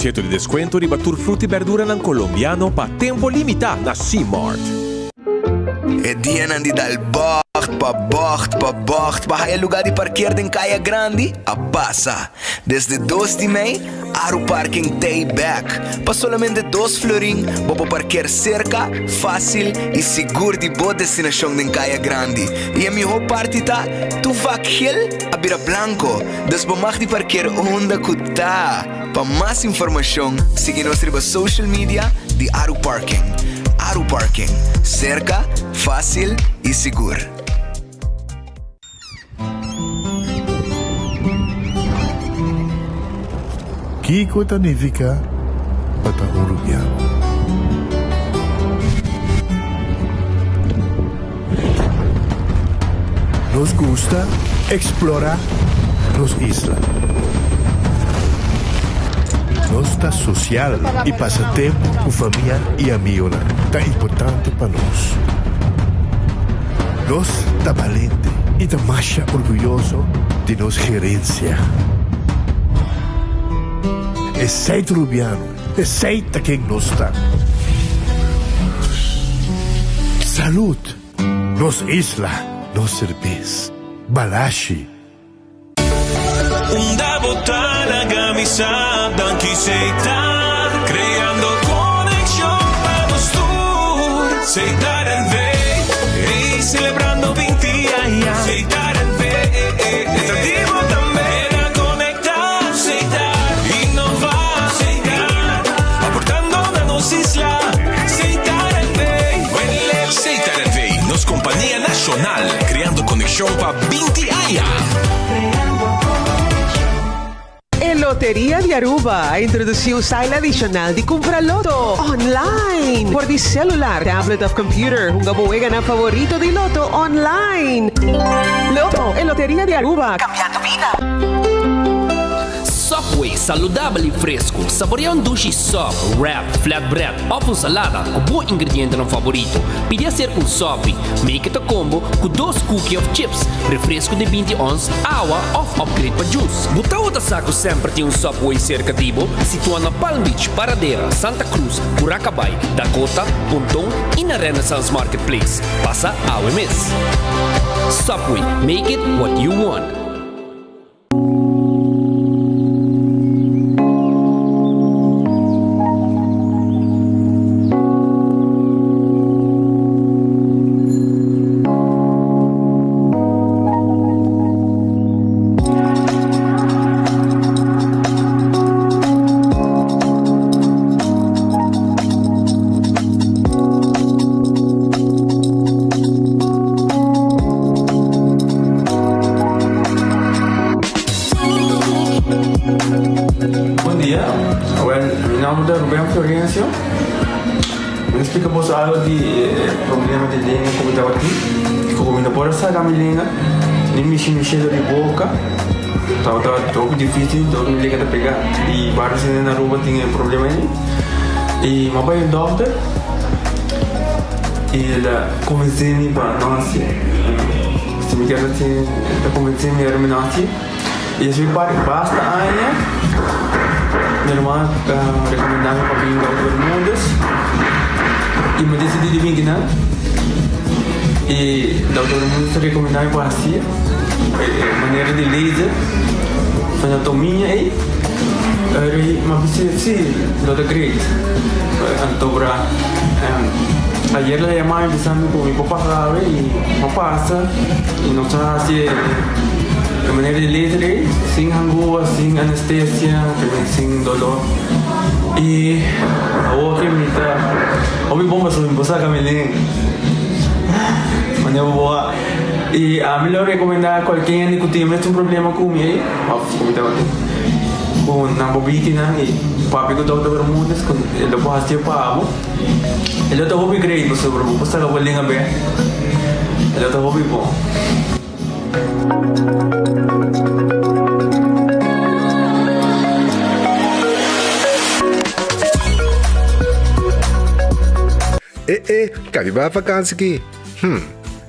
porciento di descuento riba tur fruta y berduranan Colombiano pa tempo limita na C-Mart. E dianan di dal bocht pa bocht pa bocht pa haya lugar di parkeer den Caya Grandi a pasa. Desde dos di mei, Aru Parking t'ey bek. Pa solamente dos florin bo por parkeer cerca, facil y sigur di bo destinacion den Caya Grandi. Y e miho parti ta, tur vak gel a bira blanco, dus bo mag di parkeer unda cu ta. Pa mas informacion, sigui nos riba social media di Aru Parking. Aru Parking, cerca, facil y sigur. Kiko ta nifiká pa ta un rubiano? Nos gusta eksplorá nos isla. Nos ta sosial i pasa tempu ku famia i amigonan ta importante pa nos. Nos ta balente i ta masha orguyoso di nos gerensia. Esei ta Rubiano, esei ta ken nos ta. Salud! Nos isla, nos serbes. Balashi. Unda bo ta laga mi sa danki Setar creando conexion pa nos tur Setar NV ey celebrando binti aña Setar NV ta di bo tambe Keda conecta Setar innova Setar aportando na nos isla Setar NV Setar NV nos compania nacional creando conexion pa 20 aña. E Loteria di Aruba a introduci un style adicional di cumpra loto online por di celular, tablet of computer. Hunga bo weganan favorito di loto online. Loto, e Loteria di Aruba, cambiando bida. Subway, saludabel y fresco. Saborea un dushi sub, wrap, flatbread of un salada cu bo ingredientenan favorito. Pidi acerca un sopi. Make it a combo cu dos cookie of chips, refresco di binti ons, awa of upgrade pa juice. Bo tabata sa cu semper tin un Subway cerca di bo? Situa na Palm Beach, Paradera, Santa Cruz, Curacabai, Dakota, Ponton y na Renaissance Marketplace. Pasa awe mes. Subway, make it what you want. Bon dia, wel mi nomber ta Ruben Florencio. Mi ta splika boso algo di e problema di lenga ku mi tabatin. Ku mi no por a saka mi lenga, ni mishi mi shelo di boka. Tabata hopi dificil, dor mi lenga ta pega. I varios hende na Aruba tin e problema ei. I mi a bai un dokter i el a konvensé mi pa no hasié. Si mi kier hasié, el a konvensé mi ora mi no hasié. I esei par basta aña mi ruman a rekomendá mi pa bin Dokter Bermudez i mi disidí di bin kinan. I Dokter Bermudez a rekomendá mi pa hasié e manera di laser anatomia ei. Mi a bisa si lo ta great. Anto bra ayer el a yama mi bisa mi ku mi por pasa awe i mi a pasa i nos a hasi e manera di laser ei sin hangua, sin anestesia, sin dolor. I awor ke mi ta hopi bon pasobra mi por saka mi lenga manera bo a i ami lo rekomendá kualke hende ku tin e mesun problema ku mi ei òf ku mi tabatin ku nan por biki nan i papia ku Dòkter Bermudez ku e lo por hasié pa bo e lo ta hopi great pasobra bo por saka bo lenga bèk e lo ta hopi bon. E e, kabi bai vakansi ki? Hm,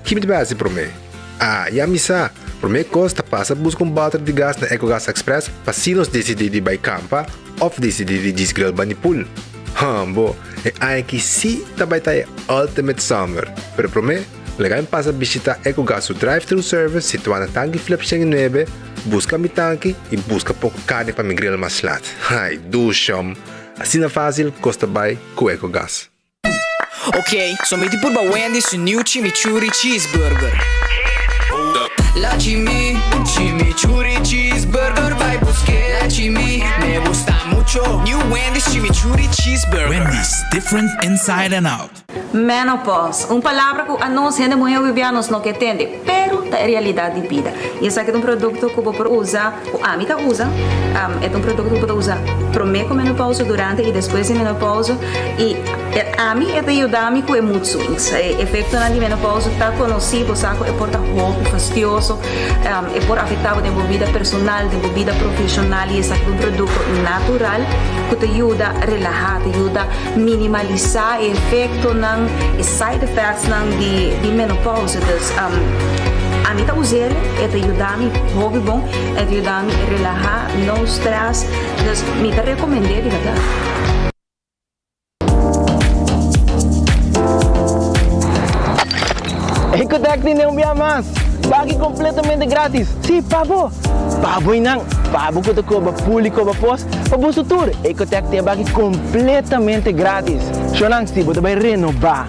ki mi ta bai hasi promé? Ah, ya mi sa! Promé kos ta pasa buska un bòter di gas na Ecogas Express pa si nos disidí di bai kampa. Òf disidí di djis grill bani pool. Hambo, e aña aki sí ta bai ta e ultimate summer. Pero promé, laga mi pasa bishitá Ecogas su drive-thru service situá na Tanki Flip 109, buska mi tanki i buska poko karni pa mi grill mas lat. Ai, dushom! Asina fásil kos ta bai ku Ecogas. Ok, so mi tin purba Wendy's su new chimichurri cheeseburger. La chimi, chimichurri cheeseburger bai buske. La chimi, me gusta mucho. New Wendy's chimichurri cheeseburger. Wendy's, different inside and out. Menopause, un palabra ku anos hende muhé hopi bia nos no ke tende, pero ta e realidat di bida. I esaki ta un produkto ku bo por usa, ku ami ta usa, e ta un produkto ku bo ta usa promé ku menopause, durante i despues di menopause. I ami e ta yuda mi ku e mood swings. E efektonan di menopause ta konosí, bo sa ku e por ta hopi fastioso, e por afektá bo den bo bida personal, den bo bida profeshonal i esaki ta un produkto natural ku ta yuda relahá, ta yuda minimalisá e efektonan, e side effectsnan di menopause. Dus ami ta us'el, e ta yuda mi hopi bon, e ta yuda mi relahá, no stress, dus mi ta rekomend'é di bèrdat. Ecotec tene un bia mas! Pagi completamente gratis! Si, pa bo! Pa bo y nan! Pa bo cu ta coba pul y coba pos, pa boso tur! Ecotec tin e baki completamente gratis! Shownan, si bo ta bay renoba,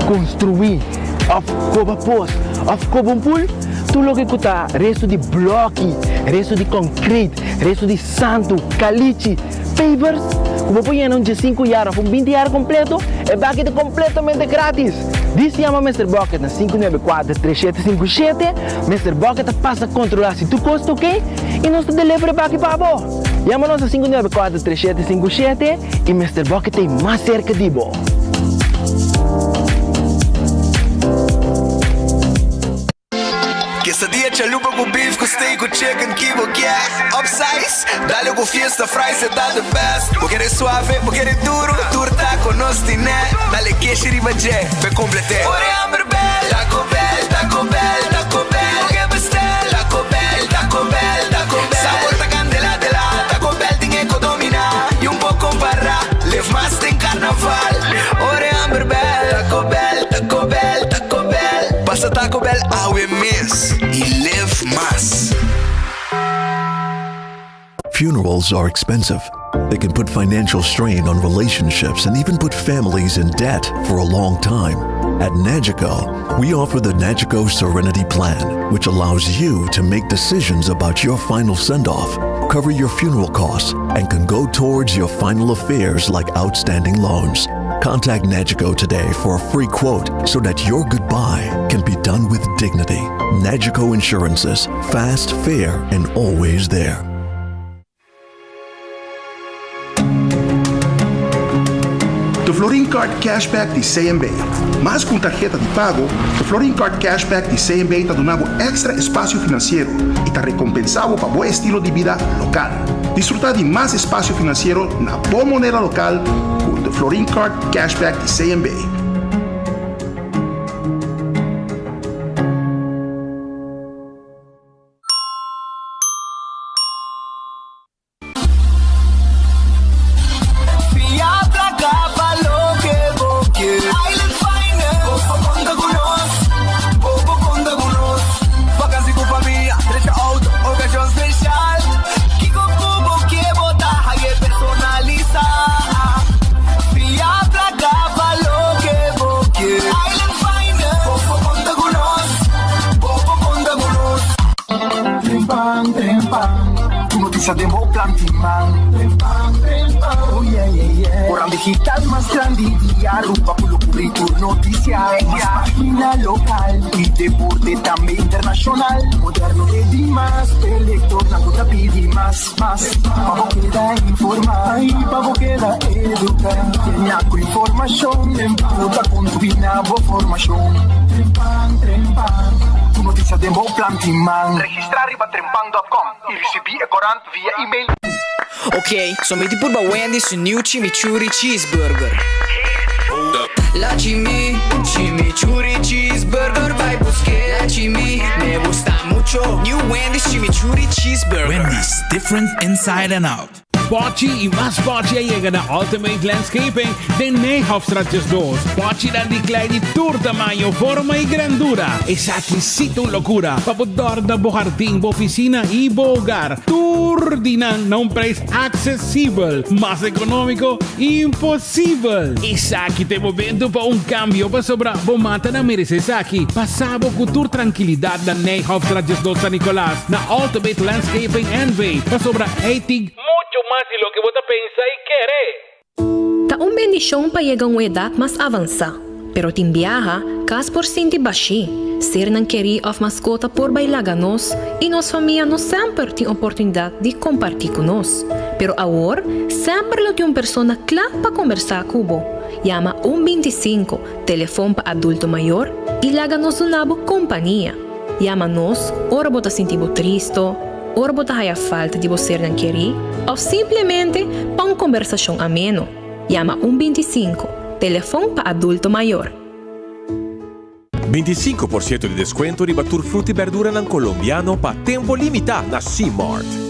construi, of coba pos, of coba un pul, tur loke cu ta resto di bloki, resto di concrete, resto di santu, calichi, Pavers ku bo por yena un diesinku yar òf un binti yar kompleto, e baki ta kompletamente gratis! Dis yama Mister Bucket na 594 3757, Mister Bucket ta pasa kontrolá si tur kos ta oke i nos ta deliver e baki pa bo! Yama nos na 594 3757 i Mister Bucket ta ei mas serka di bo! Quesadilla chalupa cu beef cu steak cu chicken ki bo kier Upsize, dale cu fiesta fries e ta the best Bo kere suave, bo kere duro, tur taco nos tine Dale keshi riba dje, p'e complete Ora e hamber bel, Taco Bell, Taco Bell, Taco Bell Bo ke bestel, Taco Bell, Taco Bell, Taco Bell Sabor ta candela de la, Taco Bell tin e co domina Y un por compara, live mas den carnaval Ora e hamber bel, Taco Bell, Taco Bell, Taco Bell Pasa Taco Bell awe mes y live mas. Funerals are expensive. They can put financial strain on relationships and even put families in debt for a long time. At Nagico, we offer the Nagico Serenity Plan, which allows you to make decisions about your final send off, cover your funeral costs, and can go towards your final affairs like outstanding loans. Contact Nagico today for a free quote so that your goodbye can be done with dignity. Nagico Insurances, fast, fair, and always there. The Florin Card Cashback di CMB. Mas ku un tarheta di pago, The Florin Card Cashback di CMB ta duna bo èkstra espasio finansiero i ta rekompensá bo pa bo estilo di bida lokal. Disfrutá di mas espasio finansiero na bo moneda lokal ku The Florin Card Cashback di CMB. Fia plaka pa loke bo ke. Island Finance. Bo por konta ku nos. Bo por konta ku nos. Vakansi ku famia, drecha outo, okashon speshal. Kiko ku bo ke bo ta haye personalisá. Fia plaka pa loke bo ke. Island Finance. Bo por konta ku nos. Bo por konta ku nos. Trempan, trempan, tu noticia den bo plan tin man. Trempan, trempan, oh yeah, yeah, yeah. Oran digital mas grandi di Aruba cu lo cubri tur noticia. Mas pagina local y deporte tambe internacional. Moderno te di mas, p'e lectornan cu ta pidi mas, mas. Pa bo keda informa y pa bo keda educa. Llena cu informacion cu ta contribui na bo formacion. Trempan, trempan, tu noticia den bo plan tin man. Registra riba trempan dot com y ricibi e corant via email. Ok, so mi tin purba Wendy's su new chimichurri cheeseburger. La chimi, chimichurri cheeseburger bai buske. La chimi, me gusta mucho. New Wendy's chimichurri cheeseburger. Wendy's, different inside and out. Pochi y mas pochi a yega na Ultimate Landscaping den Nijhofstraat 12. Pochinan di klei di tur tamaño, forma y grandura. Esaki sí ta un locura pa bo dòrna bo hardin, bo oficina y bo hogar. Tur di nan na un prijs accesibel. Mas economico, imposibel! Esaki ta e momento pa un cambio pasobra bo matanan merece esaki. Pasa bo cu tur trankilidad na Nijhofstraat 12 San Nicolas na Ultimate Landscaping NV. Pasobra ei tin mucho mas di loke bo ta pensa y kere. Ta un bendishon pa yega un edat mas avansá, pero tin biaha kas por sinti bashí, sernan kerí òf maskota por bai laga nos i nos famia no semper tin oportunidat di kompartí ku nos. Pero awor semper lo tin un persona kla pa kombersá ku bo. Yama un 25, telefon pa adulto mayor, i laga nos duna bo kompania. Yama nos ora bo ta sinti bo tristo, ora bo ta haya falta di bo sernan kerí òf simplemente pa un kombersashon ameno. Yama un 25, telefon pa adulto mayor. 25% di deskuento riba tur fruta i bèrduranan kolombiano pa tempo limitá na C-Mart.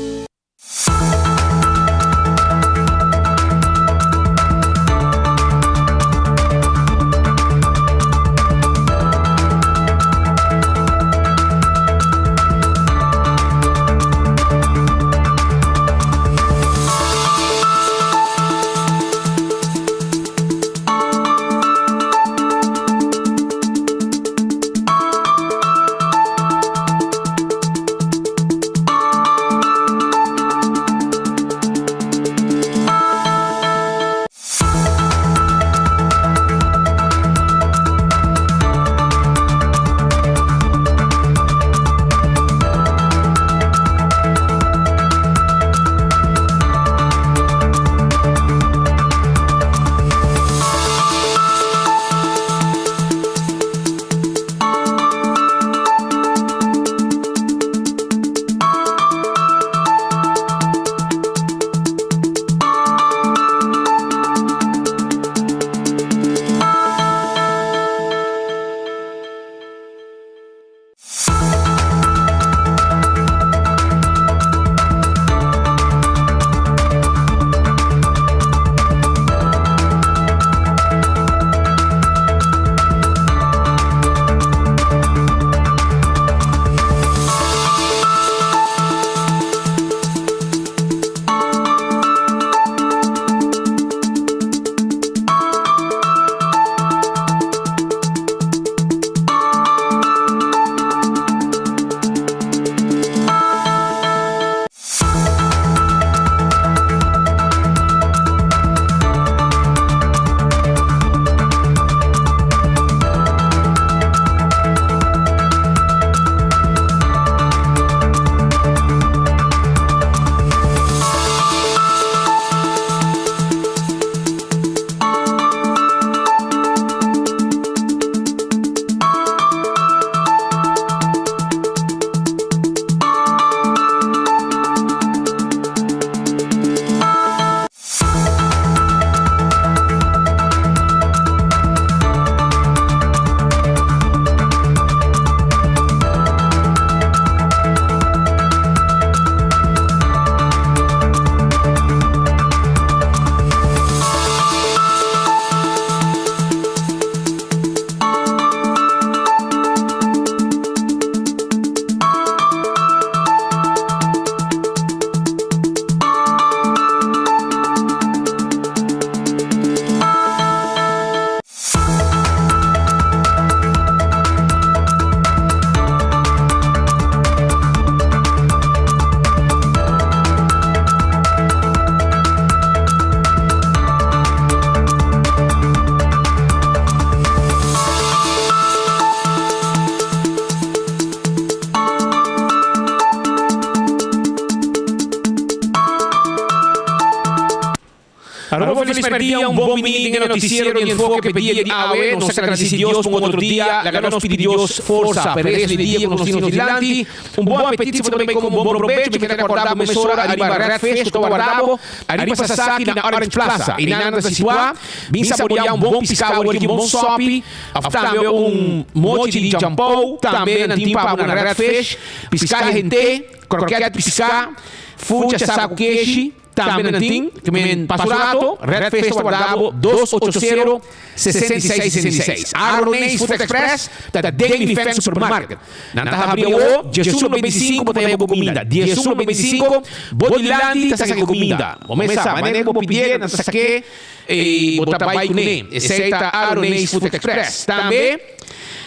Aruba felis merdia, un bon bini den e noticiero di Enfoke p'e dia di awe. Nos ta gradeci Dios pa un otro dia. Laga nos pidi Dios forsa p'e resto di dia cu nos tin nos dilanti. Un bon apetit si bo ta bay come un bon probecho. Mi ta recorda bo mesora ariba Red Fish cu ta warda bo ariba Sasaki na Orange Plaza. Einan nan ta situa. Bin saborea un bon pisca awor aki, un bon sopi of tambe un mochi di jampou. Tambe nan tin pa bo na Red Fish, pisca hente, croquet pisca, funcha sa cu keshi. Tambe nan tin, ke men paso rato, Red Fish ta warda bo 280 66 66. Aroneis Food Express ta den Lifeng Supermarket. Nan ta habri awo 11:95 bo ta haya bo kuminda. 11:95 bo dilanti ta saka e kuminda. Bo mes sa, manera ku bo pidié nan ta sak'é i bo ta bai kuné. Esei ta Aroneis Food Express. Tambe.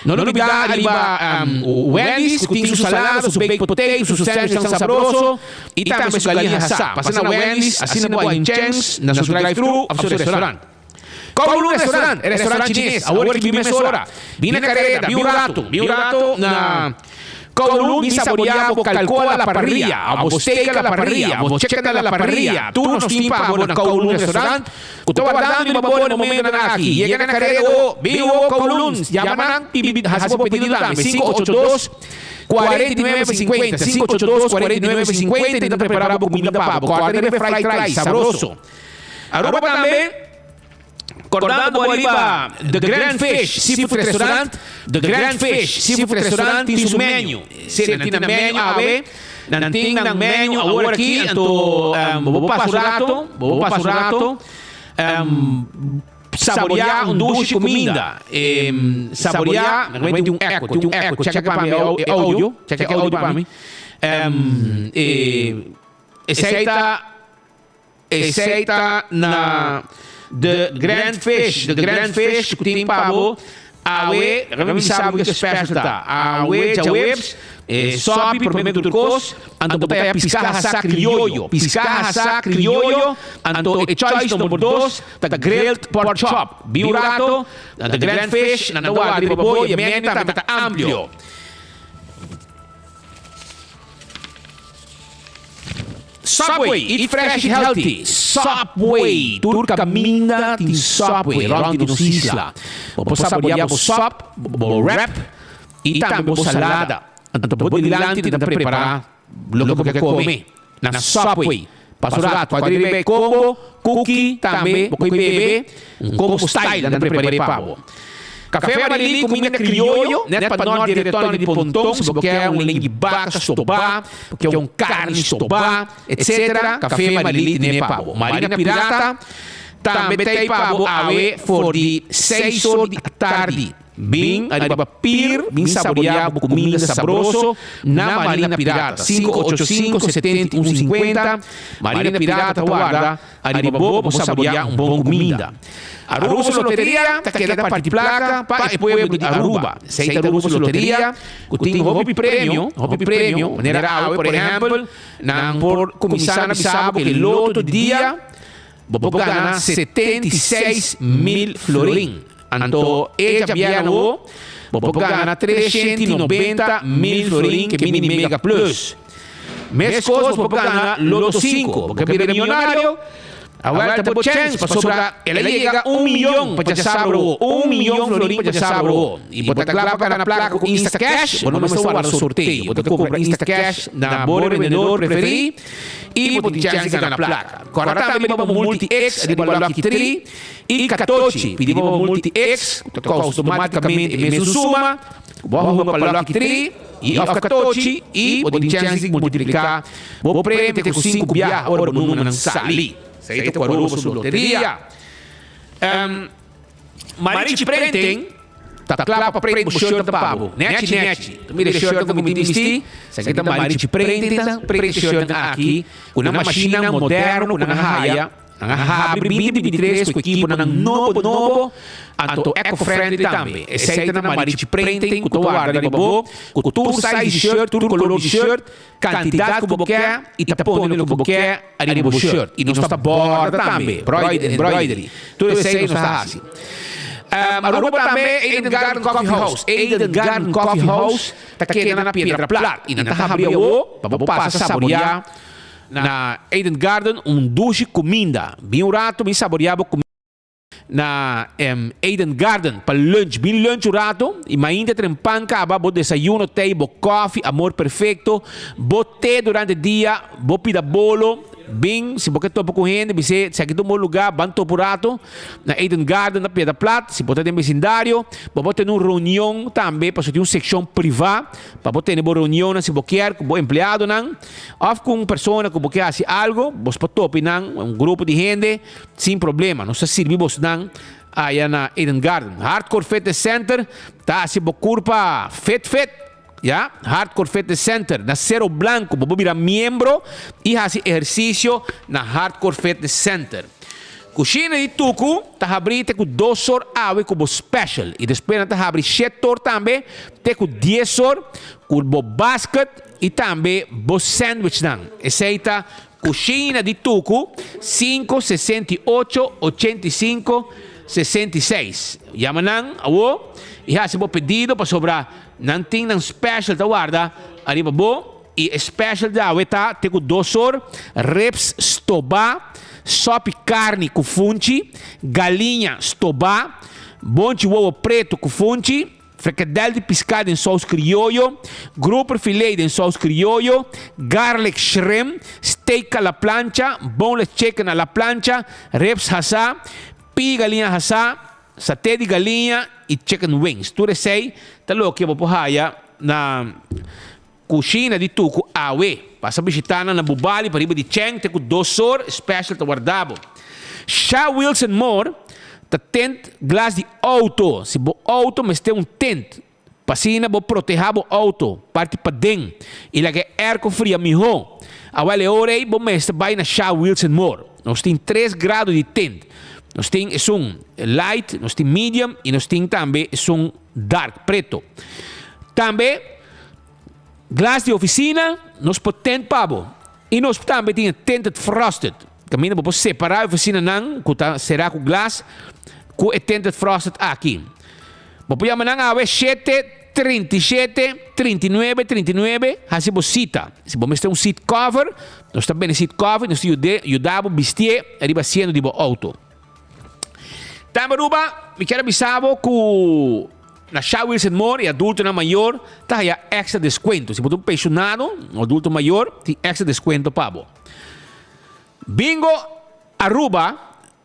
No lo lubidá ariba Wendy's ku tin su salada, su baked potato, su sandwichnan sabroso i tambe su galiña hasá. Pasa na Wendy's asina bo a hin chèns na su drive-thru òf su restaurant. Kowloon Restaurant, e restaurant chines, awor ki bin mesora. Bin na kareda, bin un ratu, bin un ratu na Kowloon bin saboriá bo kalkó a la parrilla, òf bo steak a la parrilla, òf bo chicken a la parrilla. Tur nos tin pa bo na Kowloon Restaurant. Ku ta wardando riba bo na momentonan aki. Yega na Carrera o bin o Kowloon. Yama nan i hasi bo pedido tambe. 582 49 50, 582 49 50 i ta prepara bo kuminda pa bo. Kòrda riba e fried rice sabroso. Aruba tambe kòrdando bo riba The Grand Fish Seafood Restaurant. The Grand Fish Seafood Restaurant tin su menu. Si nan tin nan menu awe. Nan tin nan menu awor aki, anto bo por pasa un rato, bo por pasa un rato saboreá un dushi kuminda. Saboreá, nan tin un echo, tin un echo, chèkè pa mi e audio, chèkè e audio pa mi. Esei ta, esei ta na The Grand Fish, The Grand Fish ku tin pa bo awe, laga mi bisa bo kiko special ta. Awe djaweps, e sòpi promé ku tur kos, anto bo ta haya piská hasá krioyo, piská hasá krioyo, anto e choice number dos ta grilled pork chop. Bin un rato na The Grand Fish, nan ta warda riba bo i e menu tambe ta amplio. Subway, eat fresh, eat healthy. Subway, tur caminda tin Subway rond di nos isla. Bo por saborea bo sop, bo wrap y tambe bo salada. Anto bo dilanti ta prepara loke bo ke come na Subway. Paso rato, cuadri riba e combo, cookie tambe bo koe bebe, un combo style nan ta prepara pa bo. Café Marilí, cuminda crioyo, net pa nort di Retoño di Ponton, si bo kier un lengui baca stobá, bo kier un carni stobá, etc. Café Marilí tene pa bo. Marina Pirata tambe ta ei pa bo awe for di seis or di atardi. Bin ariba pir, bin saboreá bo cuminda sabroso na Marina Pirata. 585 71 50 Marina Pirata ta warda Ariba bo bo saboreá un bon kuminda. Aruba su loteria ta keda parti plaka pa e pueblo di Aruba. Esei ta Aruba su loteria ku tin hopi premio, hopi premio, manera awe por ehèmpel nan por kuminsá na bisa bo ku e loto di dia bo por gana 76 mil florin. Anto e djabièrnè awo bo por gana 390 mil florin ku e mini mega plus. Meskos bo por gana Loto 5, bo ke bira millonario? Awel ta bo chèns pasobra el a yega un miyon pa djasabra awo, un miyon florin pa djasabra awo. I bo ta kla pa gana plaka ku Instacash, bo no mester warda sorteo. Bo ta kumpra Instacash na bo revendedor preferí i bo tin chèns di gana plaka. Kòrda tambe riba bo Multi-X riba Lucky 3 i Katochi. Pidi bo Multi-X ku ta kousa outomátikamente e mesun suma ku bo a hunga pa Lucky 3. I òf katochi i bo tin chèns di multipliká bo premio te ku sinku biaha ora bo numbernan sali. Esei ta ku Aruba su loteria. Marichi Printing ta kla pa print bo shirtnan pa bo. Nèchi nèchi. Ta mira e shirtnan ku mi tin bistí. Esaki ta Marichi Printing ta print e shirtnan aki ku nan mashinnan moderno ku nan a haya. Nan a habri 2023 ku ekiponan nobo nobo, anto eco-friendly tambe. Esei ta na Marichi Printing ku ta warda riba bo ku tur size di shirt, tur kolor di shirt, kantidat ku bo ke i ta pone loke bo ke ariba bo shirt. I nos ta borda tambe, embroidery. Tur esei nos ta hasi. Aruba tambe Eden Garden Coffee House. Eden Garden Coffee House ta keda na Piedra Plat i nan ta habri awo pa bo pasa saboreá Na Eden Garden un dushi kuminda. Bin un rato bin saboreá bo kuminda na Eden Garden pa lunch. Bin lunch un rato i mainta trempan kaba bo desayuno tei, bo kofi, amor perfekto, bo te durante dia, bo pida bolo. Bin, si bo ke topa ku hende, bis'é, Esaki ta un bon lugá, ban topa un rato na Eden Garden na Piedra Plat. Si bo ta den besindario, bo por tene un reunion tambe, pasobra tin un sekshon privá pa bo tene bo reunionnan si bo kier ku bo empleadonan òf ku un persona ku bo ke hasi algu, bos por topa nan, un grupo di hende, sin problema. Nos ta sirbi bosnan aya na Eden Garden. Hardcore Fitness Center ta hasi bo kurpa fit fit. Ya, Hardcore Fitness Center na Cerro Blanco. Bo por bira miembro y haci ehercicio na Hardcore Fitness Center. Cushina di Tucu ta habri te cu dos or awe cu bo special y despues nan ta habri shet or tambe te cu dies or cu bo basket y tambe bo sandwichnan. Esey ta Cushina di Tucu, sinku 68 85 66. Yama nan awo y haci bo pedido pasobra Nan tin nan special ta warda ariba bo y e special di awe ta te cu dos or, ribs stoba, sopi carni cu funchi, galiña stoba, bonchi wowo preto cu funchi, frikadel di pisca den saus crioyo, grouper filet den saus crioyo, garlic shrimp, steak a la plancha, boneless chicken a la plancha, ribs hasa, pii galiña hasa, Saté di galiña y chicken wings. Tur esey ta loke bo por haya na Cushina di Tucu awe. Pasa bishita nan na Bubali pariba di Cheng te cu dos or, special ta warda bo. Sha Wilson Moore ta tent glas di auto. Si bo auto mester un tent, pa asina bo proteha bo auto parti paden y laga e airco fria miho. Awel e ora ey bo mester bay na Sha Wilson Moore. Nos tin tres grado di tint. Nos tin esun light, nos tin medium y nos tin tambe esun dark, preto. Tambe glas di oficina nos por tint pa bo. Y nos tambe tin e tinted frosted. Caminda bo por separa e oficinanan cu ta cera cu glas cu e tinted frosted aki. Bo por yama nan awe shete, 37, 39, 39, hasi bo sita. Si bo mester un seat cover, nos ta bende seat cover y nos ta yude, yuda bo bistié riba asiento di bo auto. Tambe Aruba, mi kier a bisa bo cu na Sha Wilson Moore e adultonan mayor ta haya extra descuento. Si bo ta un pensionado, un adulto mayor, tin extra descuento pa bo. Bingo Aruba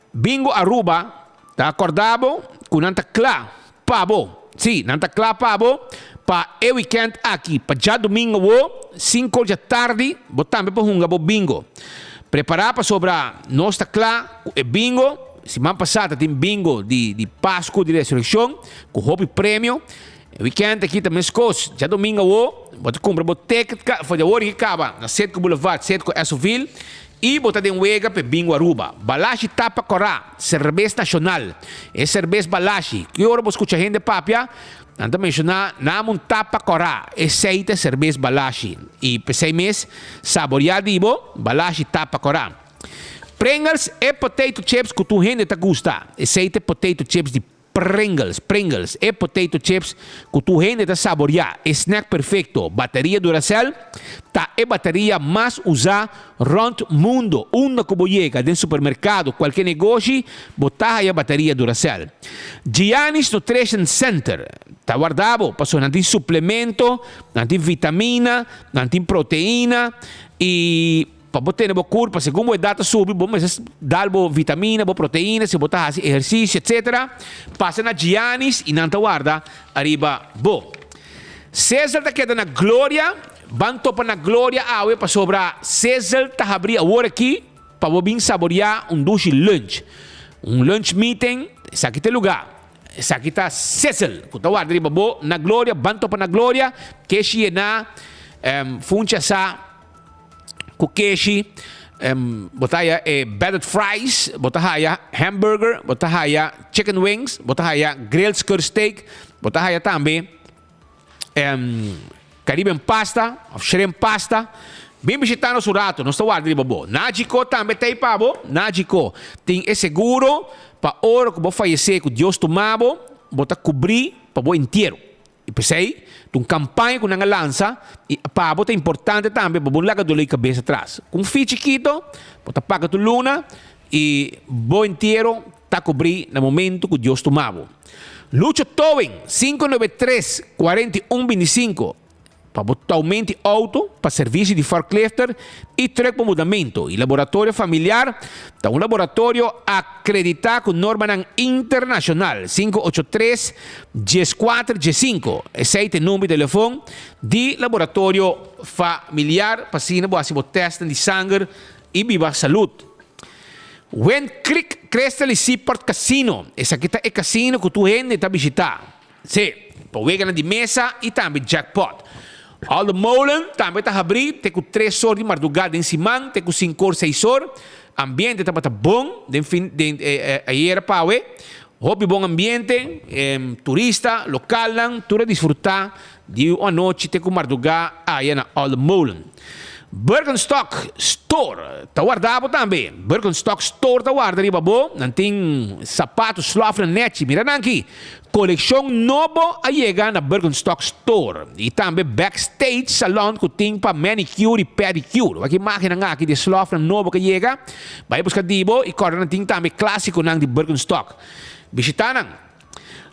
Bingo Aruba ta acorda bo cu nan ta cla pa bo. Sí, nan ta cla pa bo pa e weekend aki. Pa djadomingo awo, cinco dja tardi, bo tambe por hunga bo bingo. Prepara pasobra nos ta cla cu e bingo. Siman pasa ta tin bingo di di Pascu di Resurreccion cu hopi premio. E weekend aki ta mescos. Djadomingo awo, bo ta cumpra bo ticket for di awor y caba na Citgo Boulevard, Citgo Essoville. I bo ta den wega p'e bingo Aruba. Balashi tapa kòrá, serbes nashonal. E serbes Balashi, ki ora bo skucha hende papia, nan ta menshoná nam un tapa kòrá. Esei ta e serbes Balashi. I p'esei mes, saboriá di bo, Balashi tapa kòrá. Pringles, e potato chips ku tur hende ta gusta. Esei ta e potato chips di Pringles, Pringles, e potato chips cu tur hende ta saboria, e snack perfecto. Bateria Duracell ta e bateria mas usa rond mundo. Unda cu bo yega, den supermercado, cualke negoshi, bo ta haya bateria Duracell. Giannis Nutrition Center ta warda bo, pasobra nan tin suplemento, nan tin vitamina, nan tin proteina y. Pa bo tene bo kurpa, segun bo edat ta subi, bo mester dal bo vitamina, bo proteina, si bo ta hasi ehersisio, etcetera. Pasa na Giannis i nan ta warda ariba bo. Cesel ta keda na Gloria, ban topa na Gloria awe pasobra Cesel ta habri awor aki pa bo bin saboria un dushi lunch. Un lunch meeting, esaki ta e luga. Esaki ta Cesel ku ta warda riba bo na Gloria, ban topa na Gloria, keshi yena, funchi asa. Ku keshi, bo ta haya e battered fries, bo ta haya hamburger, bo ta haya chicken wings, bo ta haya grilled skirt steak, bo ta haya tambe Caribbean pasta of shrimp pasta. Bin bishita nos un rato, nos ta warda riba bo. Nagico tambe ta ei pa bo. Nagico tin e seguro pa ora ku bo fayesé ku Dios tuma bo, bo ta kubrí pa bo entiero. I p'esei, ta un kampaña ku nan a lansa i pa bo ta importante tambe pa bo no laga dolor di kabes atras. Ku un fee chikito, bo ta paga tur luna i bo entiero ta kubrí na momentu ku Dios tuma bo. Lucho Towing, 593 41 25. pa bo toumenti auto, pa servicio di forklifter y truck pa mudamento. Y Laboratorio Familiar ta un laboratorio acredita cu normanan internacional. 583 14 15. Esey ta e number di telefon di Laboratorio Familiar pa asina bo haci bo testnan di sanger y biba salud. Wind Creek Crystal y Seaport Casino. Esaki ta e casino cu tur hende ta bishita. Sí, pa weganan di mesa y tambe jackpot. Alde Molen tambe ta habrí te cu tres or di mardugá den siman te cu sinkor seis or. Ambiente tabata bon den fin den ayera pawe. Hopi bon ambiente, turista, localnan tur a disfruta di un anochi te cu mardugá aya na Alde Molen. Birkenstock Store ta warda bo tambe. Birkenstock Store ta warda riba bo. Nan tin sapato slòfnan nechi. Mira nan aki. Kolekshon nobo a yega na Birkenstock Store. I tambe Backstage Salon ku tin pa manicure i pedicure. Wak imágennan aki di e slòfnan nobo ku a yega. Bai buska di bo i kòrda nan tin tambe klásikonan di Birkenstock. Bishitá nan.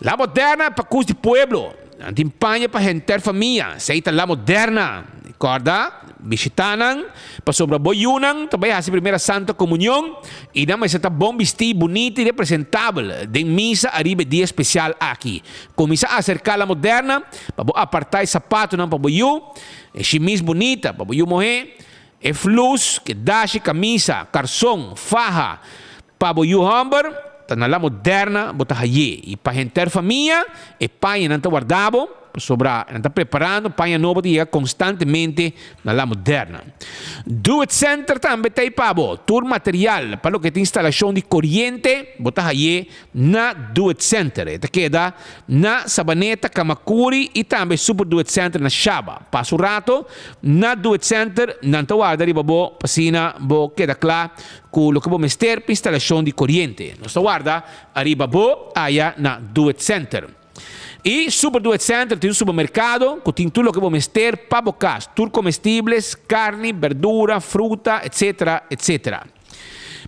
La Moderna pa kus di pueblo. Nan tin paña pa henter famia. Esei ta La Moderna. Kòrda, bishitá nan, pasobra bo yunan ta bai hasi Primera Santa Komunion i nan mester ta bon bistí, bunita i representabel den misa ariba e dia spesial aki. Kuminsá aserká La Moderna pa bo apartá e sapatunan pa bo yu, e shimis bunita pa bo yu muhé, e flus, ke dashi, kamisa, karson, faha, Pa bo yu hòmber, ta na La Moderna bo ta hay'é. I pa henter famia, e pañanan ta warda bo, pasobra nan ta preparando paña nobo ta yega konstantemente na La Moderna. Do It Center tambe ta ei pa bo. Tur material pa loke ta instalashon di koriente bo ta hay'é na Do It Center. E ta keda na Sabaneta, Kamakuri i tambe Super Do It Center na Shaba. Pasa un rato na Do It Center, nan ta warda riba bo pa asina bo keda kla Ku loke bo mester pa instalashon di koriente. Nos ta warda ariba bo aya na Do It Center. I Super Do It Center tin un supermerkado ku tin tur loke bo mester pa bo kas, tur komestibles, karni, berdura, fruta, etc. Etc.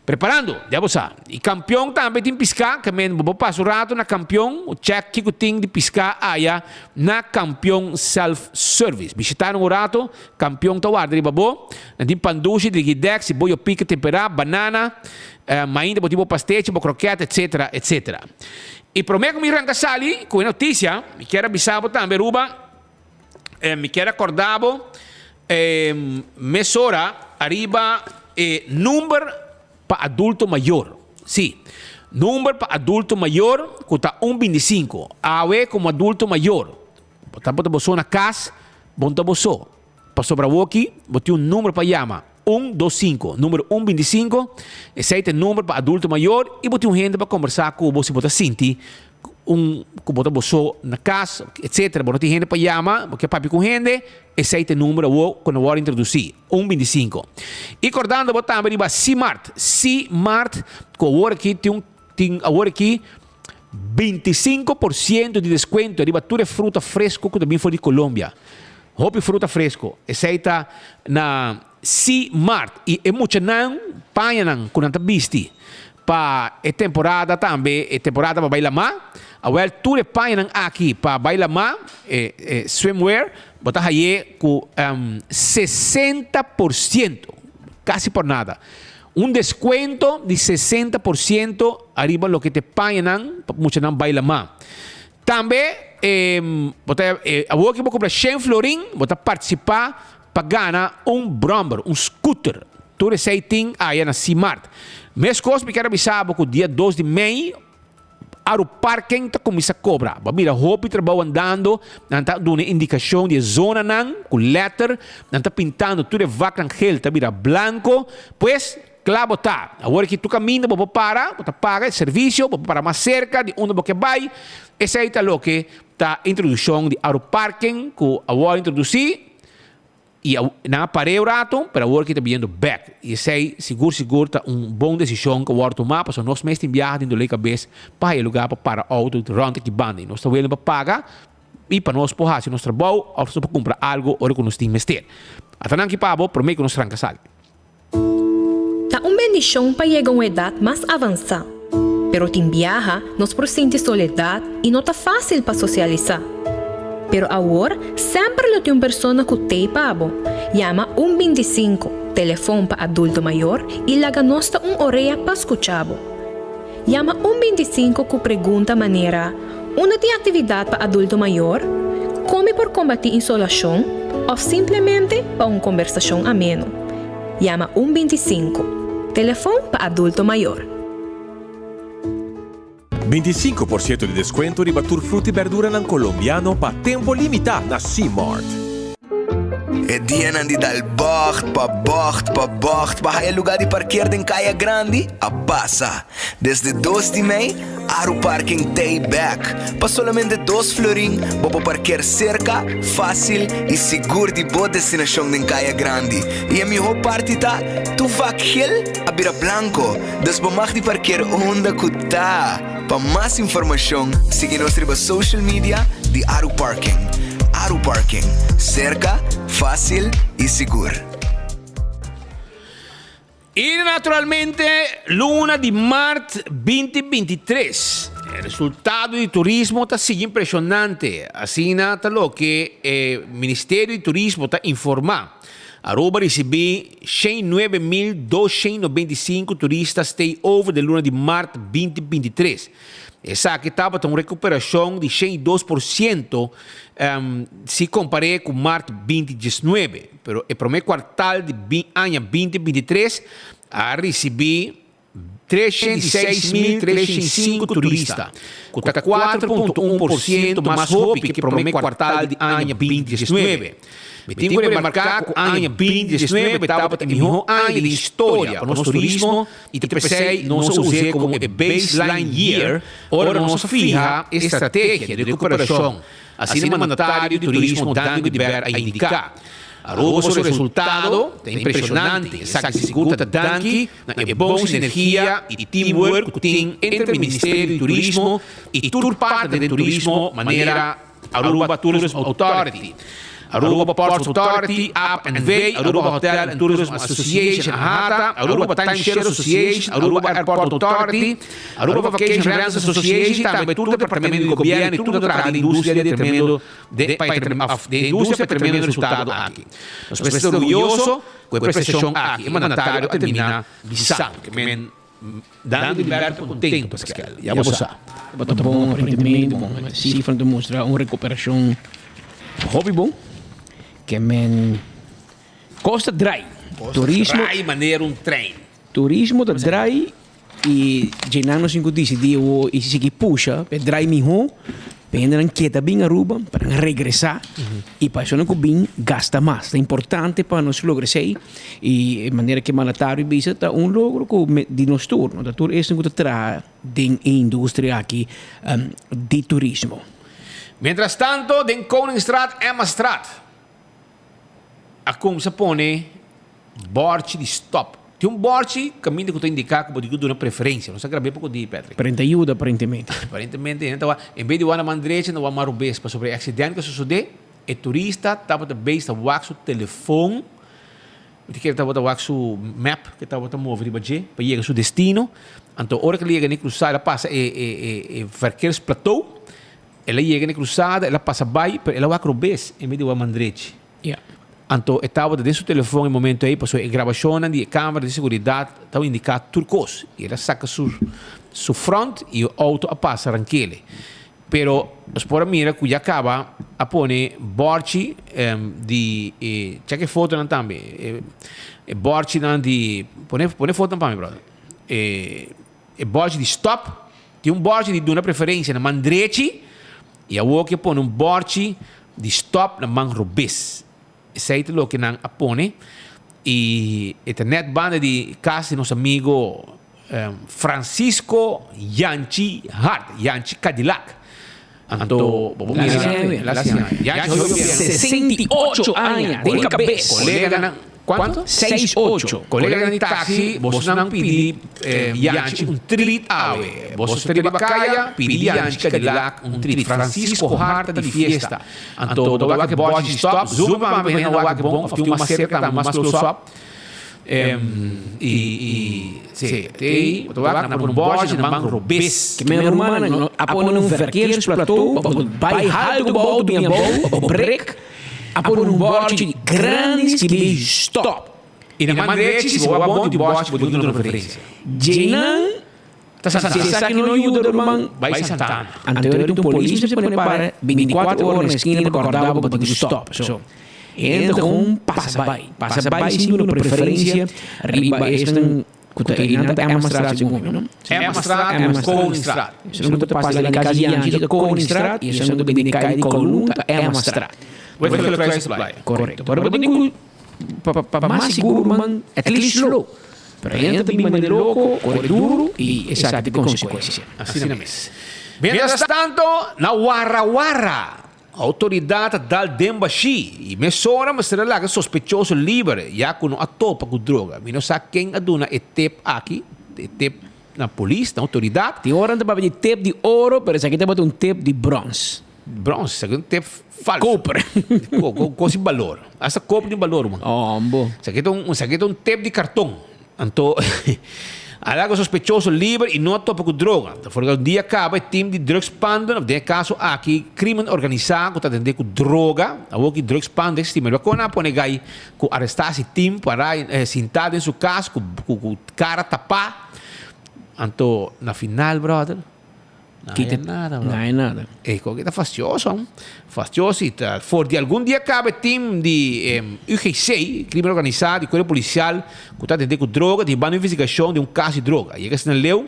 Preparando, ya bo sa. I Kampion tambe tin piská, ke men bo por pasa un ratu na Kampion, chèk kiko tin di piská aya na Kampion Self Service. Bishita nan un ratu, Kampion ta warda riba bo. Nan tin pan dushi, drigidek, siboyo pika temperá, banana, mainta bo tin bo pastechi, bo krokèt, etsetera, etsetera. I promé ku mi ranka sali ku e notisia, mi kier a bisa bo tambe, Aruba, mi kier a kòrda bo mesora ariba e number pa adulto mayor. Sí, number pa adulto mayor ku ta un bintisinku. Awe komo adulto mayor, bo ta bo ta bo so na kas, bo no ta bo so. Pasobra awoki bo tin un number pa yama, un, dos, sinku. Number un bintisinko, esei ta e number pa adulto mayor i bo tin un hende pa kombersá ku bo si bo ta sinti un ku bo ta bo so na kas, etsetera. Bo no tin hende pa yama, bo ke papia ku un hende, esei ta e number awo ku nan wòrdu introdusí, un bintisinko. I kòrdando bo tambe riba Simart, Simart, ku awor aki tin un tin awor aki 25% di descuento riba tur e fruta fresco cu ta bin for di Colombia. Hopi fruta fresco. Esey ta na Sea Mart. Y e muchanan pañanan cu nan ta bisti pa e temporada tambe, e temporada pa bay lama. Awel tur e pañanan aki pa bay lama, e e swimwear, bo ta haye cu 60%, casi por nada. Un descuento di 60% ariba loke ta e pañanan pa muchanan bay lama. Tambe bo ta awor ki bo kumpra shen florin bo ta partisipá pa gana un bròmber, un scooter. Tur esei tin aya na Simart. Meskos mi kier a bisa bo ku dia dos di mei Aruparken ta kuminsá kobra. Bo a mira hopi trabou andando, nan ta duna indikashon di e zonanan ku lèter, nan ta pintando tur e vaknan gel ta bira blanko. Pues, Kla bo ta. Awor aki tur kaminda bo por para, bo ta paga e servisio, bo por para mas serka di unda bo ke bai. Esei ta loke ta introdukshon di Aruparken ku awor a introdusí i nan a par'é un ratu, pero awor aki ta biniendo bèk. I esei sigur sigur ta un bon desishon ku a wòrdu tumá pasobra nos mes tin biaha tin dolé kabes pa haña lugá pa para outo rònt aki banda i nos ta welen pa paga i pa nos por hasi nos trabou òf nos por kumpra algu ora ku nos tin mester. Ata nan aki pa bo promé ku nos ranka sali. Ta un bendishon pa yega un edat mas avansá, pero tin biaha nos por sinti soledat i no ta fásil pa sosialisá. Pero awor, semper lo tin un persona ku t'ei pa bo. Yama un 25, telefon pa adulto mayor, i laga nos ta un orea pa skucha bo. Yama un 25 ku pregunta manera, Unda tin aktividat pa adulto mayor? Kon mi por kombatí insolashon? Òf simplemente pa un kombersashon ameno. Yama un 25, telefon pa adulto mayor. 25% di descuento riba tur fruta y berduranan Colombiano pa tempo limita na C-Mart. E dianan di dal bocht pa bocht pa bocht pa haya lugar di parkeer den Caya Grandi a pasa. Desde 2 di mei, Aru Parking t'ey bek. Pa solamente dos florin bo por parkeer cerca, facil y sigur di bo destinacion den Caya Grandi. Y e miho parti ta, tur vak gel a bira blanco. Dus bo mag di parkeer unda ku ta. Pa mas informashon sigui nos riba social media di Aru Parking. Aru Parking, serka, fásil i sigur. I naturalmente luna di mart 2023 e resultado di turismo ta sigui impresionante, asina ta loke e Ministerio di Turismo ta informa. Aruba risibí 109.295 turista stay over den luna di mart 2023. Esaki tabata un rekuperashon di 102% si kompar'é ku mart 2019. Pero e promé kuartal di aña 2023 a risibí 306.305 turista, ku ta 4.1% mas hopi ku e promé kuartal di aña 2019. Mi tin ku remarká ku aña 2019 tabata e mihó aña di historia pa nos turismo i ta p'esei nos a us'é komo e baseline year ora nos a fiha e strategia di rekuperashon, asina mandatario di turismo Dangui de Ber a indiká. Aruba su resultado ta impreshonante, esaki sigur ta danki na e bon sinergia y teamwork cu tin entre Ministerio di Turismo y tur parte den turismo manera Aruba Tourism Authority, Aruba Ports Authority, app NV, Aruba Hotel and Tourism Association, AHATA, Aruba Timeshare Association, Aruba Airport Authority, Aruba Vacation Rentals Association y tambe tur departamento di gobierno y tur ta traha den industria di tremendo den industria pa e tremendo resultado aki. Nos mester ta orguyoso Ku e prestashon aki e mandatario a terminá bisando ke men Dando Gilberto kontentu Pascal, ya bo sa. Tabata bon aparentemente, bon sifranan ta mustra un rekuperashon hopi bon ke men kos ta drai, turismo Drai manera un trein. Turismo ta drai I dje-nan nos tin ku disidí awor i sigui pusha pa e drai mihó, pa e hendenan keda bin Aruba, pa nan regresá i pa esunnan ku bin gasta mas. Ta importante pa nos logra esei i e manera ku e mandatario bisa ta un logro ku di nos tur, no ta tur esnan ku ta traha den e industria aki di turismo. Mientras tanto den Koningstraat Emmastraat a kumsa pone Bòrchi di stòp. Tin un bòrchi kaminda ku ta indiká ku bo tin ku duna preferensia. Nos a grab'é poko di, Patrick. Pero ta yuda aparentemente. Aparentemente hende ta wak, en bes di wak na man drecha, nan wak man robes. Pasobra e aksident ku a sosodé, e turista tabata beis ta wak su telefon, mi ta kere tabata wak su map ku e tabata move riba dje pa yega su destino. Anto ora ku el a yega na e krusada, el a pasa e e e verkeersplateau, el a yega na e krusada, el a pasa bai, pero el a wak robes en bes di wak man drechi. Ya. Anto e tabata den su telefon e momento ei pasobra e grabashonnan di e kamera di seguridat tabata indiká tur kos. I el a saka su su front i e outo a pasa rankele. Pero nos por a mira ku ya kaba a pone bòrchi di e chèk e fotonan tambe e bòrchinan di pone pone fotonan pa mi bròder e e bòrchi di stòp tin un bòrchi di duna preferensia na man drechi i awor ke pone un bòrchi Di stop na man robes. Esei ta loke nan a pone y e ta net banda di cas di nos amigo Francisco Yanchi Hart, Yanchi Cadillac. Anto bo por mira Yanchi hopi bien. 68 aña den cabes. Coleganan. Cuanto? Seis ocho. Coleganan di taxi, bosonan pidi Yanchi un treat awe. Boso ta riba caya, pidi Yanchi Cadillac un treat. Francisco Hart ta di fiesta. Anto bo ta wak e bochi di stop, zoom pa mi pa hende wak e bon of tin un mas cerca tambe mas close up. I i si, te bo ta wak nan a pone un bòshi na man robes. Ke men rumannan no a pone un verkeersplateau pa bo bai haltu ku bo outo bin abou pa bo brek, a pone un bòrchi grandi skibí stòp. I na man drechi si bo wak bon tin bòshi bo tin duna preferensia. Djeinan Ta si esaki no yuda ruman, bai Santana. Anto ora tin un polis mester pone para binticuatro ora na eskina pa kòrda bo pa bo tin ku stòp. So, hende ta kon pasa bai, pasa bai sin duna preferensia riba esnan ku ta einan ta Emmastraat segun mi, no? Emmastraat en Koningstraat. Esnan ku ta pasa di kas di Yanchi ta Koningstraat i esnan ku ta bini kai di Kowloon ta Emmastraat. Wit Gele Kruis ta playa. Korekto. Pero bo tin ku pa mas sigur ruman at least slow. Pero hende ta bin manera loko, kore duru i esaki ta e konsekuensia. Asina mes. Mientras tanto, na Warra Warra, outoridat a dal den bashí i mesora mester a laga sospechoso liber ya ku no a topa ku droga. Mi no sa ken a duna e tep aki, e tep na polis, na outoridat. Tin ora nan ta papia di tep di oro, pero esaki tabata un tep di brons. Brons, esaki un tep falso. Koper. Kos sin balor. Hasta koper tin balor, man. Ombo. Esaki ta un, esaki ta un tep di karton. Anto, a laga sospechoso liber i no a topa ku droga. Ta for un dia kaba e tim di drugspanden, of den e kaso aki krimen organisá ku ta atendé ku droga, awor ki drugspanden ta eksistí. Mira kon nan a pone gai ku arestá si tim pará sintá den su kas ku ku kara tapá. Anto, na final, brother. No hay nada, bro. No hay nada. E koke ta fastioso. Fastioso y ta for di algun dia caba e team di eh, UGC, crimen organizado di cuerpo policial, cu ta atende cu droga, di banda investigacion di un caso di droga. Yega asina leu,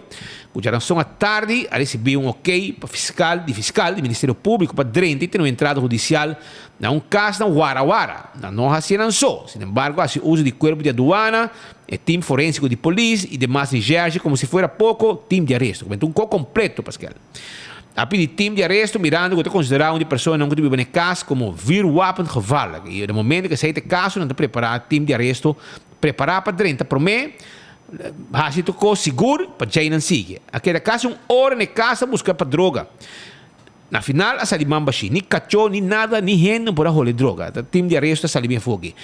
cu djaranson a tardi a ricibi un ok pa fiscal, di fiscal di Ministerio Publico pa drenta y tene un entrada hudicial na un cas na Wara Wara. Nan no haci nan so, sin embargo haci uso di cuerpo di aduana, E team forensico di polis y demas recherche como si fuera poco team di aresto. Comenta un co completo, Pascal. A pidi team di aresto mirando cu ta considera un di personanan cu ta biba na e cas como vuurwapen gevaarlijk. Y na momento cu esey ta e caso nan ta prepara team di aresto prepara pa drenta prome haci tur cos sigur pa djey nan sigui. A keda casi un ora na e cas ta busca pa droga. Na final a sali man bashí. Ni kachó, ni nada, ni hende no por a hole droga. Ta tim di aresto a sali bien foki.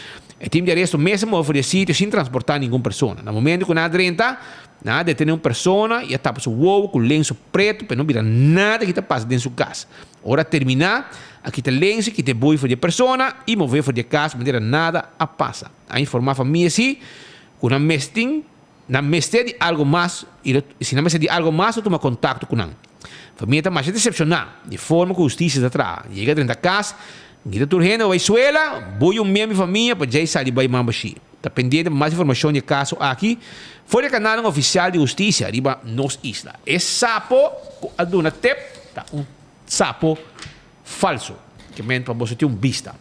E tim di aresto mes a move for di e sitio sin transportá ningun persona. Na momento ku nan a drenta, nan a detené un persona i a tapa su wowo ku lenso pretu pa e no bira nada ki ta pasa den su kas. Ora a terminá, a kita lenso i kita e bui for di e persona i move for di e kas manera nada a pasa. A informá famia si ku nan mes tin. Nan mester di algo mas i lo si nan mester di algo mas lo tuma kontakto ku nan. Famia ta masha desepshoná di forma ku hustisia ta traha. Yega drenta kas, grita tur hende pa bai suela, bui un miembro di famia pa djei sali bai man bashí. Ta pendiente pa mas informashon di e kaso aki for di e kanalnan ofisial di hustisia riba nos isla. E sapo ku a duna tep ta un sapo Falso. Ke men pa boso tin un bista.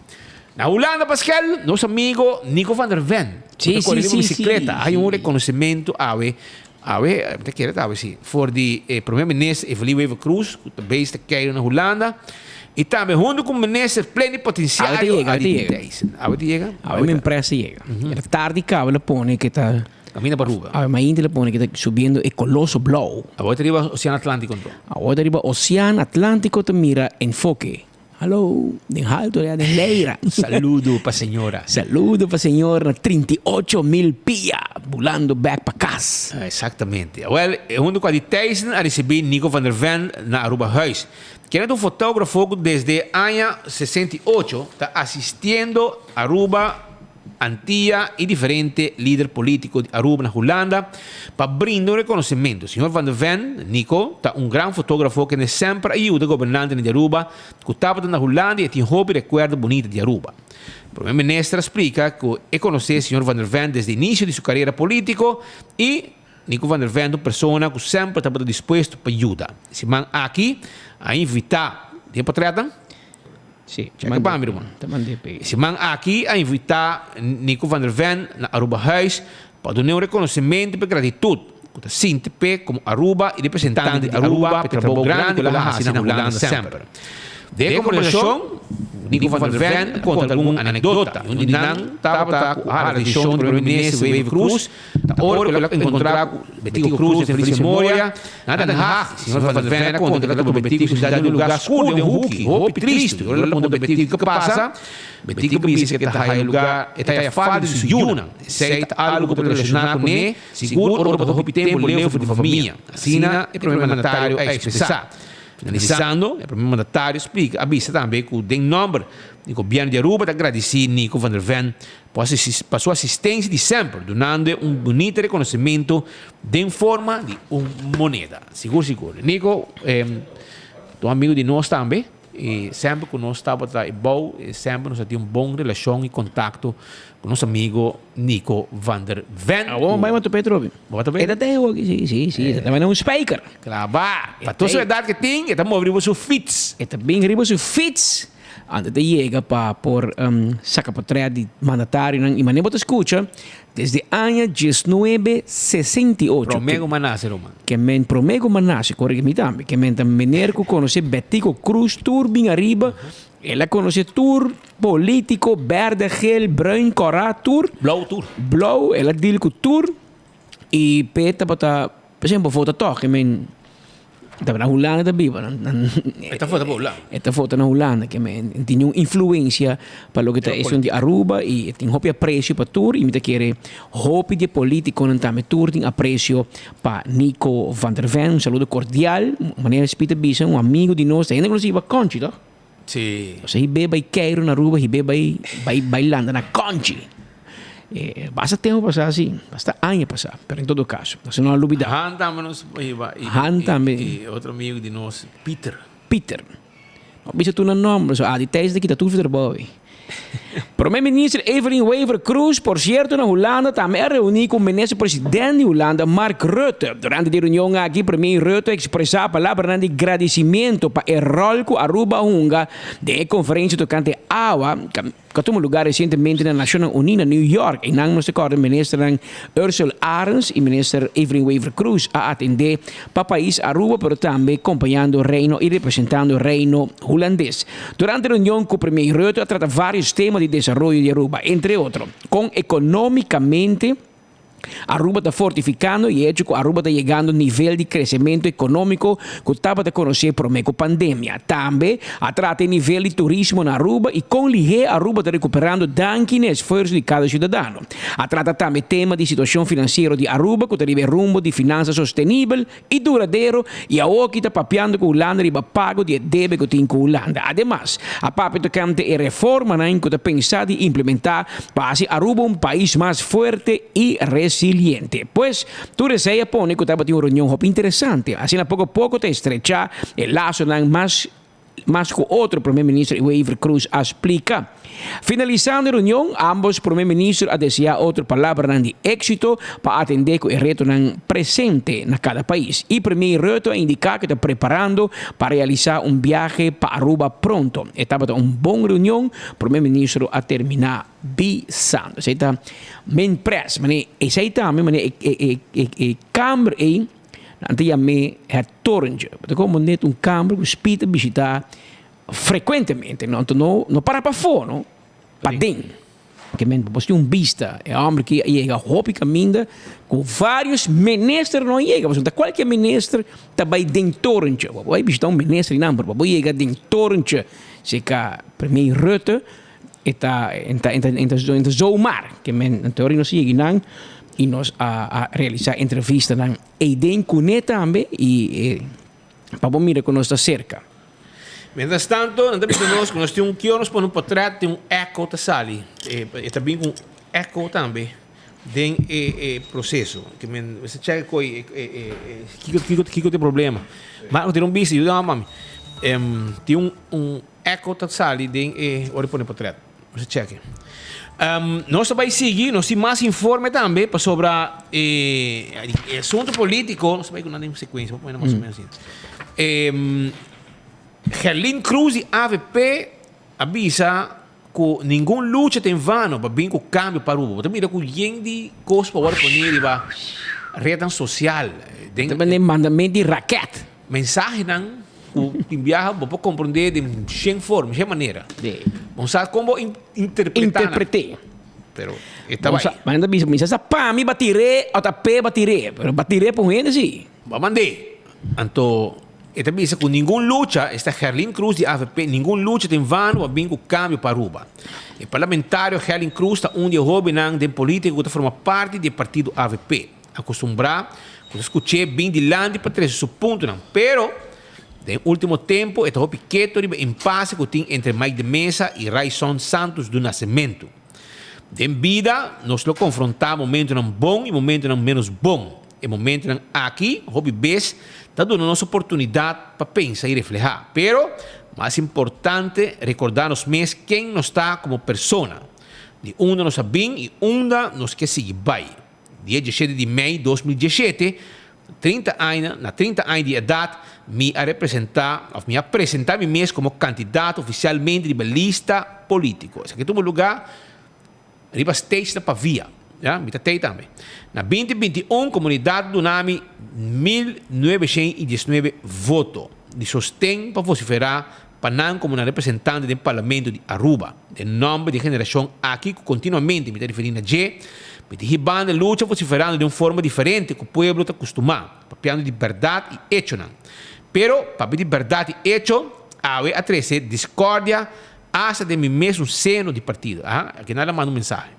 Na Hulanda Pascal, nos amigo Nico van der Ven, ku ta kore riba bisikleta, a haña un rekonosementu awe, awe, mi ta kere ta awe si, for di e Prome Minister Evelyn Wever-Croes, ku ta bezig ta keiru na Hulanda, i tambe huntu ku Minister Plenipotenciario Arie Thijssen. Awe ta yega? Awe mi empresa yega. E tardi kaba lo pone ke ta. Camina pa Aruba. Awe mainta lo pone ke ta subiendo e Coloso Blou. Awor ta riba Ocean Atlantico anto. Awor ta riba Ocean Atlantico ta mira Enfoke. Hallo, den halto allá den Leira. Saludo pa señora. Saludo pa señor na 38,000 pia, bulando bek pa kas. Exactamente. Awel, hunto cu Adi Thijssen a ricibi Nico van der Ven na Aruba Huis. Kende ta un fotografo cu desde aña 68 ta asistiendo Aruba, Antia y diferente lider politico di Aruba na Hulanda pa brinda un reconocimento. Señor Van der Ven, Nico, ta un gran fotografo kende semper a yuda gobernantenan di Aruba cu tabata na Hulanda y e tin hopi recuerdo bunita di Aruba. Prome Minister a splica cu e conoce señor Van der Ven desde inicio di su carera politico y Nico van der Ven ta un persona cu semper tabata dispuesto pa yuda. E siman aki a invita, den potretnan? Sí, Check pa mi ruman. Ta mand'é p'e. E siman aki a invita Nico van der Ven na Aruba Huis pa dun'é un reconocimento p'e gratitud cu ta sinti p'e como Aruba y representante di Aruba p'e trabou grandi cu el a haci na Hulanda semper. Den e conversacion. Nico van der Ven a konta algun anekdota. Un di nan tabata ku a hala atenshon di Prome Minister Wever Croes ta ora ku el a enkontrá ku Betico Croes den feliz memoria na Den Haag. Señor van der Ven a konta ku el a topa Betico sinta den un lugá skur den un huki, hopi tristu. Ora el a puntra Betico kiko a pasa, Betico a bisa ku e ta haya lugá e ta haya falta di su yunan. Esei ta algu ku ta relashoná kuné sigur ora bo ta hopi tempu leu for di bo famia. Asina e prome mandatario a ekspresá. Finalisando, e prome mandatario splika a bisa tambe ku den nòmber di gobièrnu di Aruba ta gradisí Nico van der Ven pa su asistensia di semper, dunando e un bunita rekonosementu den forma di un moneda. Sigur sigur. Nico ta un amigu di nos tambe i semper ku nos tabata e bou semper nos a tin un bon relashon i kontakto ku nos amigo Nico van der Ven. Awor bai mata Petro obi. Bo ta E ta te hoki, si, si, si. E ta manda un spijker. Klaba. Pa tur su edat ke tin, e ta move riba su fiets. E ta bin riba su fiets. Anto ta yega pa por saka potret di mandatarionan. I manera bo ta skucha, desde aña diesnuebe sesenta i ocho. Prome ku mi a nase, ruman. Ke men prome ku mi a nase, kore ke mi tambe. Ke men ta mener ku konosé Betico Croes tur bin ariba. El a konosé tur polítiko, bèrdè, gel, bruin, kòrá, tur. Blou tur. Blou, el a deal ku tur. I p'e tabata, por ehempel, vota tòg, i men, tabata na Hulanda ta biba. E ta vota pa Hulanda. E ta vota na Hulanda, ke men tin un influensia pa loke ta esun di Aruba i e tin hopi apresio pa tur i mi ta kere hopi di e polítikonan tambe tur tin apresio pa Nico van der Ven. Un saludo kordial, manera Speed a bisa, un amigu di nos, ta hende ku nos iba Conchi, tòg? Sí. Osea hib'é bai keiru na Aruba, hib'é bai bai bai landa na Conchi. E basta tempo pasá sí, basta aña pasá, pero en todo caso, nos no a lubidá. Han tambe nos hiba y Han tambe. y otro amigo di nos, Pieter. Pieter. No bisa tur nan nomber, so Adi Thijs ta kita tur trabou ei. Prome Minister Evelyn Wever Croes, por cierto na Hulanda tambe a reuni cu Minister President di Hulanda Mark Rutte. Durante di reunion aki Premier Rutte a expresa palabranan di gradicimento pa e rol cu Aruba a hunga den e conferencia tocante awa cu a tuma lugar recientemente na Nacionnan Uni na New York. Eynan nos ta corda Ministernan Ursell Arends y Minister Evelyn Wever Croes a atende pa pais Aruba pero tambe compañando Reino y representando Reino Hulandes. Durante reunion cu Premier Rutte a trata varios tema di desaroyo di Aruba, entre otro, con economicamente Aruba ta fortificando y hecho cu Aruba ta yegando nivel di crecemento economico cu tabata conoce prome cu pandemia. Tambe a trata e nivel di turismo na Aruba y con lihe Aruba ta recuperando danki na esfuerzo di cada ciudadano. A trata tambe tema di situacion financiero di Aruba cu ta riba e rumbo di finansa sostenibel y duradero y awoki ta papiando cu Hulanda riba pago di e debe cu tin cu Hulanda. Ademas, a papia tocante e reformanan cu ta pensa di implementa pa haci Aruba un pais mas fuerte y resiliente. Pues, tur esey a pone cu tabatin un reunion hopi interesante. Asina poco poco ta estrecha e lasonan mas Mas ku otro, Prome Minister Wever Croes a splika. Finalisando e reunion, ambos Prome Minister a deseá otro palabranan di éksito pa atendé ku e retonan presente na kada pais. I Premier Rutte a indiká ku e ta preparando pa realisá un biahe pa Aruba pronto. E tabata un bon reunion, Prome Minister a terminá bisando. Esei ta min pres, manera esei tambe manera e kamber ei. Nan ta yam'é Het Torentje. Bo ta komo net un kamber ku Speed ta bishitá frekuentemente. No, anto no no para pafó no, paden. Ke men bo tin un bista. E hòmber ki a yega hopi kaminda ku vários minister no a yega. Pasobra ta kualke minister ta bai den torentje. Bo bai bishitá un minister einan, pero pa bo yega den torentje serka Premier Rutte e ta e ta e ta zomaar. Ke men anto ora nos a yega einan i nos a a realisá entrevistanan eiden kuné tambe i pa bo mira ku nos ta serka. Mientras tanto, nan ta bisa nos ku nos tin un kio nos pone un potret tin un echo ta sali. E ta bin ku un echo tambe den e e proseso. Ke men mester chèk koi e e kiko kiko kiko ta e problema. Marco tira un bista yuda mami. Tin un un echo ta sali den e ora di pone potret. Nos a cheke. Nos ta bai sigui, nos tin mas informe tambe pasobra e asunto politico, nos ta bai ku nan den secuencia, bo pone mas o menos asina. Gerlin Cruz di avp a bisa ku ningun lucha ta en vano pa bin ku cambio pa Aruba. Bo ta mira ku yen di kos pa wòrdu pone riba rednan sosial. Den mandamento di raket. Mensahenan. ku tin biaha bo por komprondé den shen forma, shen manera. Bo sa kon bo interpretá nan. Interpreté. Pero e ta bai. Ma nan ta bisa, mi sa sa pa mi batiré o ta p'e batiré, pero batiré pa un hende si. Bo a mand'é. Anto e ta bisa ku ningun lucha, esta Gerlin Cruz di avp, ningun lucha ta en vano pa bin ku kambio pa Aruba. E parlamentario Gerlin Cruz ta un di e hobennan den politika ku ta forma parti di e partido avp. Akustumbrá ku ta skuch'é bin dilanti pa trese su puntonan, pero den último tempu e ta hopi keto riba e impase ku tin entre Mike de Meza i Ryçond Santos do Nascimento. Den bida nos lo konfrontá momentunan bon i momentunan ménos bon. E momentunan aki hopi bes ta duna nos oportunidat pa pensa i reflehá. Pero, mas importante, rekordá nos mes ken nos ta komo persona, di unda nos a bin i unda nos ke sigui bai. Dia diesshete di mei 2017, 30 aña, na 30 aña di edat, mi a representá òf mi a presentá mi mes komo kandidato ofisialmente riba lista polítiko. Esaki tuma lugá riba stage na Pavia. Ya, mi ta tei tambe. Na 2021 komunidat a duna mi 1919 voto di sosten pa vosiferá pa nan komo nan representante den Parlamento di Aruba. Den nòmber di e generashon aki ku kontinuamente mi ta referí na dje, mi ta hibando e lucha vosiferando den un forma diferente ku pueblo ta kustumá, papiando di bèrdat i echonan. Pero, papia di bèrdat i echo, awe a trese diskòrdia asta den mi mesun seno di partido. Aha, aki nan a manda un mensahe.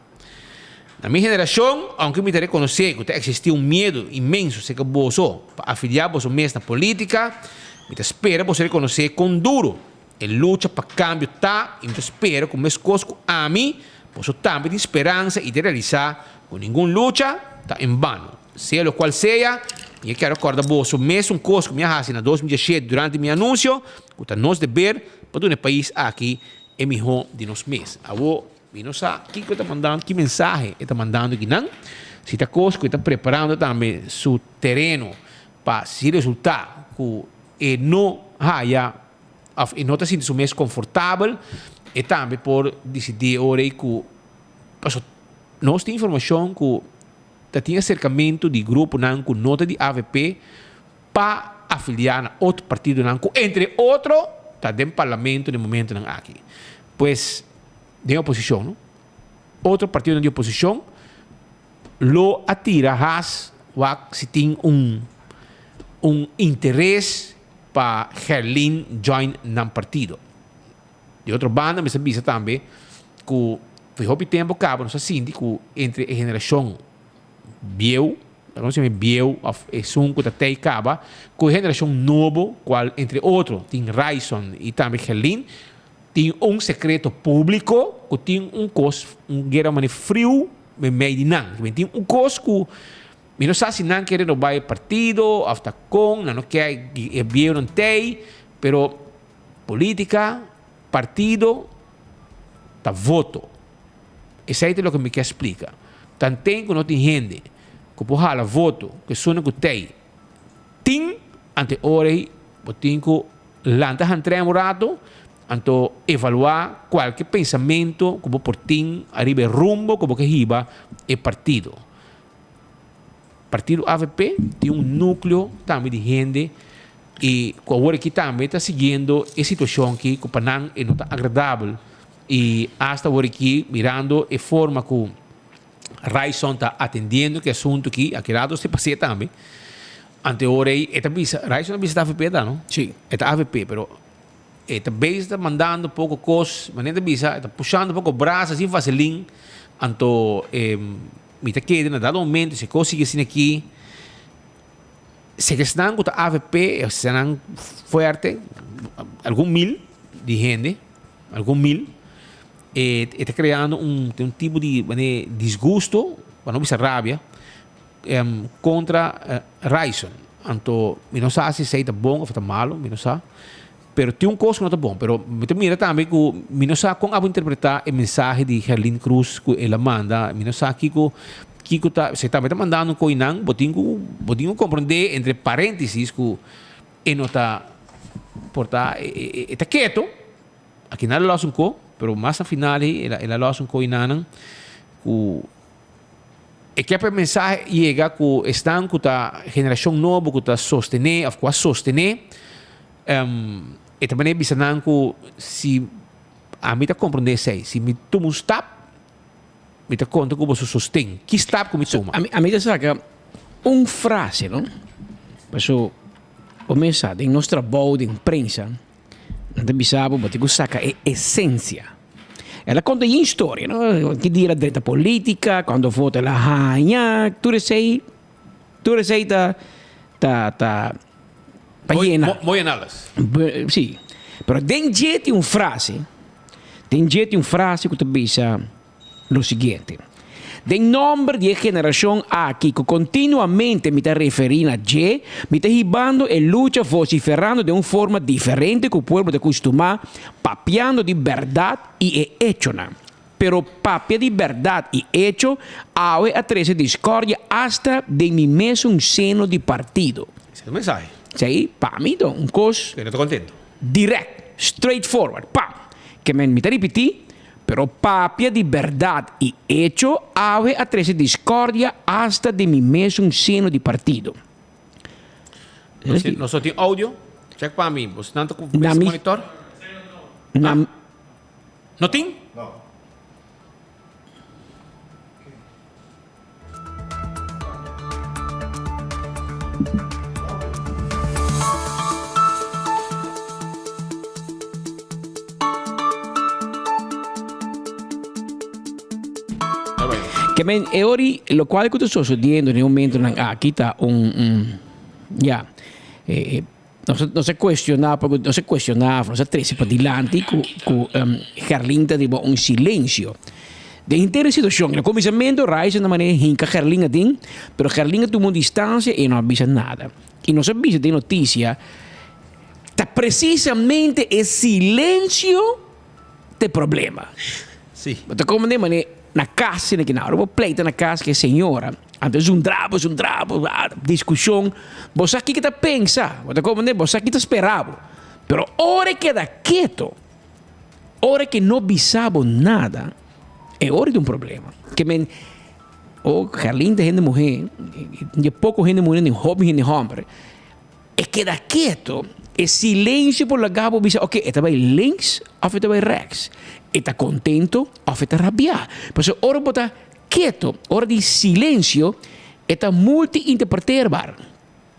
Na mi generashon, ounke mi ta rekonosé ku ta eksistí un miedu inmenso serka boso pa afiliá boso mes na polítika, mi ta spera boso rekonosé kon duru e lucha pa kambio ta i mi ta spera ku meskos ku ami, boso tambe tin speransa i ta realisá ku ningun lucha ta en bano. Sea lokual sea, mi a kere kòrda boso mesun kos ku mi a hasi na 2017 durante mi anunsio, ku ta nos deber pa duna e pais aki e mihó di nos mes. Awor. Mi no sa kiko e ta mandando, ki mensahe e ta mandando kinan. Si ta kos ku e ta preparando tambe su tereno pa si resultá ku e no haya òf e no ta sinti su mes konfortabel, e tambe por disidí e ora ei ku pasobra nos tin informashon ku ta tin aserkamentu di gruponan ku no ta di avp pa afiliá na otro partidonan ku entre otro ta den parlamento den momentonan aki. Pues. Den oposicion no. Otro partidonan di oposicion lo a tira has wak si tin un un interes pa Gerlin join nan partido. Di otro banda mester bisa tambe cu for hopi tempo caba nos a sinti cu entre e generacion bieu, laga nos yama bieu of esun cu ta tey caba, cu e generacion nobo cual entre otro tin Ryson y tambe Gerlin, Tin un sekreto públiko ku tin un kos, un guera manera friu meimei di nan. Tin un kos ku mi no sa si nan ke renobá e partido òf ta kon, nan no ke e bieunan tei, pero polítika, partido ta voto. Esei ta loke mi ke splika. Tanten ku no tin hende ku por hala voto ku esunnan ku tei tin, ante ora ei bo tin ku Lanta hantrem un rato, anto evaluá kualke pensamentu ku bo por tin ariba e rumbo ku bo ke hiba e partido. Partido avp tin un núkleo tambe di hende i ku awor aki tambe ta siguiendo e situashon aki ku pa nan e no ta agradabel i asta awor aki mirando e forma ku Ryson ta atendiendo ku e asuntu aki, aki rato si pas'é tambe. Ante ora ei e ta bisa, Ryson a bisa ta avp ta no? Sí. E ta avp, pero e ta bezig ta mandando poko kos, manera e ta bisa, e ta pushando poko brasa sin vaselin, anto mi ta kere na dado momento si e kos sigui asina aki, si esnan ku ta avp, esnan fuerte, algun mil di hende, algun mil, e e ta kreando un un tipo di manera disgusto, pa no bisa rabia, kontra Ryson. Anto mi no sa si esei ta bon òf ta malu, mi no sa. Pero tin un kos ku no ta bon. Pero mi ta mira tambe ku mi no sa kon abo interpretá e mensahe di Gerlin Cruz ku el a manda. Mi no sa kiko kiko ta si e tambe ta mandando koinan bo tin ku bo tin ku komprondé entre paréntesis ku e no ta por ta e ta keto. Aki nan a lòs un ko, pero mas na final ei el a lòs un ko enanan ku E ke pa e mensahe yega ku esnan ku ta generashon nobo ku ta sostené òf ku a sostené. E ta manera bisa nan ku si ami ta komprondé esei, si mi tuma un stap, mi ta konta ku boso sosten. Ki stap ku mi tuma? Ami ami ta saka un frase no, paso bo mes sa den nos trabou den prensa nan ta bisa bo bo tin ku saka e esensia. El a konta yin storia no, ki dia el a drenta politika, kuantu voto el a haña, tur esei Tur esei ta ta ta pa yena. Mooi en alles. Sí. Pero den dje tin un frase, den dje tin un frase ku ta bisa lo siguiente, Den nòmber di e generashon aki ku kontinuamente mi ta referí na dje, mi ta hibando e lucha vosiferando den un forma diferente ku pueblo ta kustumá, papiando di bèrdat i e echonan. Pero papia di berdad y hecho, awe a trece discordia hasta den mi mesun seno di partido. Ese ta un mensahe. Esey pa mi ta un cos. Ke no ta contento. Direct, straight forward, pam! Ke men mi ta ripiti, pero papia di berdad y hecho, awe a trece discordia hasta den mi mesun seno di partido. Nos no tin audio? Check pa mi, bo nan ta cu monitor? Na No tin? No. Ke men e ori lokual ku ta sosodiendo den e momentonan aki ta un un ya e Nos nos a cuestiona paku nos a cuestiona nos a trece padilanti cu cu Gerlin ta riba un silencio. Den henter e situacion na cuminsamentu Raiza na manera hinca Gerlin aden pero Gerlin a tuma un distancia y e no a bisa nada. Y nos a bisa den noticia ta precisamente e silencio ta e problema. Sí. Bo ta como den manera na cas sina ki nan. Ora bo pleita na cas cu e señora, anto es un drabo, es un drabo, discusion. Bo sa kiko ta pensa, bo ta comprende, bo sa ki ta spera bo. Pero ora e keda keto, ora ke no bisa bo nada, e ora ta un problema. Ke men, oh, Gerlin ta hende muhe, di poco hende muhe, ni hopi hende homber. E keda keto, e silencio por laga bo bisa, ok, e ta bai links of e ta bai rechts. E ta contento of e ta rabia. Pasobra ora bo ta keto, ora di silencio, e ta multi-interpreteerbaar.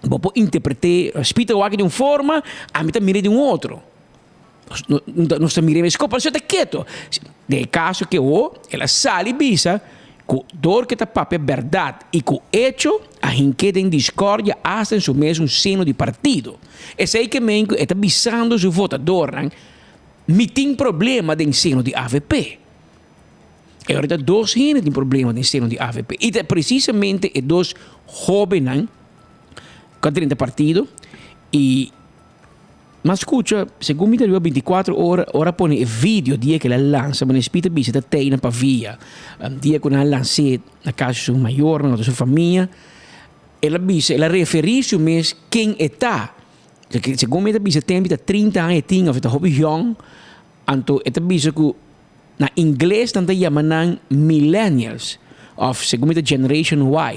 Bo por interprete, Spita wak di un forma, ami ta mira di un otro. Nos ta mira e mes kos, pasobra e ta keto. Den e kaso ke ho, el a sali bisa ku dor ke ta papia bèrdat i ku echo a hink'é den diskordia asta den su mesun seno di partido. Esei ke men ku e ta bisando su votadornan, Mi tin problema den seno di avp. E ora ta dos hende tin problema den seno di avp i ta presisamente e dos hóbennan ku a drenta partido i M'a scucha, segun mi ta riba binticuatro ora, ora a pone e video dia cu el a lansa, Meneer Speed a bisa ta tey na Pavia, dia cu nan a lans'é na casa di su mayornan of su famia, el a bisa, el a referi su mes ken e ta. Segun mi ta bisa tempo ta trinta aña e tin of e ta hopi yong, anto e ta bisa cu na ingles nan ta yama nan millennials of segun mi ta generation Y.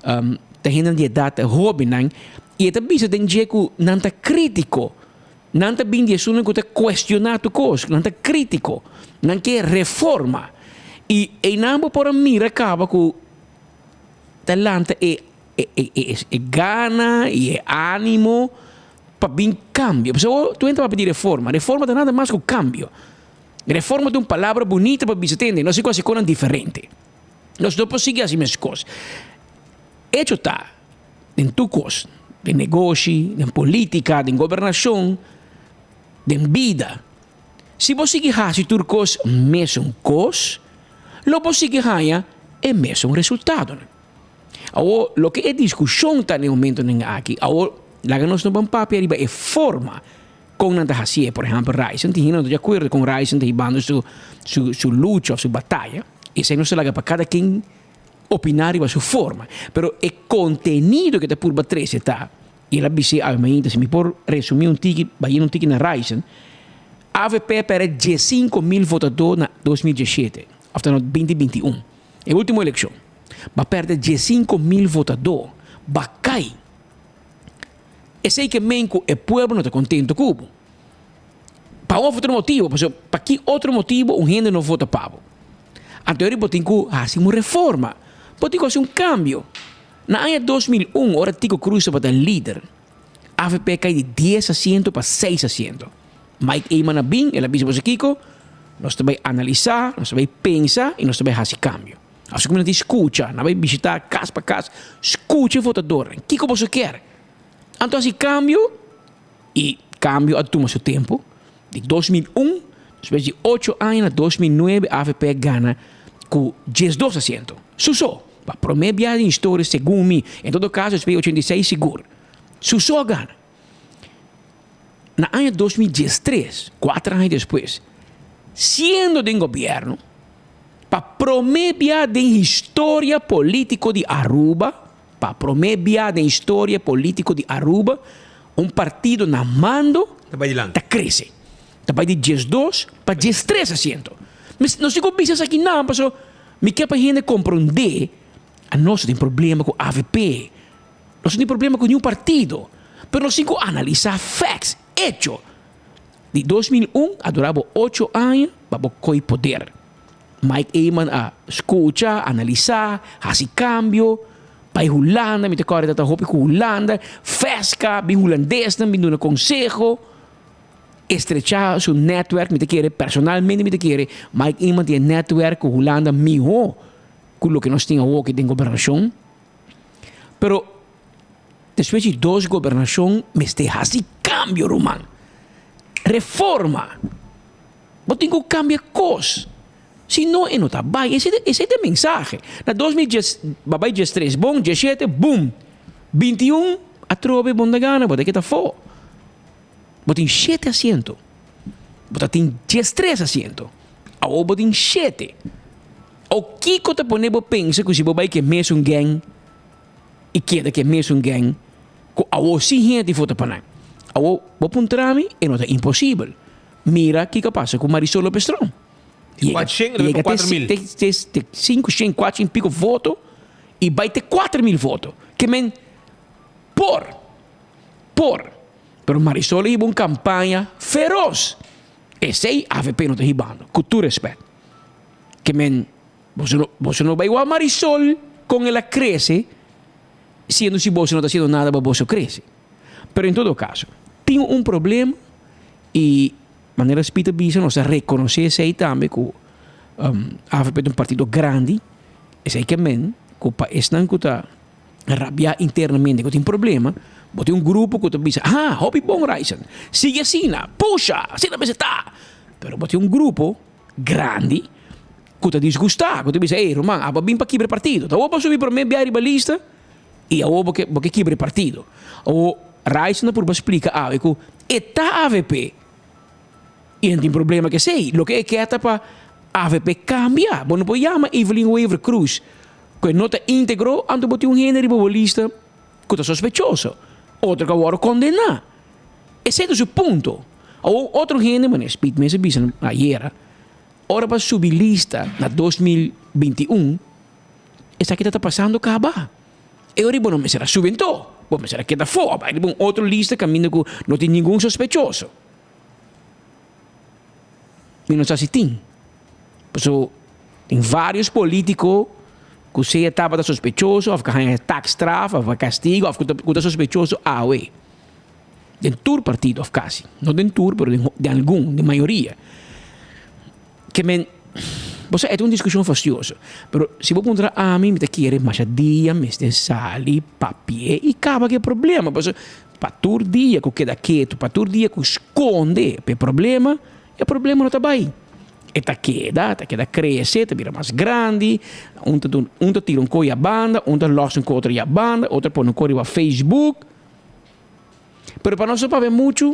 Ta hendenan di edat hóbennan i e ta bisa den dje ku nan ta krítiko. Nan ta bin di esunnan ku ta kuestioná tur kos, nan ta krítiko, nan ke reforma. I einan bo por a mira kaba ku ta lanta e e gana i e ánimo pa bin kambio. Pasobra tur hende ta papia di reforma, reforma ta nada mas ku kambio. Reforma ta un palabra bunita pa bisa tende, nos a hasi kosnan diferente. Nos no por sigui hasi mes kos. Echo ta, den tur kos, den negoshi, den politika, den gobernashon, den bida, si bo sigui hasi tur kos mesun kos, lo bo sigui haña e mesun resultadonan. Awor, loke e diskushon ta na e momentonan aki, awor laga nos no ban papia riba e forma Kon nan ta hasié? Por ehèmpel, Ryson tin hende no ta di akuerdo kon Ryson ta hibando su su su lucha òf su bataya. Esei nos ta laga pa kada ken opiná riba su forma. Pero e kontenido ke ta purba trese ta, i el a bis'é awe mainta, si mi por resumí un tiki, bayendo un tiki na Ryson, avp a pèrdè diesinko mil votadó na 2017, òf ta no 2021, e último elekshon. Bo a pèrdè 15,000 votadó. Bo a kai. Esei ke men ku e pueblo no ta kontento ku bo. Pa un of otro motibo, pasobra pa ki otro motibo un hende no vota pa bo? Anto eri bo tin ku hasi un reforma, bo tin ku hasi un kambio. Na aña 2001 ora Tico Cruz tabata lider, avp a kai di dies asiento pa seis asiento. Mike Eman a bin, el a bisa boso kiko, nos ta bai analisá, nos ta bai pensa i nos ta bai hasi kambio. Asina ku mi nan tin skucha, nan bai bishitá kas pa kas, skucha e votadornan, kiko boso kier? Anto hasi kambio i kambio a tuma su tempu. Di 2001, despues di ocho aña na 2009 avp a gana ku diesdos asiento. Su so, pa promé biaha den historia segun mi, en todo kaso despues di 86 sigur, su so a gana. Na aña 2013, kuater aña despues, siendo den gobièrnu, pa promé biaha den historia polítiko di Aruba, Pa prome bia den historia politico di Aruba un partido na mando ta crece. Ta bay di 12 pa 13 asiento. Nos tin cu bisa esaki nan paso mi ke pa hende compronde anos no tin problema cu avp, nos no tin problema cu niun partido, pero nos tin cu analisa facts, hecho. Di 2001 a dura bo ocho aña pa bo coy poder. Mike Eman a scucha, analisa, haci cambio, bay Hulanda, mi ta corda ta ta hopi cu Hulanda, fesca, bin Hulandesnan bin duna conseho, estrecha su netwerk, mi ta kere personalmente mi ta kere Mike Eman tin e netwerk cu Hulanda miho cu loke nos tin awoki den gobernacion, pero despues di dos gobernacion mester haci cambio ruman, reforma. Bo tin ku kambia kos. Si no e no ta bai. Esei ta esei ta e mensahe. Na 2010 ba bai 13 bon, 17 bum. 21 atrobe bon ta gana, bo ta keda afó. Bo tin shete asiento. Bo ta tin 13 asiento. Awor bo tin shete. O kiko ta pone bo pensa ku si bo bai ku e mesun gang i keda ku e mesun gang ku awor si hende tin vota pa nan. Awor bo puntra mi e no ta imposibel. Mira kiko a pasa ku Marisol Lopez Tromp. Yega te te 500, 400 piko voto i bai te 4000 voto. Ke men por, por. Pero Marisol a hiba un kampaña feros. Esei avp no ta hibando, ku tur respet. Ke men boso no boso no bai wak Marisol kon el a krese siendo si boso no ta hasiendo nada pa boso krese. Pero en todo kaso tin un problema I manera Speed a bisa nos a rekonosé esei tambe ku avp ta un partido grandi, esei ke men ku pa esnan ku ta rabiá internamente ku tin problema, bo tin un grupo ku ta bisa, ha, hopi bon Ryson, sigui asina, pusha, asina mester ta. Pero bo tin un grupo grandi ku ta disgustá, ku ta bisa, ey ruman, abo a bin pa kibra e partido, ta awor bo a subi promé bia riba lista i awor bo ke bo ke kibra e partido. Awor Ryson a purba splika awe ku e ta avp i nan tin problema ku esei. Loke e ke ta pa avp kambia. Bo no por yama Evelyn Wever Croes ku e no ta íntegro anto bo tin un hende riba bo lista ku ta sospechoso, otro ku a wòrdu kondená. Esei ta su punto. Awor otro hende, manera Speed mes a bisa ayera, ora pa subi lista na 2021 esaki ta ta pasando kaba. E ora bo no mester a subi anto, bo mester a keda afó, a bai riba un otro lista kaminda ku no tin ningun sospechoso. Mi no sa si tin. Pasobra tin vários polítiko ku sea tabata sospechoso òf ku a haña taakstraf òf kastigo òf ku ta sospechoso awe. Den tur partido òf kasi. No den tur pero den algun, den mayoria. Ke men, bo sa e ta un diskushon fastioso, pero si bo puntra ami mi ta kere masha dia mester sali papia i kaba ku e problema, pasobra pa tur dia ku keda ketu, pa tur dia ku skonde pa e problema, e problema no ta bai. E ta keda, ta keda krese, ta bira mas grandi, un ta un ta tira un koi a banda, un ta lòs un koi otro a banda, otro a pone un koi riba Facebook. Pero pa nos no papia muchu,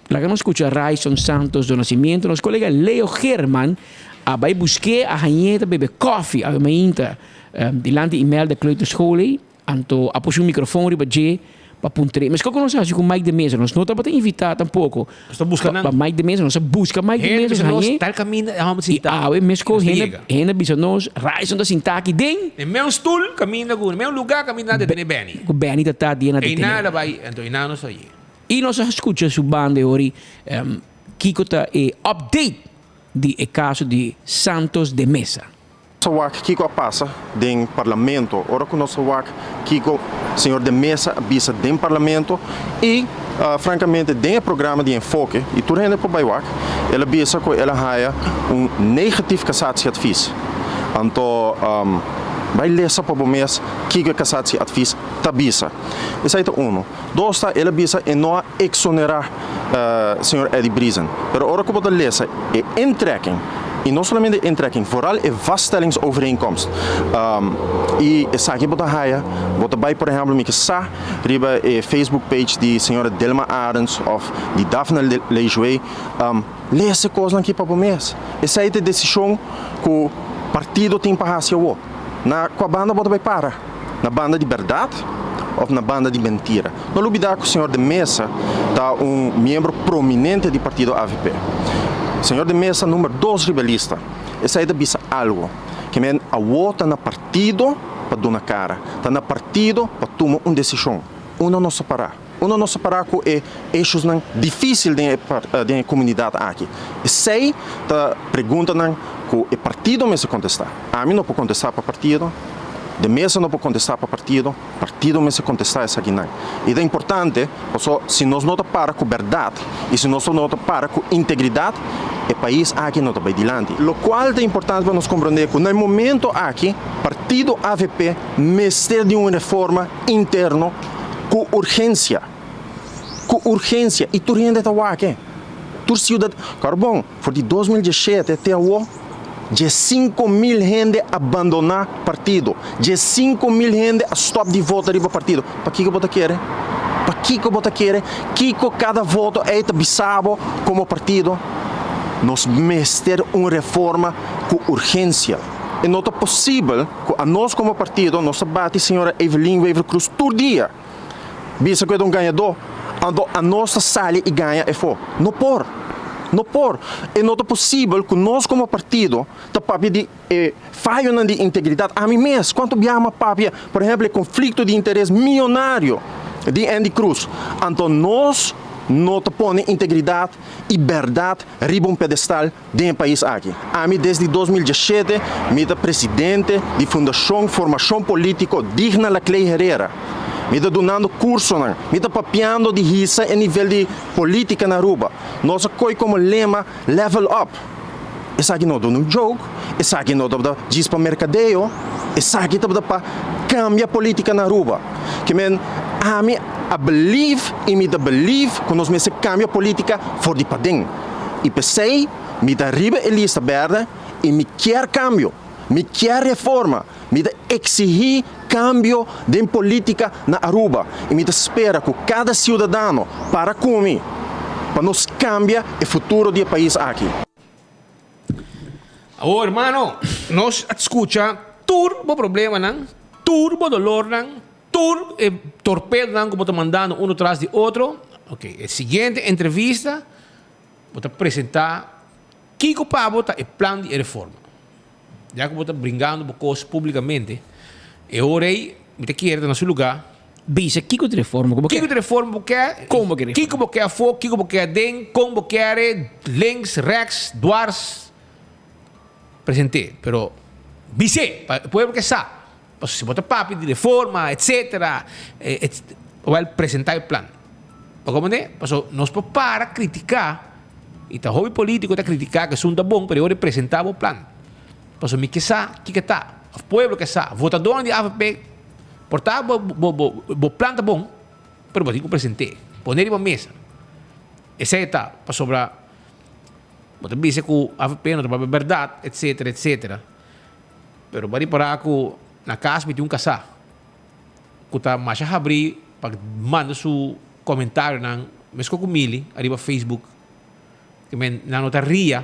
laga nos skucha Ryson Santos do Nascimento. Nos kolega Leo Geerman a bai busk'é, a hañ'é ta bebe kòfi awe mainta dilanti Imelda Kleuterschool ei. Anto a pushi un mikrofon riba dje Pa puntr'é. Meskos ku nos a hasi ku Mike de Meza, nos no tabata invitá tampoko. Nos ta buska nan. Pa Mike de Meza, nos a buska Mike de Hende Meza, bisa nos, hañ'é. tal kaminda e hòmber I sintá. awe meskos Nos ta hende, yega. hende bisa nos, Ryson ta sintá aki den. Den meun stul kaminda ku, den meun lugá kaminda nan a detené Benny. Ku Benny ta ta dia nan a detené. Einan el a bai, anto einan nos a yega. I nos a skucha su banda e ora kiko ta e update di e kaso di Santos de Meza. Nos a wak kiko a pasa den Parlamento, ora ku nos a wak kiko señor de Meza a bisa den Parlamento i frankamente den e programa di Enfoke, i tur hende por bai wak, el a bisa ku el a haya un negatief cassatieadvies. Anto bai lesa pa bo mes kiko e cassatieadvies ta bisa. Esei ta uno. Dos ta el a bisa e no a exonerá señor Eddie Briesen. Pero ora ku bo ta lesa e intrekking, i no solamente e intrekking, vooral e vaststellingsovereenkomst, i esaki bo ta haya, bo ta bai por ehempel mi ke sa riba e Facebook page di señora Delma Arends of di Daphne Lejué, lesa e kosnan aki pa bo mes. Esei ta e desishon ku partido tin pa hasi awo. Na kua banda bo ta bai para? Na banda di bèrdat òf na banda di mentira? No lubidá ku señor De Meza ta un miembro prominente di partido avp. Señor De Meza number dos riba e lista. Esei ta bisa algu. Ke men awo ta na partido pa duna kara. Ta na partido pa tuma un desishon. Uno no sa pará. Uno no sa pará ku e eshusnan difísil den e den e komunidat aki. Esei ta preguntanan ku e partido mester kontestá. Ami no por kontestá pa partido, de mesa no por kontestá pa partido, partido mester kontestá esakinan. I ta importante pasobra si nos no ta para ku bèrdat i si nos no ta para ku integridat, e pais aki no ta bai dilanti. Lokual ta importante pa nos komprondé ku na e momento aki partido avp mester di un reforma interno ku urgensia, ku urgensia i tur hende ta wak e, tur siudad, kòrbon for di 2017 te awo 15.000 hende a bandoná partido, 15.000 hende a stòp di vota riba partido, pakiko bo ta kere? Pakiko bo ta kere? Kiko kada voto ei ta bisa bo komo partido? Nos mester un reforma ku urgensia. E no ta posibel ku anos komo partido nos ta bati señora Evelyn Wever-Croes tur dia bisa ku e ta un gañadó, anto anos ta sali i gaña efo. No por! No por! E no ta posibel ku nos komo partido ta papia di e fayonan di integridat. Ami mes, kuantu biaha mi a papia, por ehempel, e konflikto di interes miyonario di Endy Croes, anto nos no ta pone integridat i bèrdat riba un pedestal den e pais aki. Ami desde 2017 mi ta presidente di Fundashon Formashon Politiko Digna Laclay Herrera. Mi ta dunando kursonan, mi ta papiando di hisa e nivel di politika na Aruba. Nos a koi komo lema Level Up. Esaki no ta un joke, esaki no tabata djis pa merkadeo, esaki tabata pa kambia politika na Aruba. Ke men ami a believe i mi ta believe ku nos mester kambia politika for di paden. I p'esei mi ta riba e lista berde i mi kier kambio, mi kier reforma, mi ta eksihí kambio den politika na Aruba i mi ta spera ku kada siudadano para ku mi pa nos kambia e futuro di e pais aki. Awor, hermano, nos a skucha tur bo problemanan, tur bo dolornan, Tur e torpedonan ku bo ta mandando unu tras di otro. Ok, e siguiente entrevista bo ta presentá kiko pa bo ta e plan di e reforma. Ya ku bo ta bringando bo kos públikamente, e ora ei mi ta kere ta na su lugá. Bisa kiko ta e reforma ku bo ke. Kiko ta e reforma bo ke? Kon bo ke reforma? Kiko bo ke afó, kiko bo ke aden, kon bo kere, links, rèks, dwars. Present'é, pero bis'é pa e pueblo ke sa. Pasobra si bo ta papia di reforma etcetera wel presenta e plan. Bo comprende? Pasobra nos por para critica y ta hopi politico ta critica cu esun ta bon pero e ora di presenta bo plan. Pasobra mi ke sa kiko ta of pueblo ke sa. Votadornan di avp por ta bo plan ta bon pero bo tin cu presente. Pone riba mesa. Esey ta pasobra bo ta bisa cu avp no ta papia berdad etcetera etcetera. Pero bo a ripará ku na kas mi tin un kasá ku ta masha habrí pa manda su komentarionan meskos ku Mili ariba Facebook. Ke men nan no ta ria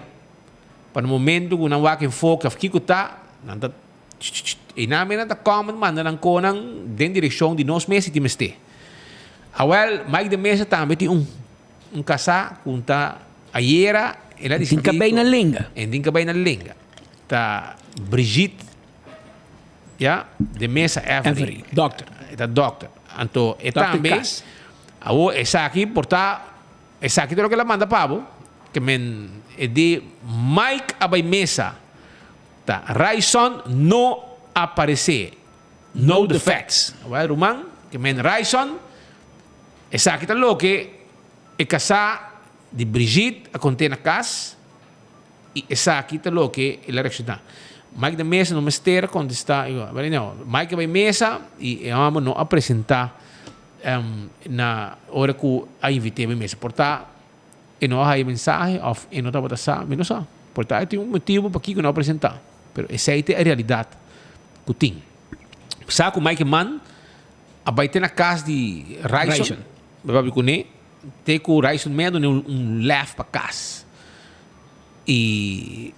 pa na momento ku nan wak enfoke òf kiko ta nan ta tch tch e nan men nan ta comment manda nan konan den direkshon di nos mes si tin mester. Awel, Mike de Meza tambe tin un un kasá ku ta ayera el a Tin disidí kabei ku na lenga. En tin kabei na lenga. Ta Brigitte ya de Meza Every. Every, dokter. E ta dokter. Anto e Dokter tambe kas. awor esaki por ta esaki ta loke el a manda pa bo ke men e di Mike a bai mesa ta Ryson no aparesé. Know the facts. Awel ruman, ke men Ryson, esaki ta loke e kasá di Brigitte a kont'é na kas i esaki ta loke el a reakshoná. Mike de Meza no mester a kontestá. No, Mike a bai mesa i e hòmber no a presentá na ora ku a invit'é bai mesa. Por ta e no a haya mensahe òf e no tabata sa, mi no sa. Por ta e tin un motibu pakiko e no a presentá. Pero esei ta e realidat ku tin. Sa ku Mike Mann a bai te na kas di Ryson, bai papia kuné, te ku Ryson mei a dun'é un lèf pa kas. I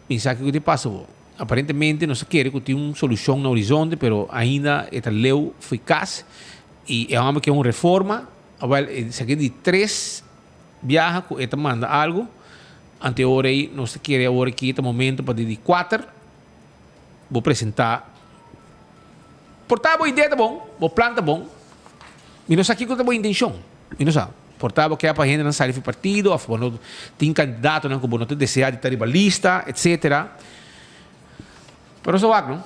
mi sa kiko ta pasa bo. Aparentemente nos ta kere ku tin un solushon na horizonte, pero ainda e ta leu fo'i kas i e hòmber ke un reforma. Awèl, esaki di tres biaha ku e ta manda algu. Ante ora ei nos ta kere awor aki ta momento pa di di kuater bo presentá. Por ta bo idea ta bon, bo plan ta bon, mi no sa kiko ta bo intenshon, mi no sa. Por ta bo ke pa hendenan sali for partido òf bo no tin kandidatonan ku bo no ta deseá di ta riba lista, etsetera. Pero nos ta wak no.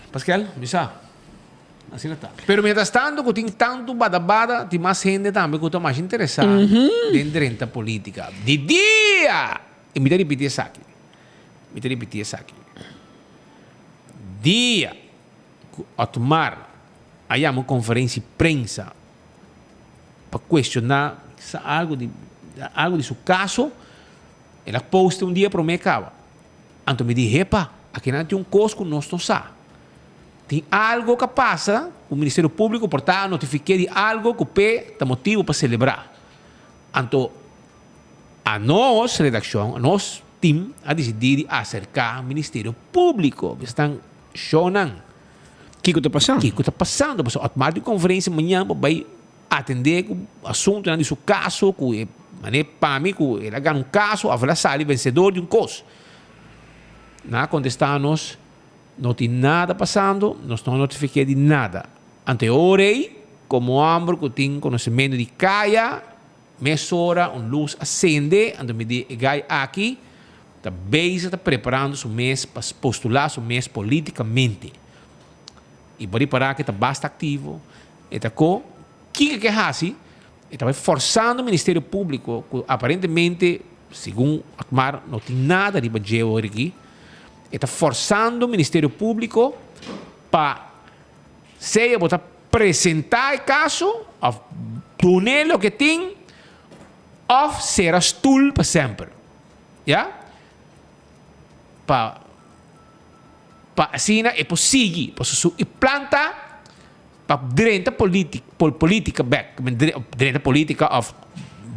Paskel, mi sa. Asina ta. Pero mientras tanto ku tin tantu bada bada, tin mas hende tambe ku ta mas interesá den drenta polítika. Di dia! I mi ta ripití esaki. Mi ta ripití esaki. Dia ku Otmar a yama un konferensia di prensa pa kuestioná sa algu di algu di su kaso, el a post un dia promé kaba. Anto mi di, Hepa, akinan tin un kos ku nos no sa. Tin algo ka pasa ku Ministerio Públiko por ta a notifiké di algo ku p'e ta motibu pa selebrá. Anto anos redakshon, anos tim a disidí di aserká Ministerio Públiko. Bisa tan shownan. Kiko ta pasando? Kiko ta pasando? Pasobra Otmar tin konferensia mañan pa bai atendé ku asuntunan di su kaso ku e manera pa mi ku el a gana un kaso òf el a sali vensedor di un kos. Nan a kontestá nos. No tin nada pasando, nos no a notifiké di nada. Anto e ora ei, komo hòmber ku tin konosementu di kaya, mesora un lus a sende, anto mi di e gai aki ta bezig ta preparando su mes pa postulá su mes politikamente. I bo ripará ku e ta basta aktivo, e ta ko kiko e ke hasi, e ta bai forsando Ministerio Públiko ku aparentemente, segun Otmar, no tin nada riba dje ora aki. E ta forsando Ministerio Públiko pa sea bo ta presentá e kaso òf dun'é loke tin òf sera stul pa semper. Ya? Pa pa asina e por sigui pasobra su e plan ta pa drenta polítika polítika bèk drenta polítika òf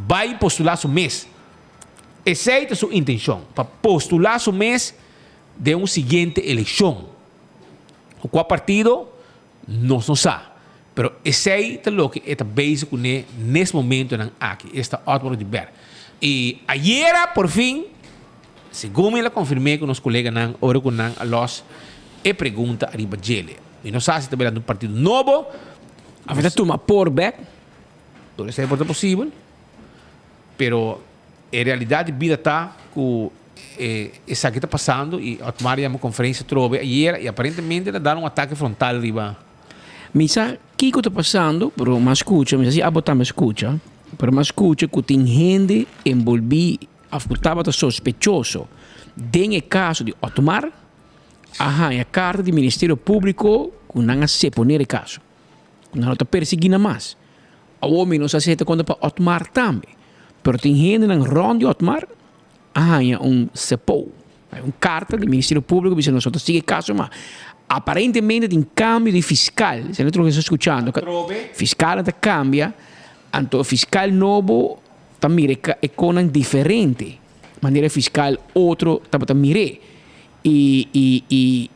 bai postulá su mes. Esei ta su intencion, pa postula su mes den un siguiente eleccion. Cu cua partido, nos no sa. Pero esei ta loke e ta bezig cune nes momentonan aki, esta Otmar Oduber. Y ayera por fin, segun mi el a confirme cu nos coleganan ora cu nan a los e pregunta ariba djele. Mi no sa si ta bira un partido nobo. Of e ta tuma por bek? Tur esei por ta posibel. Pero e realidad di bida ta cu e esaki ta pasando y Otmar yama conferencia atrobe ayer y aparentemente ta dal un atake frontal riba. Mi sa kico ta pasando, pero mi a scucha, mi sa si abo tambe a scucha, pero mi a scucha cu tin hende envolvi of cu tabata sospechoso den e caso di Otmar a haña carta di Ministerio Publico cu nan a seponer e caso. Nan no ta persiguí nan mas. Awor mi no sa si e ta konta pa Otmar tambe, pero tin hendenan rònt di Otmar a haña un sepou, un karta di Ministerio Públiko bisa nos no ta sigui e kaso mas. Aparentemente tin kambio di fiskal, esei ta loke nos ta skuchando, fiskalnan ta kambia, anto e fiskal nobo ta mira e konan diferente manera e fiskal otro tabata mir'é. I i i.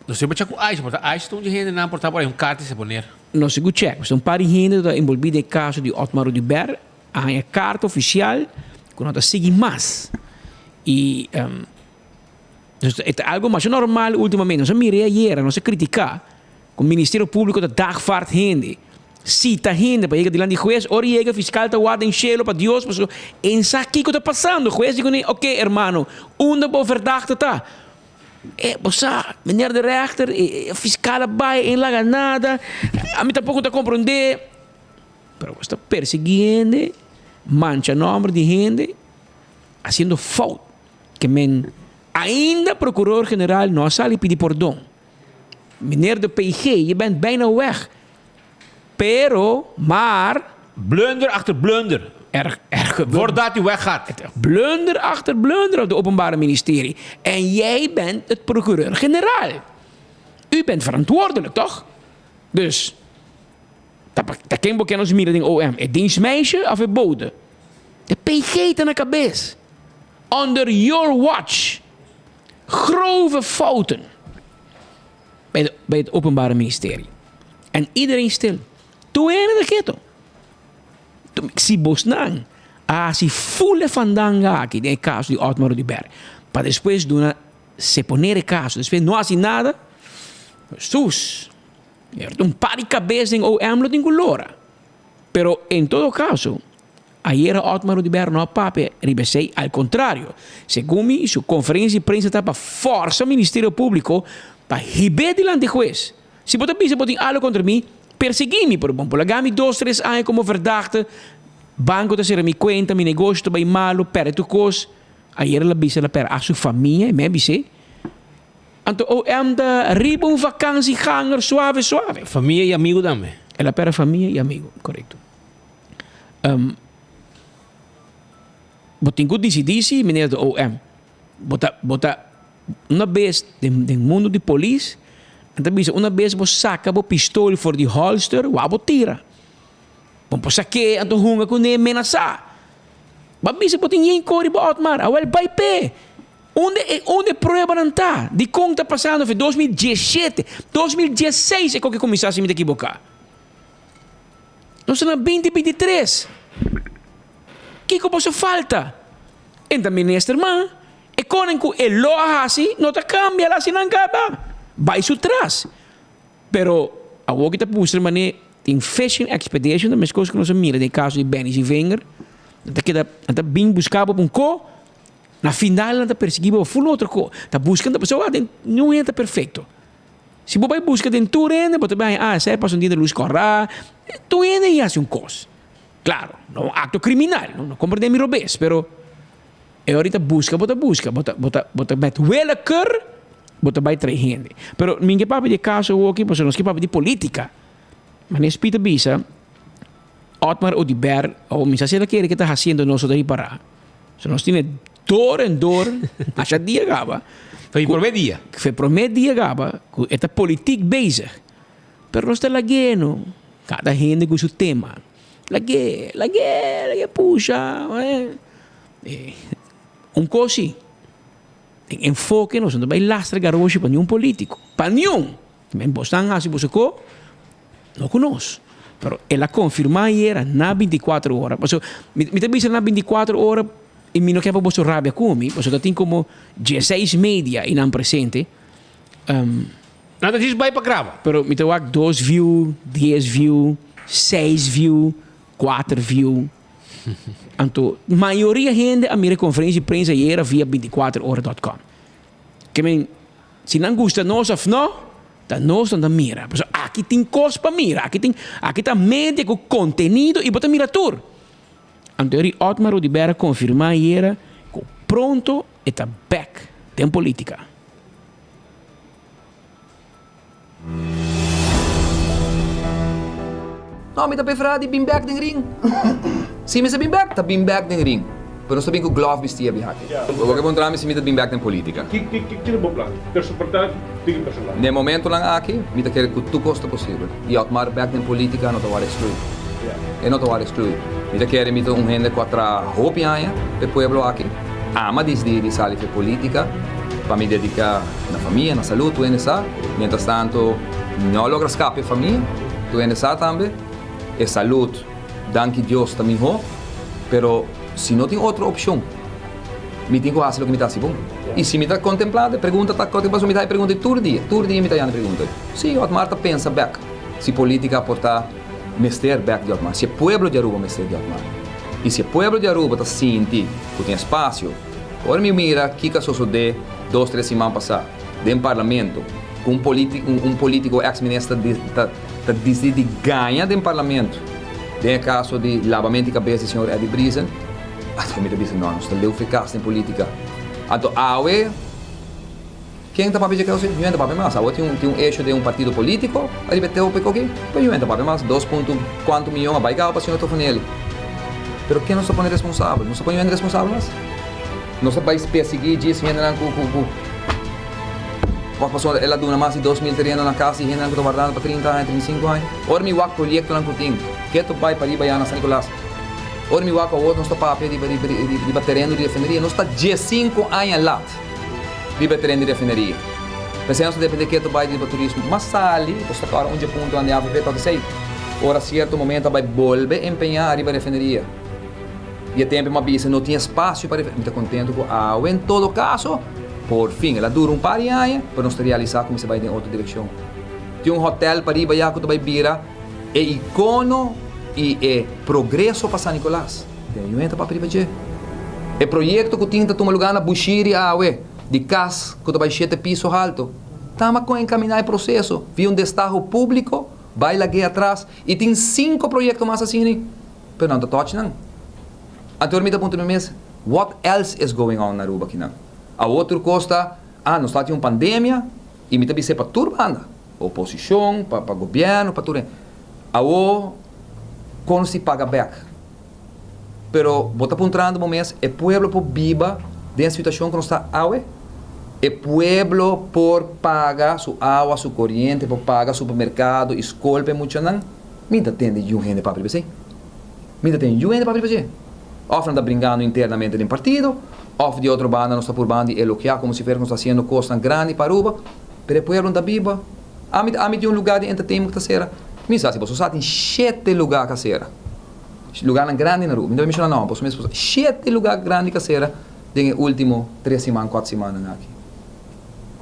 No sé bacha ku Aisha, por ta Aisha ta un di hendenan por ta por ahí un karta i se poner. Nos sigu check. Pasobra un par di hende ta enbolbí den e kaso di Otmar Oduber a haña karta ofisial ku no ta sigui mas. I e ta algu masha normal ultimamente. Nos a mir'é ayera, nos a kritiká ku Ministerio Públiko ta dagvaard hende, sita hende pa yega dilanti di hues. Ora yega fiskal ta warda den shelu pa Dios pasobra e sa kiko ta pasando. Hues di kuné, oke hermano, unda bo verdachte ta? E, bo sa, meneer de rechter, e fiscal a bai, e laga nada, ami tampoco ta comprende. Pero bo sta persegui hende, mancha nomber di hende, haciendo fout. Ke men, ainda procuror general no a sali pidi pordon. Meneer de PG, je bent bijna weg. Pero, maar. Blunder achter blunder. Er, er Voordat u weggaat. Blunder achter blunder op de openbare ministerie. En jij bent het procureur-generaal. U bent verantwoordelijk, toch? Dus, ta ken bo ken nos mira den OM? E dienstmeisje of e bode? De PG ta na kabes. Under your watch. Grove fouten. Bij, bij het openbare ministerie. En iedereen stil. Tur hende ta keto. Si bosnan a hasi full e fandanga aki den e kaso di Otmar Oduber, pa despues duna seponer e kaso, despues no hasi nada, Jesús, un par di kabes den OM lo tin ku lora. Pero en todo kaso, ayera Otmar Oduber no a papia riba esei, al kontrario, segun mi su konferensia di prensa ta pa forsa Ministerio Públiko pa hib'é dilanti hues. Si bo ta bisa bo tin algo kontra mi, persegui mi, pero bon por laga mi dos tres aña komo verdachte, banko ta sera mi kuenta, mi negoshi ta bai malu, pèrdè tur kos. Ayer el a bisa el a pèrdè a su famia, e mi a bis'é. Anto OM ta riba un vakansiganger suave suave. Famia i amigu tambe. El a pèrdè famia i amigu, korekto. Bo tin ku disidí si, meneer de OM. Bo ta, bo ta Una bes den den mundu di polis, nan ta bisa una bes bo saka bo pistol for di holster, wou bo tira. Bo por sak'é anto hunga kuné menasá. Bo a bisa bo tin yen kor riba Otmar, awel bai p'e. Unda e unda e pruebanan ta? Dikon ta pasando for 2017, 2016 e koke kuminsá si mi ta kiboká. Nos ta na 2023. Kiko boso falta? E ta minister man. E konen ku e lo a hasi no ta kambia la si nan kaba bai su tras. Pero awor ki ta mustra manera tin fishing expedition ta meskos ku nos a mira den e kaso di Benny Zievinger. Nan ta keda nan ta bin buska bo pa un ko, na final nan ta persegui bo pa ful otro ko. Ta buska nan ta pasobra den niun hende ta perfekto. Si bo bai buska den tur hende bo ta bai haña ah esei a pasa un dia den lus kòrá, tur hende a hasi un kos. Klaro, no un akto kriminal, no komprende mi robes, pero. E ora ta buska bo ta buska, bo ta bo ta bo ta met willekeur bo ta bai trae hende. Pero mi ke papia di e kaso awoki pasobra nos ke papia di politica. Manera Speed a bisa, Otmar Oduber o mi sa si el a kere ke ta hasiendo nos ta ripará. So nos tene door en door masha dia kaba. Fe prome dia. Fe prome dia kaba ku e ta politiek bezig. Pero nos ta lag'é no, kada hende ku su tema. Lag'é, lag'é, lag'é pusha. Un kos si, den enfoke nos no ta bai lastra garoshi pa niun politico, pa niun! Men bosnan hasi boso ko, no ku nos. Pero el a konfirmá ayera na bintikuater ora, pasobra mi ta bisa na bintikuater ora i mi no ke pa boso rabia ku mi, pasobra ta tin komo dieseis media einan presente. Nan ta djis bai pa graba. Pero mi ta wak dos view, dies view, seis view, kuater view. Anto mayoria hende a mira e conferencia di prensa ayera via 24 ora dot com. Ke men, si nan gusta nos of no, ta nos nan ta mira. Pasobra aki tin cos pa mira, aki tin, aki ta media cu contenido y bo ta mira tur. Anto eri Otmar Oduber a confirma ayera cu pronto e ta bek den politica. No, mi ta preferá di bin bèk den ring. Si mi sa bin bèk, ta bin bèk den ring. Pero nos ta bin ku glòf bistí a biaha aki. Bo ke puntra mi si mi ta bin bèk den polítika? Ki ta bo plan? Na e momentonan aki, mi ta kere ku tur kos ta posibel. I Otmar bèk den polítika no ta wòrdu ekskluí. E no ta wòrdu ekskluí. Mi ta kere mi ta un hende ku a traha hopi aña pa e pueblo aki. Ama disdi di sali for polítika pa mi dediká na famia, na salú, tur hende sa. Mientras tanto, mi no a logra skapa e famia. Tur hende sa tambe. E salud, danki Dios, ta mihó. Pero si no tin otro opshon, mi tin ku hasi loke mi ta hasi bon. I si mi ta kontemplá e pregunta ta kote pasobra mi ta haña pregunta tur dia. Tur dia mi ta haña pregunta. Sí, Otmar ta pensa bèk si polítika por ta mester bèk di Otmar, si e pueblo di Aruba mester di Otmar. I si e pueblo di Aruba ta sinti ku tin espasio. Ora mi mira kiko a sosodé dos tres siman pasá den parlamento ku un un polítiko eks minister ta ta disidí di gaña den parlamento den e kaso di labamento di kabes di señor Eddie Briesen, anto mi ta bisa no, nos ta leu fekas den polítika. Anto awe ken ta papia dje kos? Niun ta papia mas. Awe tin un tin un esho den un partido polítiko ariba e tópiko aki, pero niun ta papia mas. Dos punto kuantu miyon a bai gaba pa señor Tofanelli. Pero ken nos ta pone responsabel? Nos ta pone hende responsabel mas? Nos ta bai persiguí djis hendenan ku ku ku Wak pasobra el a duna mas di 2000 tereno na kas di hendenan ku ta wardando pa 30 aña, 35 aña. Ora mi wak proyektonan ku tin, keto bai pariba ya na San Nicolas. Ora mi wak awor nos ta papia riba riba riba tereno di refineria, nos ta 15 aña lat riba e tereno di refineria. P'esei nos ta depende keto bai riba turismo. Mas sali, nos ta kòrda un dje puntonan di avp ta esei. Ora sierto momento a bai bolbe empeñá riba refineria. I e tempu mi a bisa no tin espasio pa refineria. Mi ta kontentu ku awe en todo kaso por fin el a dura un par di aña pero nos ta realisá ku mester bai den otro direkshon. Tin un hotèl pariba ya ku ta bai bira e ikono i e progreso pa San Nicolas. Den yu hende ta papia riba dje. E proyekto ku tin ta tuma lugá na Bushiri awe di kas ku ta bai shete piso halto. Tama kon enkaminá e proseso via un destaho públiko. Bai lag'é atras i tin sinku proyekto mas asina, pero nan ta touch nan. Anto mi ta puntra mi mes, what else is going on na Aruba kinan? Awor tur kos ta, ah, nos ta tin un pandemia i mi ta bis'é pa tur banda, pa oposishon, pa pa gobièrnu, pa tur hende. Awor kon si paga bèk? Pero bo ta puntrando bo mes, e pueblo por biba den e situashon ku nos ta awe? E pueblo por paga su awa, su koriente, por paga supermerkado i skol pa e muchanan? Mi ta tende yu hende papia riba esei. Mi ta tende yu hende papia riba esei. Òf nan ta bringando internamente den partido, òf di otro banda nos ta purbando di elogiá komo si fuera ku nos ta hasiendo kosnan grandi pa Aruba, pero e pueblo no ta biba. Ami ami tin un lugá di entertainment ku ta sera. Mi sa si boso sa tin shete lugá ku a sera. Lugarnan grandi na Aruba. Mi ta menciona nomber, pasobra mi esposa. Shete lugar grandi ka sera den e ultimo tres siman, cuatro simannan aki.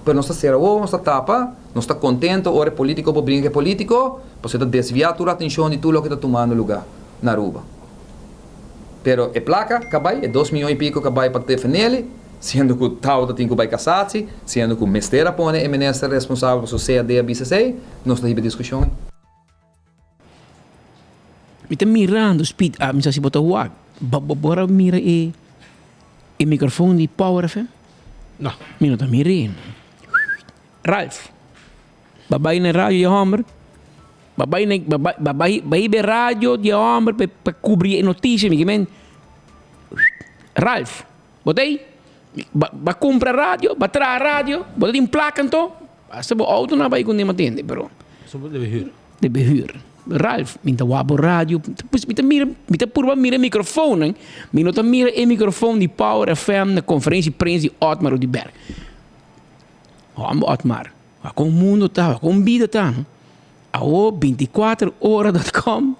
Pero nos ta sera wowo, nos ta tapa, nos ta contento ora e politico por bringa cu e politico, pasobra ta desvia tur atencion di tur loke ta tumando lugar na Aruba. Pero e placa ka bay, e dos miyon y pico ka bay pa Tefenelli, siendo cu tawata tin cu bay casatie, siendo cu mester a pone e minister responsabel pasobra CAD a bisa esey, nos ta hiba e discusion ey. Mi ta mirando speed up, mi sa si bo ta wak. Bo bo por a mira e e microfoon di Power FM? No. Mi no ta mir'é. Ralph, ba bai na radio di e homber, ba bai na ba bai ba bai bai be radio di e homber pa pa cubri e noticia mi ke men. Ralph, bo ta ei? Ba ba cumpra radio, ba traha radio, bo ta tin placa anto? Hasta bo auto no a bai ku nem a tende, pero. Sobo debe huur. Debe huur. Ralph, mi ta wak bo radio, pues mi ta mira, mi ta purba mira e microfoonnan, mi no ta mira e microfoon di Power FM na conferencia di prensa di Otmar Oduber. Homber Otmar, wak kon mundo ta, wak kon bida ta. Awo binticuater ora dot com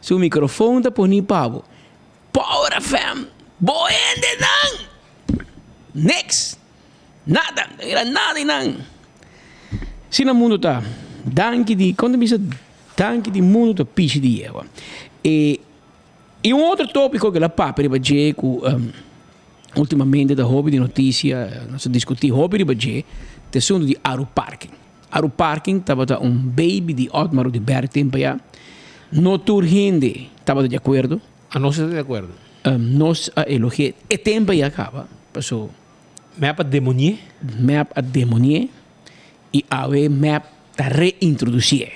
su microfoon ta poni pa bo. Power FM, bo hendenan! Niks! Nada, no mira nada di nan. Asina mundu ta. Danki di, kon ta bisa, danki di mundu ta pishi di yewa. E, i un otro topiko ku el a papia riba dje ku ultimamente ta hopi di notisia, nos a diskutí hopi riba dje, ta asuntu di Aruparking. Aruparking tabata un baby di Otmar Oduber tempu ayá. No tur hende tabata di akuerdo. A nos ta di akuerdo. Nos a elogi'é e tempu ayá kaba, paso. Mep a demonié. Mep a demonié i awe mep ta reintrodusié.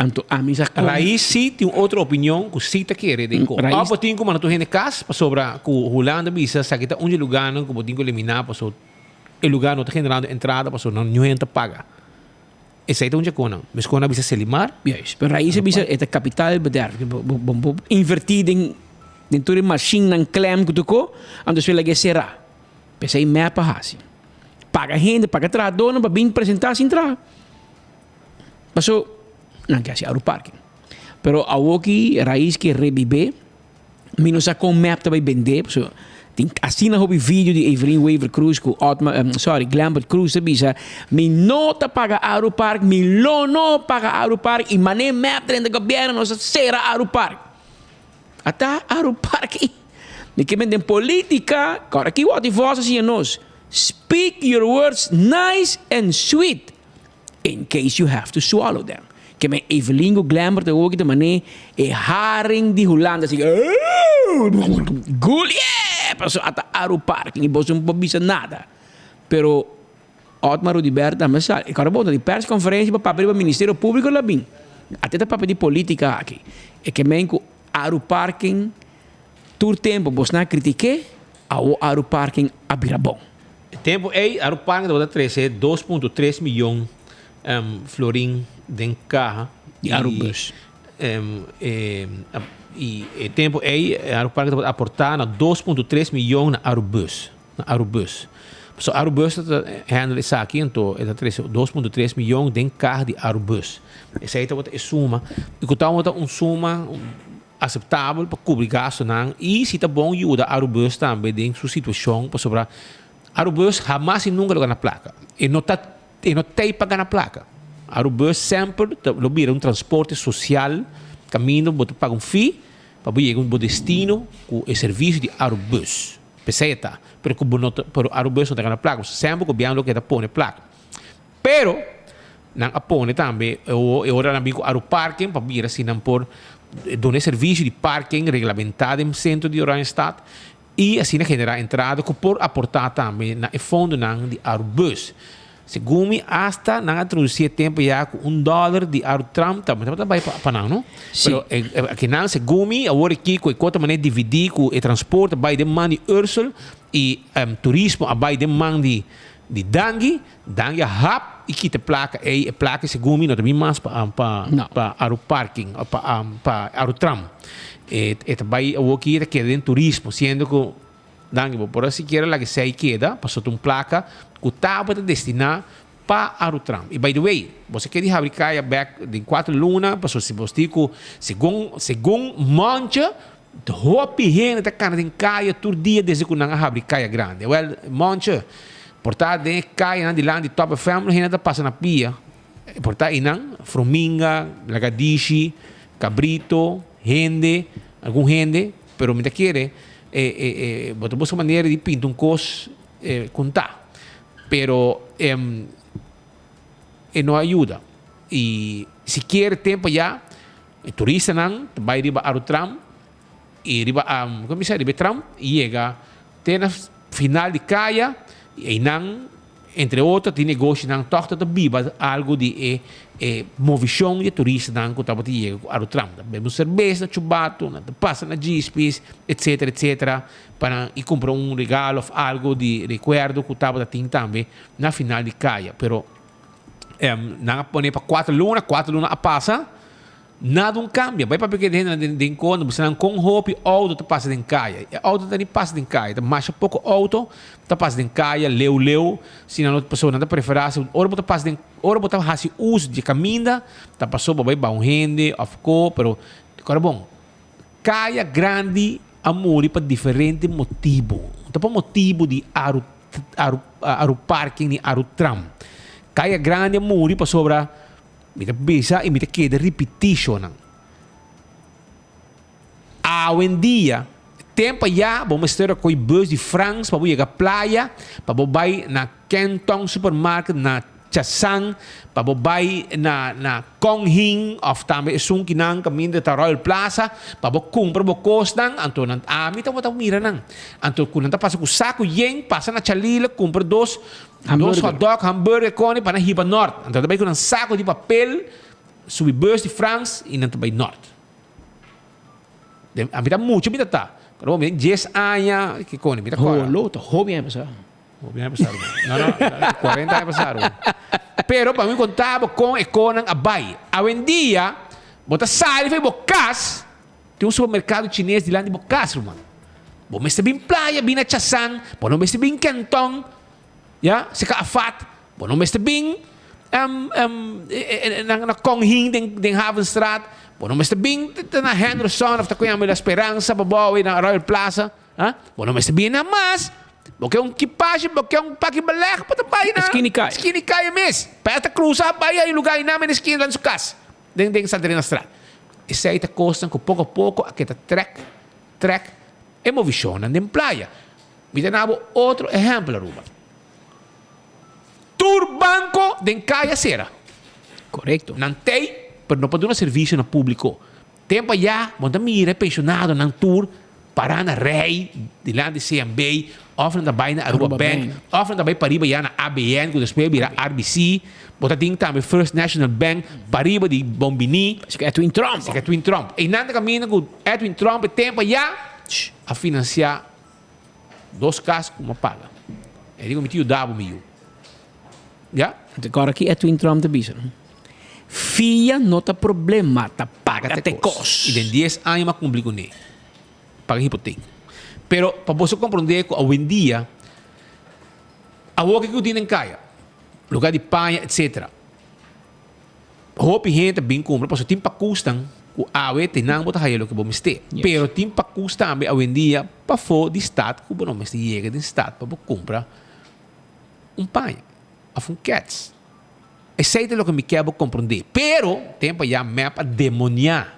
Anto ami sa kon. Rais si tin un otro opinion ku si ta kere den ko. Rais. Òf bo tin ku manda tur hende kas pasobra ku Hulanda bisa esaki ta un di e lugánan ku bo tin ku eliminá paso e lugá no ta generando entrada paso nan niun hende ta paga. Esei ta un dje konan. Meskos nan a bisa Selimar. Juist. Pero Rais a bisa e ta kapitaal bederf. Bo bo bo invertí den den tur e mashinnan klem ku tokó, anto su e lag'é será. P'esei mep a hasi. Paga hende, paga trahadónan pa bin presentá sin traha. Paso. Nan ke hasi Aru Parking. Pero awoki Raiz ke rebibé, mi no sa kon mep ta bai bendé, pasobra tin asina hopi video di Evelyn Wever Croes ku Otmar, sorry, Glembert Croes ta bisa, mi no ta paga Aru Park, mi lo no paga Aru Park i manera mep drenta gobièrnu nos a sera Aru Park. Ata Aru Park ei. Mi ke men den politica, kòrda ki wòrdu vòs a siña nos, speak your words nice and sweet. In case you have to swallow them. Ke men Evelyn ku Glenbert ta hoki ta man'é e haring di Hulanda así Gulie! Paso ata Aru Parking i boso no por bisa nada. Pero Otmar Oduber tambe sa. E kòrda bo ta di persconferencia pa papia riba Ministerio Público la bin. Ate ta papia di politica aki. E ke men ku Aru Parking tur tempo bosnan a kritiké, awo Aru Parking a bira bon. E tempu ei Aruparking tabata trese dos punto tres miyon florin den kaha di Arubus. I e tempu ei Aruparking tabata aportá na dos punto tres miyon na Arubus, na Arubus. Pasobra Arubus ta handle esaki anto e ta trese dos punto tres miyon den kaha di Arubus. Esei tabata e suma i ku tabata un suma Aseptabel pa kubri gastunan i si ta bon yuda Arubus tambe den su situashon pasobra Arubus hamas i nunka lo gana plaka. E no ta e no tei pa gana plaka. Arubus semper ta lo bira un transporte sosial kaminda bo ta paga un fee pa bo yega un bo destino ku e servisio di Arubus. P'esei e ta. Pero ku bo no ta pero Arubus no ta gana plaka pasobra semper gobièrnu lo keda pone plaka. Pero, nan a pone tambe e ora nan bin ku Aruparking pa mira si nan por duna e servisio di parking reglamentá den sentro di Oranjestad i asina generá entrada ku por aportá tambe na e fondonan di Arubus. Segun mi asta nan a introdusí e tempu ya ku un dòler di Arutram tambe tabata bai pa nan, no? Pero akinan segun mi awor aki ku e kota manera dividí ku e transporte a bai den man di Ursel i turismo a bai den man di Dangui, Dangui a hap i kita e plaka ei, e plaka segun mi no ta bin mas pa pa pa Aruparking of pa pa Arutram. E e ta bai awoki e ta keda den turismo siendo ku Dangui bo por a sikiera laga esei keda pasobra ta un plaka ku tabata destiná pa Arutram. I by the way, bo sa keda di habri kaya bek den kuater luna pasobra si bo tin ku segun segun Monche Hopi hende ta kana den kaya tur dia desde ku nan a habri kaya grandi. Wèl, Monche, por ta den e kayanan dilanti di Top FM lo hende ta pasa na pia. Por ta einan, Frominga, Lagadishi, Cabrito, hende, algun hende, pero mi ta kere e e e bo ta buska manera di pinta un kos kon ta. Pero e no a yuda. I sikier tempu ya. E turistanan ta bai riba Arutram i riba como bisa riba e tram i yega te na final di kaya i einan entre otro tin negoshinan tòg ta ta biba algu di e e movishon di e turistanan ku tabata yega ku Arutram. Ta bebe un serbes na Chubato, nan ta pasa na Djispis etsetera etsetera pa nan i kumpra un regalo òf algu di rekuerdo ku tabata tin tambe na final di kaya. Pero Nan a pone pa kuater luna, kuater luna a pasa, nada un kambia. Bai papia ku hende den den kona, bisa nan kon hopi outo ta pasa den kaya. E outo ta ni pasa den kaya, ta masha poko outo ta pasa den kaya leu leu, si nan no pasobra nan ta preferá si ora bo ta pasa den ora bo ta hasi uso di e kaminda ta pasobra bo bai baha un hende òf ko, pero kòrda bon, kaya grandi a muri pa diferente motibu. No ta pa motibu di aru Aru Aru Parking ni Aru Tram. Kaya Grandi a muri pasobra mi ta bisa i mi ta keda ripití shonan. Awendia, tempu ayá bo mester a koi bus di Frans pa bo yega playa, pa bo bai na Kentong Supermarket na Chasan, pa bo bai na na Kong Hing of tambe esun kinan kaminda ta Royal Plaza pa bo kumpra bo kosnan, anto nan ami tabata mira nan. Anto ku nan ta pasa ku saku yen pasa na Chalila kumpra dos dos hotdog, hamburger koni pa nan hiba nort. Anto nan ta bai ku nan saku di papel subi bus di Frans i nan ta bai nort. Ami ta mucha mi ta ta. Pero mi dies aña ke koni mi ta kora. Holo ta hopi aña pasá. Hopi aña pasá ruman. No no, cuarenta aña pasá ruman. Pero pa mi konta bo kon e konan a bai. Awendia bo ta sali for di bo kas, tin un supermerkado chines dilanti bo kas ruman. Bo mester bin playa, bin na Chasan, bo no mester bin Kenton, ya, seka Afat, bo no mester bin. Na Konghin den Havenstraat. Bo no mester bin te na Henderson of ta ku yama La Speransa pa bou na Royal Plaza. Bo no mester bin na mas. Bo ke un kipashi, bo ke un paki beleg, bo ta bai na Skinny Kaya. Skinny Kaya mes. Pa e ta krusa bai ay lugar einan na esquina den su kas. Den den Santa Elena Straat. Esei ta kosnan ku poko a poko a keda trek, trek e movishonnan den playa. Mi ta na bo otro ehèmpel Aruba. Tur banco den caya cera. Correcto. Nan tey, pero no pa duna servicio na publico. Tempo aya bo ta mira e pensionadonan tur para na rij dilanti CMB of nan ta bay na Aruba Bank of nan ta bay pariba ya na ABN cu despues a bira RBC. Bo ta tin tambe First National Bank pariba di Bon Bini. Esaki Edwin Tromp. Esaki Edwin Tromp. Eynan ta caminda cu Edwin Tromp e tempo aya a financia Dos kas ku mi a paga. E di ku mi ta yuda bo mi yu. Ya. Anto kòrda ki Edwin Trump ta bisa no? Fia no ta problema, ta paga te kos. I den dies aña mi a kumpli kuné. Paga hipotek. Pero pa boso komprondé ku awendia awor ke ku tin den kaya, lugar di paña etsetera. Hopi hende ta bin kumpra pasobra tin pakusnan ku awe te nan bo ta haya loke bo mester. Pero tin pakus tambe awendia pafó di stat ku bo no mester yega den stat pa bo kumpra un paña òf un kèts. Esei ta loke mi kier bo komprondé. Pero tempu ayá mep a demoniá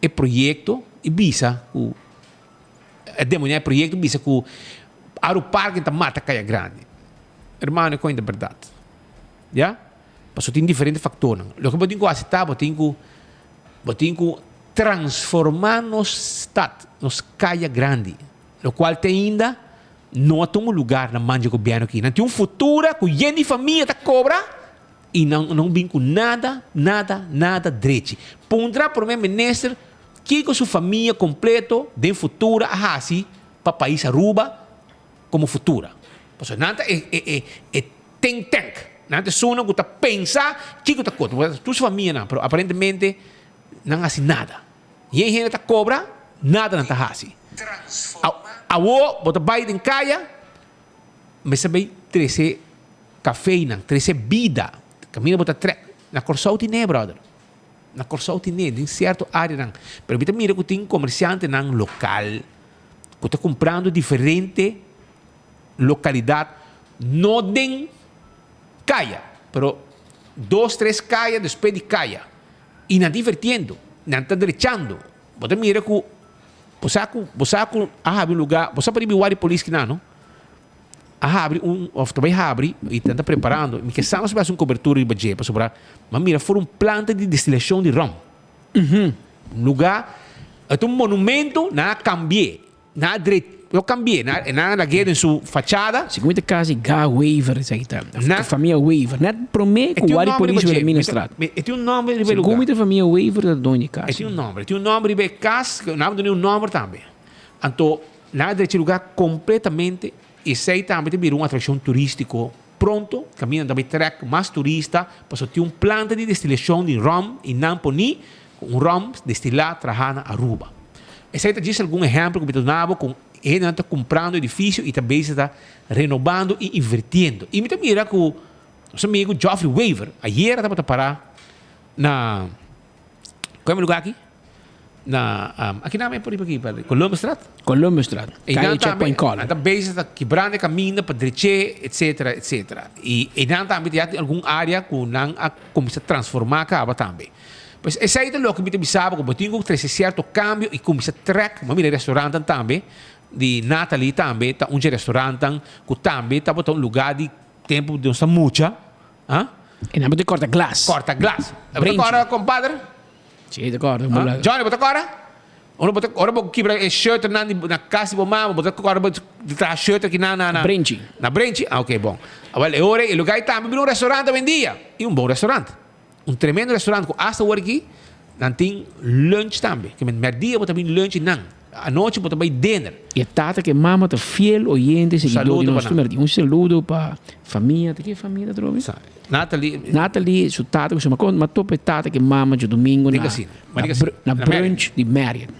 e proyekto i bisa ku a demoniá e proyekto i bisa ku Aruparken ta mata Kaya Grandi. Hermano e koin ta bèrdat. Ya? Pasobra tin diferente faktornan. Loke bo tin ku hasi ta, bo tin ku bo tin ku transformá nos stat, nos kaya grandi, lokual te ainda no a tuma lugar na man dje gobièrnu aki. Nan tin un futura ku yen di famia ta kobra i nan no bin ku nada, nada, nada drechi. Puntra prome minister kiko su famia kompleto den futura a hasi pa pais Aruba komo futura. Pasobra nan ta e e e e think tank. Nan ta esunnan ku ta pensa kiko ta kota. Tur su famianan, pero aparentemente nan hasi nada. Yen hende ta kobra, nada nan ta hasi. Awo bo ta bai den kaya, mester bai trese kafenan, trese bida. Kaminda bo ta trek. Na Kòrsou tin ne, brother. Na Kòrsou tin ne, den sierto areanan. Pero mi ta mira ku tin komersiantenan lokal ku ta kumprando diferente lokalidat no den kaya, pero dos tres kaya despues di kaya i nan ta invertiendo, nan ta drechando. Bo ta mira ku bo sa ku bo sa ku a habri un luga, bo sa pa riba e wari polis kinan no? A habri un of ta bai habri i nan ta preparando, mi ke sa nos bai hasi un kobertura riba dje pasobra mi a mira for un planta di destilashon di rom. Un luga, e ta un monumento, nan a kambi'é. Nan a dre, lo cambié, nan a, nan a lag'é den su fachada. Segun ta casi Ga Wever esaki ta. Na famia Wever. Net prome E cu tin un Wari nomber Polis riba dje. Wilhelminastraat. Mi ta, e tin un nomber riba e Segun lugar. mi ta famia Wever ta doño di E cas. tin un nomber. E tin un nomber riba e cas, nan a duna un nomber tambe. Anto, nan a drecha e lugar completamente y esey tambe ta bira un atraccion turistico pronto. Caminda nan ta bay trek mas turista pasobra tin un planta di destilacion di rum y nan poni cu un rum destila traha na Aruba. Esei ta djis algun ehèmpel ku mi ta duna bo kon hendenan ta kumprando edifisio i ta bezig ta renobando i invertiendo. I mi ta mira ku nos amigu Geoffrey Wever ayera tabata pará na kua e lugá aki? Na aki nan por riba aki Columbusstraat? Columbusstraat, Einan kaye Checkpoint tambe Color. nan ta bezig ta kibrando e kaminda pa drech'é etsetera etsetera. I einan tambe ya tin algun área ku nan a kuminsá transformá kaba tambe. Pues esei ta loke mi ta bisa bo ku bo tin ku trese sierto kambio i kuminsá trèk. Bo a mira e restorantan tambe di Nathalie tambe ta un dje restorantan ku tambe tabata un lugá di tempu di nos ta mucha. Ah? E nan bo ta kòrta glas. Kòrta glas. Bo ta kòrda kompadre? Si, ta kòrda. Johnny, bo ta kòrda? Ora bo ta ora bo kibra e shirtnan di na kas di bo mama bo ta kòrda bo traha shirt aki na na na Brenchi. Na Brenchi? Ah, oké, bon. Awèl e ora ei e lugá ei tambe bira un restorant awendia. I un bon restorant. Un tremendo restaurant cu hasta awor aki nan tin lunch tambe. Ke men merdia bo ta bin lunch y nan. Anochi bo ta bay dinner. E tata ku e mama ta fiel oyente y seguidor di Saludo pa nos nan. tur merdia. Un saludo pa famia, ta ke famia ta trobe? Natalie. Natalie, su tata ku su mama. Ma topa e tata ku e mama djadumingo Den na casino. Ma di casino. na Na Marriott. brunch di Marriott.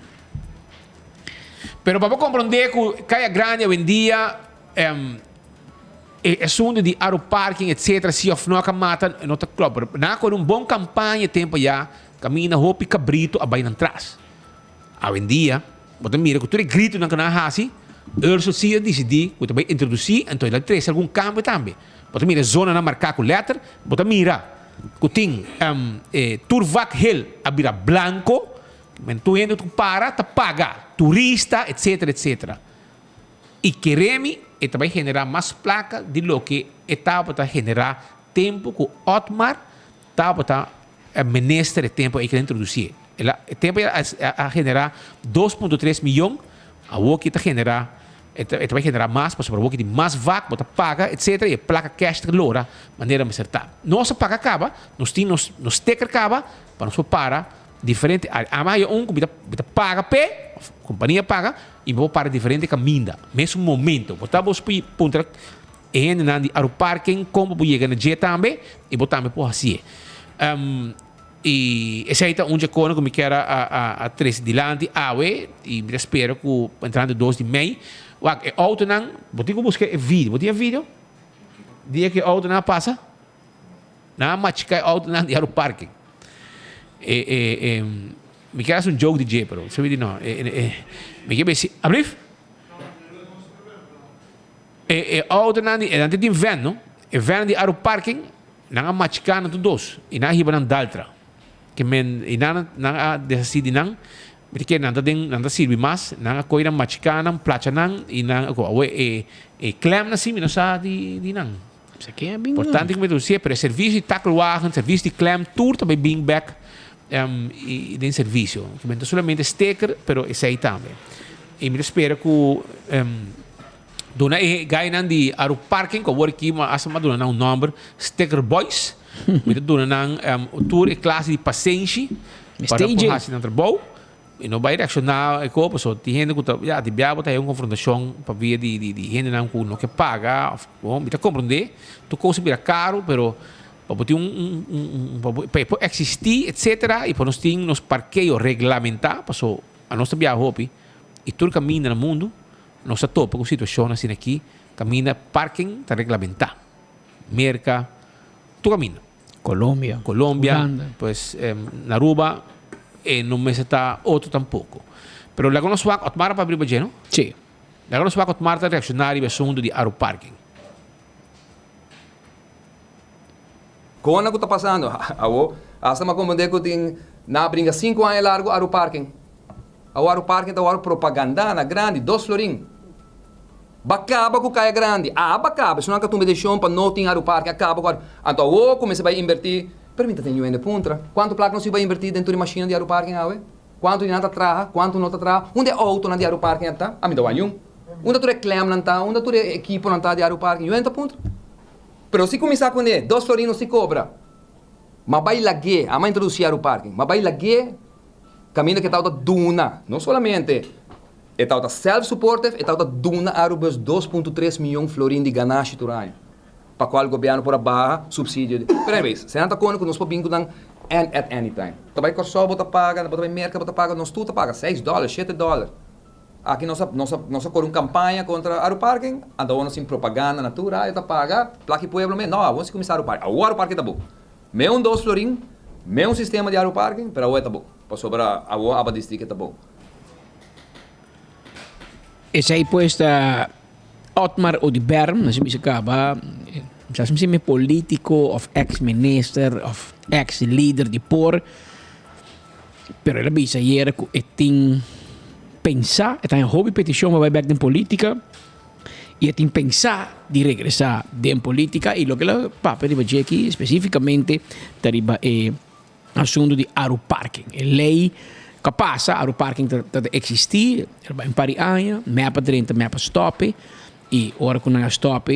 Pero pa bo comprende cu Caya Grande awendia. E asunto di Aru Parking etc si of no a mata no ta klopt pero nan a kore un bon campaña tempo ya caminda hopi cabrito a bay nan tras. Awendia bo ta mira cu tur e gritonan cu nan a haci Ursel si a dicidi cu ta bay introduci anto el a trece algun cambio tambe. Bo ta mira zonanan marca cu letter bo ta mira cu tin e tur vak hel a bira blanco men tur hende cu para ta paga turista etc etc. I keremi e ta bai generá mas plaka di loke e tabata generá tempu ku Otmar tabata minister e tempu ei ku el a introdusié. El a e tempu ei a a generá 2.3 miyon, awor ki ta generá e ta e ta bai generá mas pasobra awor ki tin mas vak bo ta paga etcetera i e plaka cash ta lora manera mester ta. Nos a paga kaba, nos tin nos nos sticker kaba pa nos por para Diferente área. Ami haya un ku mi ta mi ta paga p'e, òf kompania paga, i mi por para diferente kaminda. Mesun momento. Bo ta bos por puntra e hendenan di Aruparking kon bo por yega na dje tambe, i bo tambe por hasié. I esei ta un dje kosnan ku mi kier a a a trese dilanti awe, i mi ta spera ku entrando dos di mei, wak e outonan, bo tin ku buska e video. Bo tin e video? Dia ku e outonan a pasa? Nan a machica e autonan di Aruparking. E, e, e, mi kier haci un joke di dje, pero sabi di no. E, e, e, mi kier besi, ablief? E, e autonan di, e nan tin van, no? E van di Aruparking, nan a machica nan tur dos. Y nan a hiba nan Daltra. Ke men, y nan, nan a deshaci di nan. Mi ta kere nan ta den, nan ta sirbi mas. Nan a coy nan machica nan, placha nan, y nan a go. Awe, e, e klem nan si, mi no sa di, di nan. Importante ku mi ta pero e servisio di takelwagen, servisio di klem, tur ta bai bin bek i den servisio. No ta solamente sticker, pero esei tambe. I mi ta spera ku duna e gainan di Aruparking, ku awor aki hasta mi a duna nan un nòmber, Sticker Boys. Mi ta duna nan tur e klase di pasenshi pa nan por hasi nan trabou. I no bai reakshoná e ko pasobra tin hende ku ta ya di bia bo ta haya un konfrontashon pabia di di di hendenan ku no ke paga òf bon mi ta komprondé tur kos a bira karu pero pa bo tin un un un un pa bo pa e por eksistí etsetera i pa nos tin nos parkeo reglamentá paso anos ta biaha hopi i tur kaminda na mundu nos ta topa ku situashon asina aki kaminda parking ta reglamentá Merka tur kaminda. Colombia. Colombia, Hulanda. Pues na Aruba e no mester ta otro tampoco. Pero laga nos wak Otmar a papia riba dje, no? Sí. Laga nos wak Otmar ta reacciona riba e asunto di Aruparking. Kona ku ta pasando? Awo, hasta mi a komprendé ku tin nan a bringa sinku aña largu Aruparking. Awo Aruparking ta wòrdu propagandá na grandi, dos florin. Ba kaba ku Kaya Grandi. A ba kaba. Esun nan ka tuma e desishon pa no tin Aruparking. A kaba ku Aru. Anto awor kuminsá bai inbertí. Pero mi ta ten yuende puntra. Kuantu plaka nos yu bai inbertí den tur e mashina di Aruparking awe? Kuantu di nan ta traha? Kuantu no ta traha? Unda e outonan di Aruparking a ta? Ami ta wak niun. Unda tur e klemnan ta? Unda tur e ekiponan ta di Aruparking? Yuende ta puntra. Pero si kuminsá kuné, dos florin nos si kobra. Ma bai lag'é. Ama introdusí Aruparking. Ma bai lag'é kaminda ku e tabata duna. No solamente. E tabata self-supportive, e tabata duna Arubus 2.3 miyon florin di ganashi tur aña, pa cual gobierno por a baha subsidio di. Pero anyways, se nan ta kone cu nos por bin cu nan and at any time. Ta bay Corsou bo ta paga, bo ta bay Merca bo ta paga, nos tur ta paga seis dollar, shete dollar. Aki nos a nos a nos a core un campaña contra Aruparking, anto awor nos tin propaganda na tur radio ta paga, plaki pueblo mes, no awor si cuminsa Aruparking, awor Aruparking ta bo. Me un dos florin, me un sistema di Aruparking, pero awor e ta bo, pasobra awor aba distrito ta bo. Esei pues ta Otmar Oduber, nos a bisa caba, sa si mi politico of ex minister of ex lider di por, pero el a bisa ayer cu e tin pensa, e ta un hopi peticion pa bay bek den politica y e tin pensa di regresa den politica y loke el a papia riba dje aki specificamente ta riba e Asuntu di Aruparking. E lei ku a pasa, Aruparking ta ta eksistí riba un par di aña, mep a drenta, mep a stòp i ora ku nan a stòp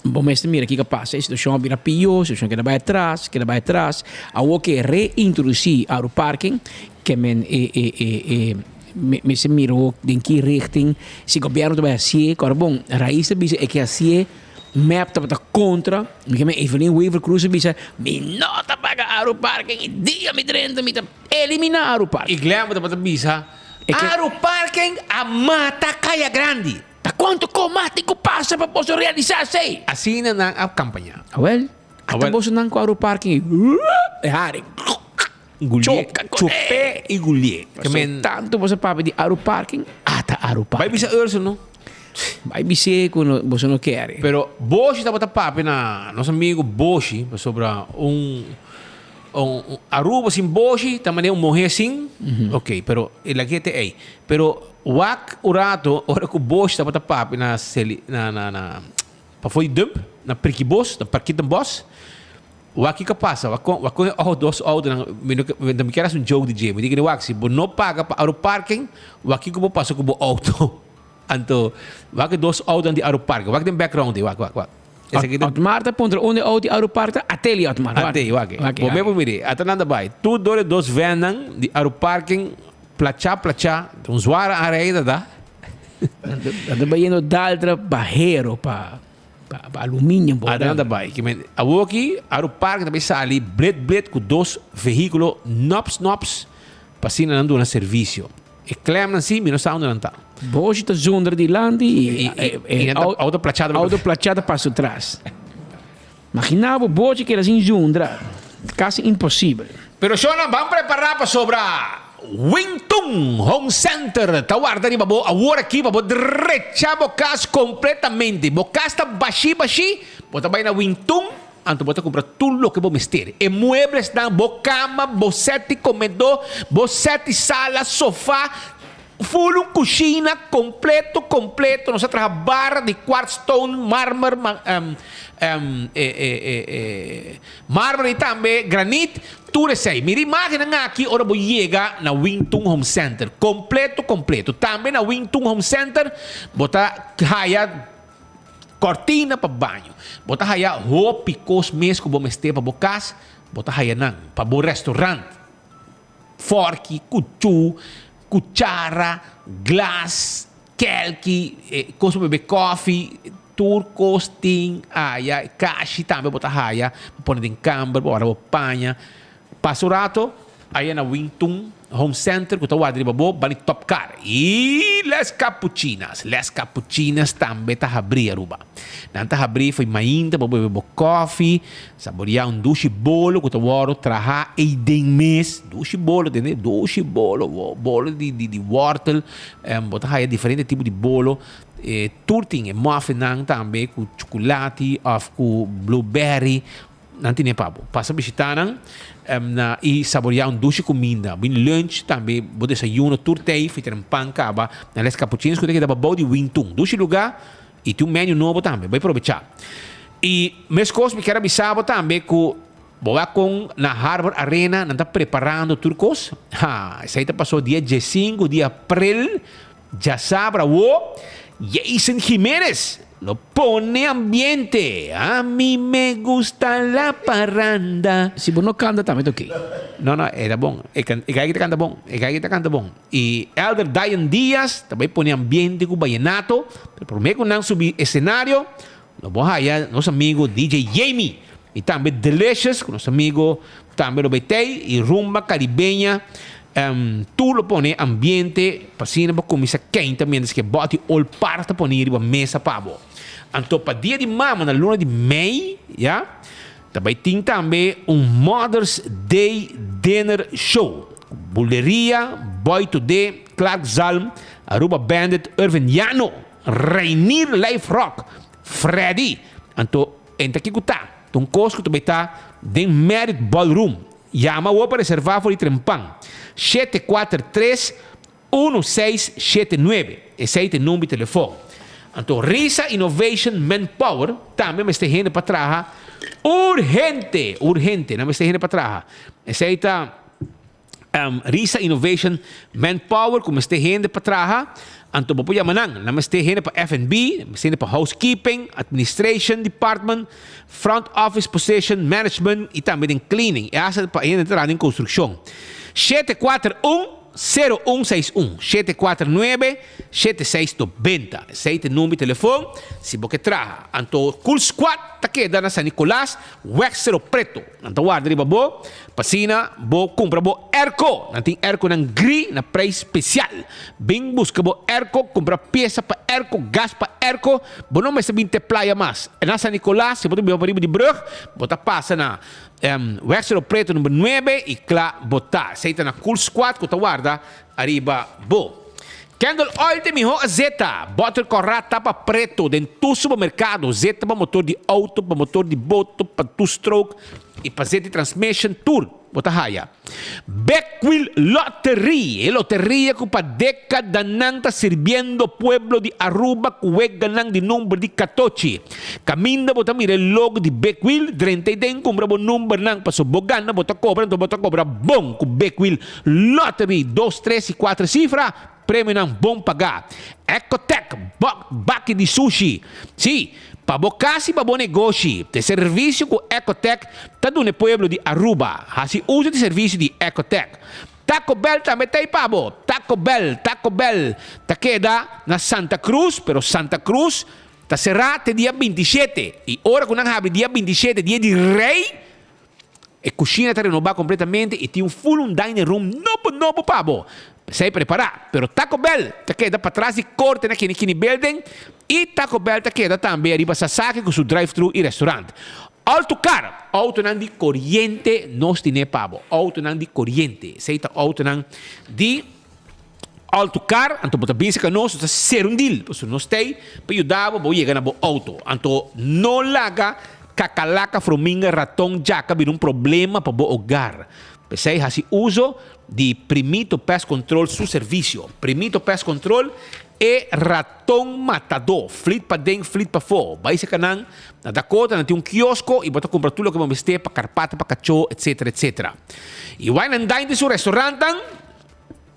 bo mester mira kiko a pasa, e situashon a bira pió, e situashon keda bai atras, keda bai atras. Awor ke reintrodusí Aruparking ke men e e e e mester mira awor den ki richting si gobièrnu ta bai hasié, kòrda bon Rais ta bisa e ke hasié. Mep tabata kontra, mi ke men Evelyn Wever Croes a bisa, mi no ta paga Aruparking i dia mi drenta mi ta eliminá Aruparking. I Glenn tabata bisa, Aruparking a mata Kaya Grandi. Ta cuanto coma tin cu pasa pa boso realisa esey? Asina nan a campaña. Awel, ata boso nan cu Aru Parking e haring. Gulié, chupé y gulié. Paso tanto boso papia di Aru Parking, ata Aru Parking. Bai bisa Urso no. Bai bis'é cu no, boso no kere. Pero Boshi tabata papia na nos amigo Boshi pasobra un un Aruba sin Boshi ta manera un muher sin, ok, pero e lag'é te ey. Pero wak un rato ora cu Boshi tabata papia na seli na na na pafó di dump na Prikibos, na Parkietenbos. Wak kiko a pasa, wak kon, wak kon e ou dos outonan, mi no ke, mi kier hasi un joke di dje, mi di kende wak si bo no paga pa Aru Parking, wak kiko bo pasa ku bo outo. Anto, wak e dos outonan di Aru Parking, wak den background ei, wak, wak, wak. Esaki ta. Otmar ta puntra unda e outo di Aru Park ta, ateli Otmar, wak. Atei, wak. Wak, Bo me por mira ei, ata nan ta bai, tur dor e dos vannan di Aru Parking, plachá, plachá, ta un zware aanrijder ta. Nan ta bayendo daltra bahero pa. Pa aluminium bo. Adan ta bai. Ki men awoki Aru Park ta bai sali blet blet ku dos vehíkulo nops nops pa asina nan duna servisio. E klemnan si mi no sa unda nan ta. Boshi ta zundra dilanti i i nan ta auto plachá ta auto plachá ta pasa tras. Magina bo boshi keda sin zundra. Kasi imposibel. Pero shownan ban prepara pasobra Wingtung Home Center ta warda riba bo awor aki pa bo drecha bo kas kompletamente. Bo kas ta bashí bashí, bo ta bai na Wingtung anto bo ta kumpra tur loke bo mester. E mueblesnan, bo kama, bo sèt di komedó, bo sèt di sala, sofá, Full un cushina completo completo nos a traha barra di quartz stone marmer marmer y tambe granit tur esey mira imagennan aki ora bo yega na Wingtung Home Center completo completo tambe na Wingtung Home Center bo ta haya cortina pa baño bo ta haya hopi cos mes cu bo mester pa bo cas bo ta haya nan pa bo restaurant. Fòrki, kuchú, kuchara, glas, kèlki, kos pa bebe kòfi, tur kos tin aya. Kashi tambe bo ta haya, bo pone den kamber, bo ora bo paña. Pasa un rato, aya na Wingtun Home Center ku ta warda riba bo, bani Top Car. I Les Capuchinas, Les Capuchinas tambe ta habrí Aruba. Nan ta habrí fo'i mainta pa bo bebe bo kòfi, Saboreá un dushi bolo ku ta wòrdu trahá ei den mes. Dushi bolo, tende? Dushi bolo, bolo di di di wòrtel. Bo ta haya diferente tipo di bolo. E tur tin e muffinnan tambe ku chukulati òf ku blueberry. Nan tene pa bo. Pasa bishitá nan na i saboreá un dushi kuminda. Bin lunch tambe, bo desayuno tur tei, fiteren pan kaba na Les Capuchinos ku ta keda pabou di Wintun. Dushi lugá. I tin un menu nobo tambe, bai probechá. I meskos mi kier a bisa bo tambe ku bo wak kon na Harbor Arena nan ta preparando tur kos. Ha, esei ta pasó dia diesinku di aprel, djasabra awo, Jason Jimenez lo pone ambiente. A mi me gusta la parranda. Si bo no kanta tambe ta oké. No, no, e ta bon. E kai ta kanta bon. E kai ta kanta bon. E Elder Dayan Diaz ta bai pone ambiente ku bayenato, pero prome ku nan subi escenario, lo bo haya nos amigo DJ Jamie y tambe Delicious ku nos amigo tambe lo bai tei y Rumba Caribeña tur lo pone ambiente pa asina bo kuminsa keinta mientras ke bòti ol par ta pone riba mesa pa bo. Anto pa dia di mama na luna di mei ya ta bai tin tambe un Mother's Day Dinner Show. Buleria, Boy Today, Clark Zalm, Aruba Bandit, Irvin Yano, Reinier Life Rock, Freddy. Anto enta kico ta? Ta un cos cu ta bay ta den Merit Ballroom. Yama awor pa reserva for di trempan. 743 1679. Esey ta e number di telefon. Anto Risa Innovation Manpower tambe mester hende pa traha urgente, urgente, nan mester hende pa traha. Esey ta Risa Innovation Manpower ku mester hende pa traha, anto bo por yama nan. Nan mester hende pa F&B, nan mester hende pa housekeeping, administration department, front office position, management i tambe den cleaning. E hasta pa hende ta traha den construccion. 741 0161 749 7690. Esei ta e number di telefon si bo ke traha. Anto Cool Squad ta keda na San Nicolas, Weg Cerro Preto. Nan ta warda riba bo pa asina bo kumpra bo airco. Nan tin airconan gri na prijs spesial. Bin buska bo airco, kumpra piesa pa airco. airco, gas pa airco, bo no mester bin te playa mas. Na San Nicolas, si bo ta biba pariba di brug, bo ta pasa na Weg Cerro Preto number nuebe y cla bo ta. Esey ta na Cool Squad cu ta warda ariba bo. Candle oil ta e miho azeta. Bottle corra tapa preto den tur supermercado. Zeta pa motor di auto, pa motor di boto, pa two stroke y pa zeta di transmission tur bo ta haya. Beckwil Lottery, e loteria cu pa decadanan ta sirbiendo pueblo di Aruba cu weganan di number di catochi. Caminda bo ta mira e logo di Beckwil, drenta y den cumpra bo numbernan paso bo gana bo ta cobra enton bo ta cobra bon cu Beckwil Lottery, dos, tres y cuatro cifra, premionan bon pagá. Ecotec, baki di sushi. Sí, pa bo kas i pa bo negoshi, e servisio ku Ecotec ta duna e pueblo di Aruba. Hasi uso di servisio di Ecotec. Taco Bell tambe ta ei pa bo. Taco Bell, Taco Bell ta keda na Santa Cruz, pero Santa Cruz ta será te dia 27. I ora ku nan habri dia 27, dia di Rei, E kushina ta renobá kompletamente i tin un full un dining room nobo nobo pa bo. P'esei prepará. Pero Taco Bell ta keda patras di korte na Kini Kini Building i Taco Bell ta keda tambe ariba Sasaki ku su drive-thru i restaurant. Auto Car, Autonan di koriente nos tine pa bo. Autonan di koriente. Esei ta autonan di Auto Car. Anto bo ta bisa ku nos, nos ta sera un deal. Pasobra nos t'ei pa yuda bo, bo yega na bo auto. Anto no laga Kakalaka, frominga, raton, djaka bira un problema pa bo hogar. P'esei hasi uso di Primito Pest Control su servisio. Primito Pest Control e raton matadó. Flit paden, flit pafó. Bai serka nan na Dakota, nan tin un kiosko i bo ta kumpra tur loke bo mester pa karpata, pa kachó, etsetera, etsetera. I Wine and Dine tin su restaurantnan,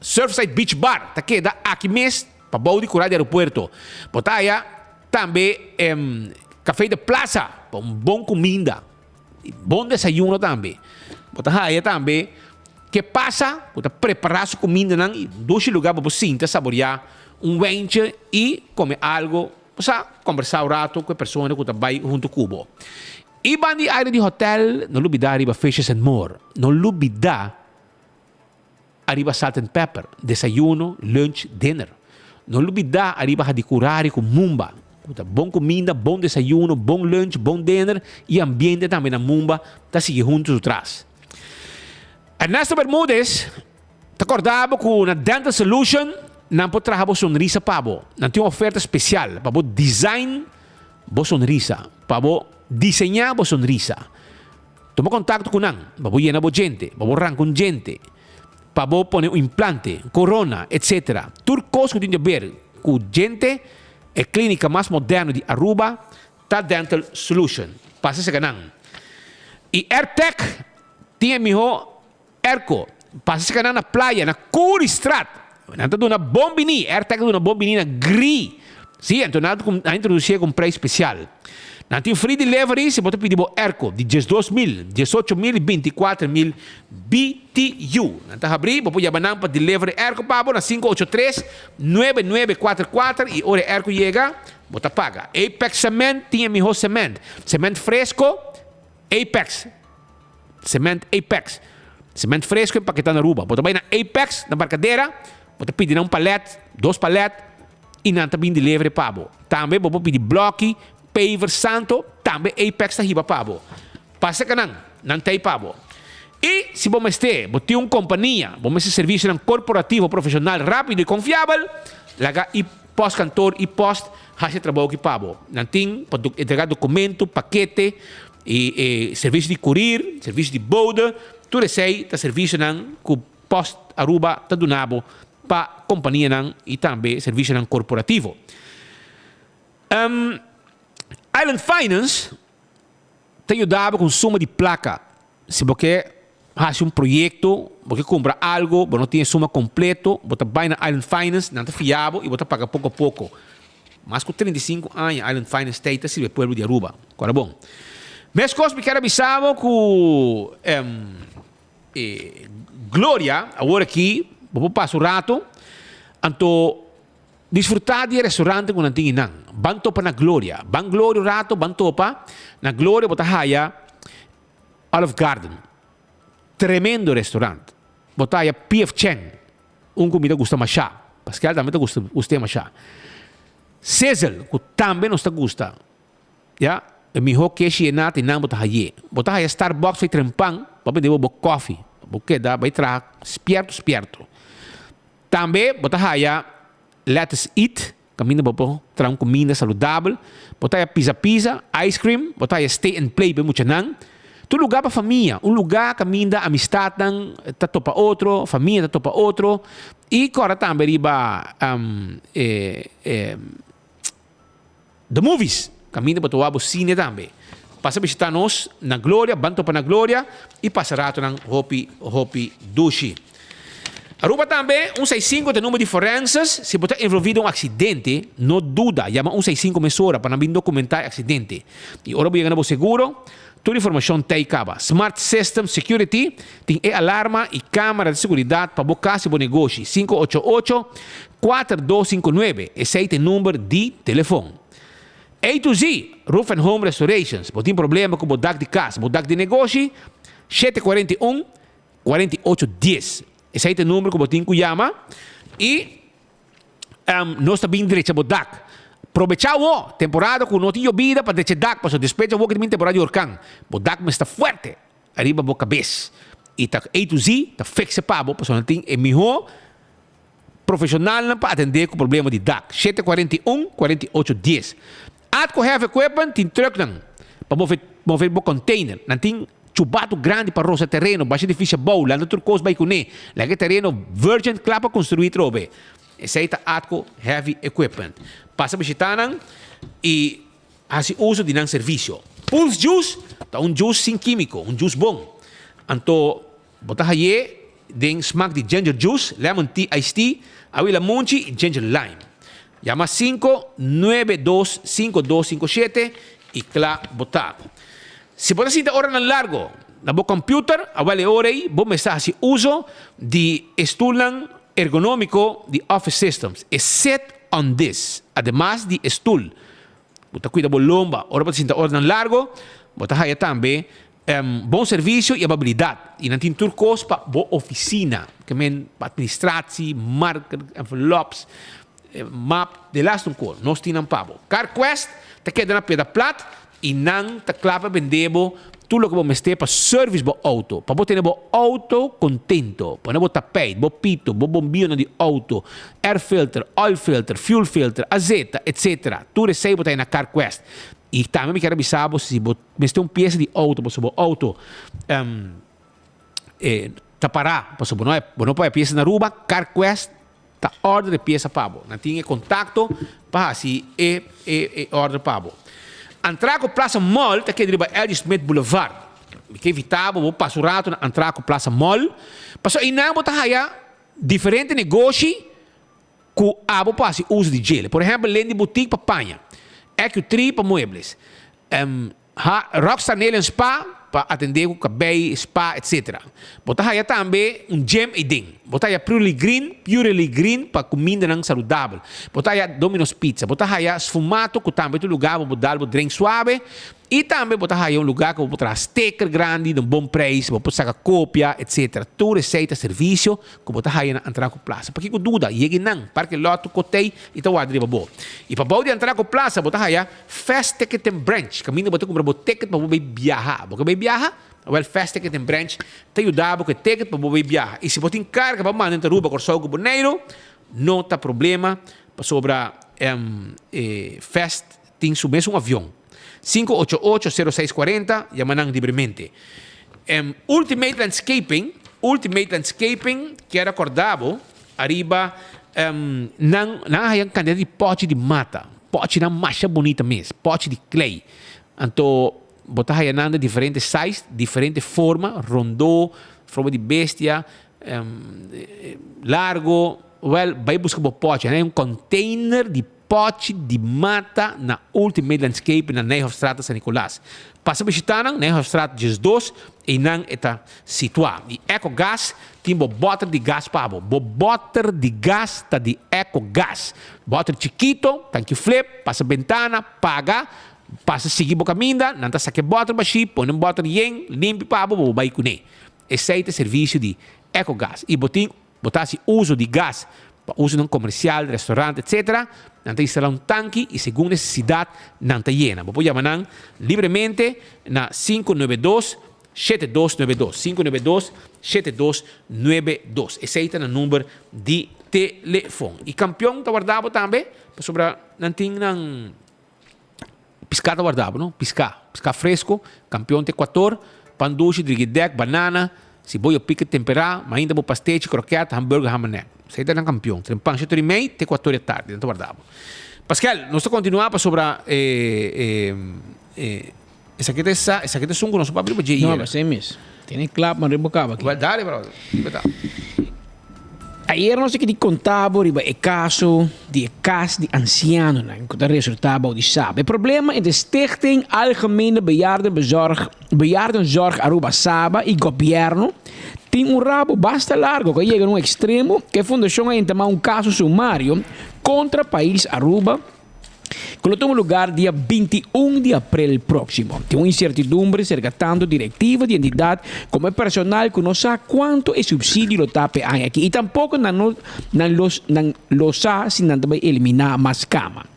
Surfside Beach Bar ta keda aki mes pabou di kura di aeropuerto. Bo ta haya Tambe Café de Plaza pa un bon cuminda y bon desayuno tambe. Bo ta haya tambe Que Pasa cu ta prepara su cumindanan y dushi lugar pa bo sinta saborea un wentje y come algo, osea combersa un rato cu e persona cu ta bay hunto cu bo. Y banda di aire di hotel no lubida riba Fishes and More, no lubida. Ariba salt and pepper, desayuno, lunch, dinner. No lubida ariba Hadicurari cu Mumba, cu ta bon cuminda, bon desayuno, bon lunch, bon dinner y ambiente tambe na Mumba ta sigui hunto su tras. Ernesto Bermudez ta corda bo cu na Dental Solution nan por traha bo sonrisa pa bo. Nan tin un oferta special pa bo design bo sonrisa, pa bo diseña bo sonrisa. Tuma kontakto ku nan pa bo yena bo djente, pa bo ranka un djente, pa bo pone un implante, korona, etc. Tur kos ku tin di aber ku djente, e klínika mas moderno di Aruba ta Dental Solution. Pasa serka nan. I Airtec tin e mihó airco. Pasa serka nan na playa, na Curiestraat. Nan ta duna bon biní. Airtec ta duna bon biní na Gri. Sí, anto nan a introdusié ku un preis spesial. Nan tin free delivery si bo ta pidi bo airco di 12 mil, 18 mil y 24 mil BTU. Nan ta habri, bo por yama nan pa delivery airco pa bo na 583 9944 y ora e airco yega, bo ta paga. Apex Cement tin e miho cement. Cement fresco, Apex. Cement Apex. Cement fresco empaketá na Aruba. Bo ta bai na Apex, na Barcadera, bo ta pidi nan un palet, dos palet, y nan ta bin delivery pa bo. Tambe bo por pidi bloki, paver, santo, tambe Apex ta hiba pa bo. Pasa ka nan, nan ta ei pa bo. Y si bo mester, bo tin un compania, bo mester servicionan corporativo profesional rapido y confiabel, laga e postkantoor y post haci e trabou aki pa bo. Nan tin pa entrega documento, pakete, y e servicio di courier, servicio di bode, tur esey ta servicionan cu Post Aruba ta duna bo pa companianan y tambe servicionan corporativo. Island Finance ta yuda bo cu un suma di placa. Si bo ke haci un proyecto, bo ke cumpra algo, bo no tin e suma completo, bo ta bay na Island Finance, nan ta fia bo y bo ta paga poco a poco. Mas cu 35 aña Island Finance ta ta sirbi e pueblo di Aruba. Cora bon. Mescos mi kier a bisa bo cu E Gloria, awor aki bo por pasa un rato, anto disfruta di e restaurante ku nan tin einan. Ban topa na Gloria. Ban Gloria un rato, ban topa. Na Gloria bo ta haya Olive Garden. Tremendo restaurant. Bo ta haya PF Chang, un ku mi ta gusta masha. Pascal tambe ta gusta gust'é masha. Sizzle, ku tambe nos ta gusta. Ya, e mihó keshi yená ta einan bo ta hay'é. Bo ta haya Starbucks fei trempan pa bende bo bo kòfi. Bo keda bai traha spierto spierto. Tambe bo ta haya Let Us Eat, kaminda bo por traha un kuminda saludabel. Bo ta haya Pizza Pizza, ice cream, bo ta haya Stay and Play pa e muchanan. Ta un lugá pa famia, un lugá kaminda amistatnan ta topa otro, famia ta topa otro. I kòrda tambe riba e e The Movies, kaminda bo ta wak bo sine tambe. Pasa bishita nos na Gloria, ban topa na Gloria i pasa ratonan hopi hopi dushi. Aruba tambe, un seis sinku ta e number di forenses, si bo ta envolvi den un aksidente, no duda, yama un seis sinku mesora pa nan bin dokumentá e aksidente. I ora bo yega na bo seguro, Tur informashon ta ei kaba. Smart System Security tin e alarma i kamera di seguridat pa bo kas i bo negoshi. 588 4259, esei ta e number di telefon. A to Z, Roof and Home Restorations, bo tin problema ku bo dak di kas, bo dak di negoshi? 741 4810, esei ta e number ku bo tin ku yama i. Nos ta bin drecha bo dak. Probecha awo, temporada ku no tin yobida pa drecha e dak, pasobra despues di awo ki ta bin temporada di orkan. Bo dak mester ta fuerte ariba bo kabes. I ta A to Z ta fix e pa bo, pasobra nan tin e mihó profeshonalnan pa atendé ku problema di dak. 741 48 10. Atco Heavy Equipment tin trucknan pa move move bo container. Nan tin chubato grandi pa rosa tereno, basha edificio abou, lanta tur cos bay cune. Laga e tereno virgin cla pa construi trobe. Esey ta Atco Heavy Equipment. Pasa bishita nan y haci uso di nan servicio. Pulse Juice ta un juice sin quimico, un juice bon. Anto bo ta haye den smak di ginger juice, lemon tea iced tea, awi lamunchi y ginger lime. Yama 592 5257 y kla bo ta. Si bo ta sinta oranan largo na bo computer, awel e ora ei bo mester haci uso di e stulnan ergonomico di Office Systems. E sit on this, ademas di e stul bo ta cuida bo lomba ora bo ta sinta oranan largo, bo ta haya tambe Bon servisio i amabilidat. I nan tin tur kos pa bo ofisina, ke men pa administratie, marker, envelops, map, de laatste un kos. Nos tin nan pa bo. CarQuest ta keda na Piedra Plat i nan ta kla pa bende bo tur loke bo mester pa service bo auto, pa bo tene bo auto kontento. Pone bo tapijt, bo pito, bo bombionan di auto, air filter, oil filter, fuel filter, azeta, etc. Tur esei bo ta haña na CarQuest. I tambe mi kier a bisa bo si bo Mester un piesa di auto pasobra bo auto ta pará pasobra bo no bo no por haya piesa na Aruba, Carquest ta order e piesa pa bo. Nan tin e contacto pa haci e e order pa bo. Antraco Plaza Mall ta keda riba LG Smith Boulevard. Mi ke invita bo bo pasa un rato na Antraco Plaza Mall pasobra einan bo ta haya diferente negoshi ku abo por hasi uso di djele. Por ehèmpel, Lindy Boutique pa paña, Ecu-Tree pa muebles, Rockstar Nail and Spa pa atendé ku kabei, spa, etc. Bo ta haya tambe un gym eiden. Bo ta haya Purely Green, Purely Green pa kumindanan saludabel. Bo ta haya Domino's Pizza. Bo ta haya Sfumato ku tambe ta un lugá bo por dal bo drink suave. I tambe bo ta haya un lugá ku bo por traha steker grandi na un bon preis, bo por saka kopia, etc. Tur esei ta servisio ku bo ta haya na Antraco Plaza. Pakiko duda, yega einan, parke lòt tur kotei i ta warda riba bo. I pa bou di Antraco Plaza bo ta haya Fast Ticketing Branch, kaminda bo ta kumpra bo ticket pa bo bai biaha. Bo ke bai biaha? Awèl Fast Ticketing Branch ta yuda bo ku e ticket pa bo bai biaha. I si bo tin karga pa manda entre Aruba, Kòrsou ku Boneiru, no ta problema pasobra e Fast Tin su mesun avion. 588 0640, yama nan libremente. Ultimate Landscaping, Ultimate Landscaping kier acorda bo ariba nan nan a haya un cantidad di pochi di mata, pochinan masha bunita mes, pochi di klei. Anto bo ta haya nan den diferente size, diferente forma, rondo, forma di bestia, largo, wel bai busca bo pochi. Nan hay un container di Pochi di mata na Ultimate Landscape na Nijhofstraat na San Nicolas. Pasa bishita nan, Nijhofstraat 12, einan e ta situa. I Ecogas tin bo boter di gas pa bo. Bo boter di gas ta di Ecogas. Boter chikito, tanki flip, pasa bentana, paga, pasa sigui bo kaminda, nan ta saka e boter bashí, pone un boter yen, limpi pa bo, bo bai kuné. Esei ta e servisio di Ecogas. I bo tin, bo ta hasi uso di gas. Pa usonan komersial, restaurant etc. Nan ta instalá un tanki i segun nesesidat nan ta yena. Bo por yama nan libremente na 592 7292, 592 7292. Esei ta nan number di telefon. I kampion ta warda bo tambe pasobra nan tin nan piská ta warda bo no, piská, piská fresko, kampion te kuator, pan dushi, drigidèk, banana, siboyo pika temperá, mainta bo pastechi, krokèt, hamburger, hamanek. Esei ta nan kampion. Trempan shete ora i mei te kuator di tardi nan ta warda bo. Paskel, nos ta kontinuá pasobra e esaki ta esa, esaki ta esun ku nos a papia riba dje No, yera. esei mes. Tene klap man riba kaba aki. Wèl, dale brother. Riba ta. Ayer nos a kiti konta bo riba e kaso di e kas di ansianonan ku ta resultá bou di Saba. E problema entre Stichting Algemene Bejaardenbezorg, Bejaardenzorg Aruba, Saba, i gobièrnu tin un rabo basta largo ku a yega na un ekstremo ku e fundashon a entamá un kaso sumario kontra pais Aruba, ku lo tuma lugar dia 21 di aprel próksimo. Tin un insertidumbre serka tantu direktiva di entidat komo e personal ku no sa kuantu e supsidio lo ta p'e aña aki i tampoko nan no nan lo nan lo sa si nan ta bai eliminá mas kama.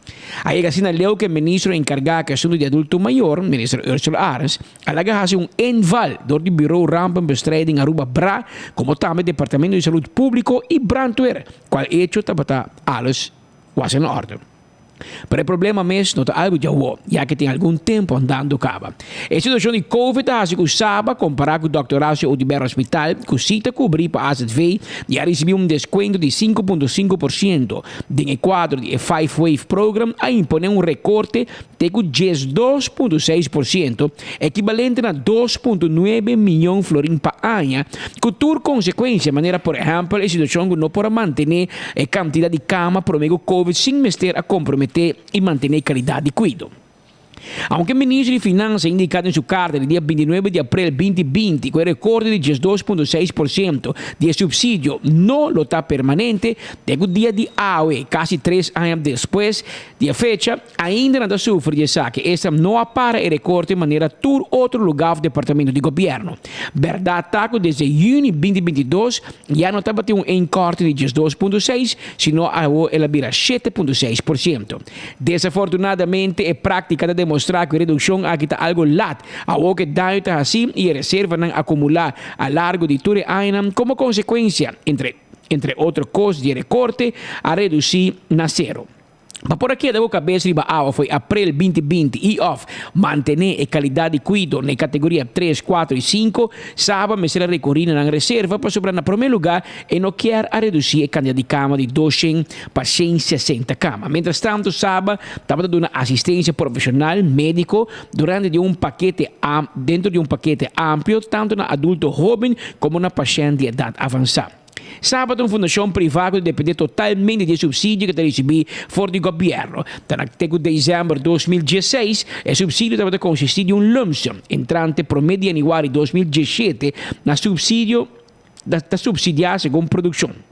A yega asina leu ku e ministro enkargá ku e asuntu di adulto mayor, minister Ursula Arends, a laga hasi un inval dor di Bureau Rampenbestrijding Aruba, bra, komo tambe Departamento di Salud Públiko i Brandweer, kual echo tabata alles Was in orde. Pero e problema mes no ta algu di awo, ya ke tin algun tempu andando kaba. E situashon di Covid ta hasi ku Saba, kompará ku Dòkter Horacio Oduber Hospital, ku si ta kubrí pa azv, ya risibí un deskuento di 5.5%. Den e kuadro di e Five Wave Program a imponé un rekorte te ku 12.6%, ekibalente na 2.9 miyon florin pa aña, ku tur konsekuensia, manera por ehèmpel e situashon ku no por a mantené e kantidat di kama promé ku Covid sin mester a komprometé i mantené e kalidat di kuido. Aunke Minister di Finansa a indiká den su karta di dia 29 di aprel 2020 ku e rekorte di 12.6% di e supsidio no lo ta permanente, te ku dia di awe, kasi tres aña despues di e fecha, Ainda nan ta sufri di esaki, esta no a para e rekorte manera tur otro lugá of departamento di gobièrnu. Bèrdat ta ku desde yüni 2022 ya no tabatin un inkorting di 12.6, sino awo el a bira 7.6%. Desafortunadamente e práktika ta demostrá ku e redukshon aki ta algu lat, awo ku e daño ta hasí i e reservanan akumulá a largo di tur e añanan komo konsekuensia, entre entre otro kos di e rekorte, a redusí na sero. Pa por a keda ku kabes riba awa fo'i aprel 2020 i òf mantené e kalidat di kuido na e kategoria tres, kuater i sinku, Saba mester a rekurí na nan reserva pasobra na promé lugá e no kier a redusí e kantidat di kama di 200 pa 160 kama. Mientrastantu Saba tabata duna asistensia profeshonal médiko durante di un pakete dentro di un pakete amplio tantu na adulto hóben komo na pashènt di edat avansá. Saba ta un fundashon privá ku ta dependé totalmente di e supsidio ku ta risibí for di gobièrnu. Ta na te ku desèmber 2016, e supsidio tabata konsistí di un lumpsum. Entrante promé di yanüari 2017, na supsidio ta supsidiá segun produkshon.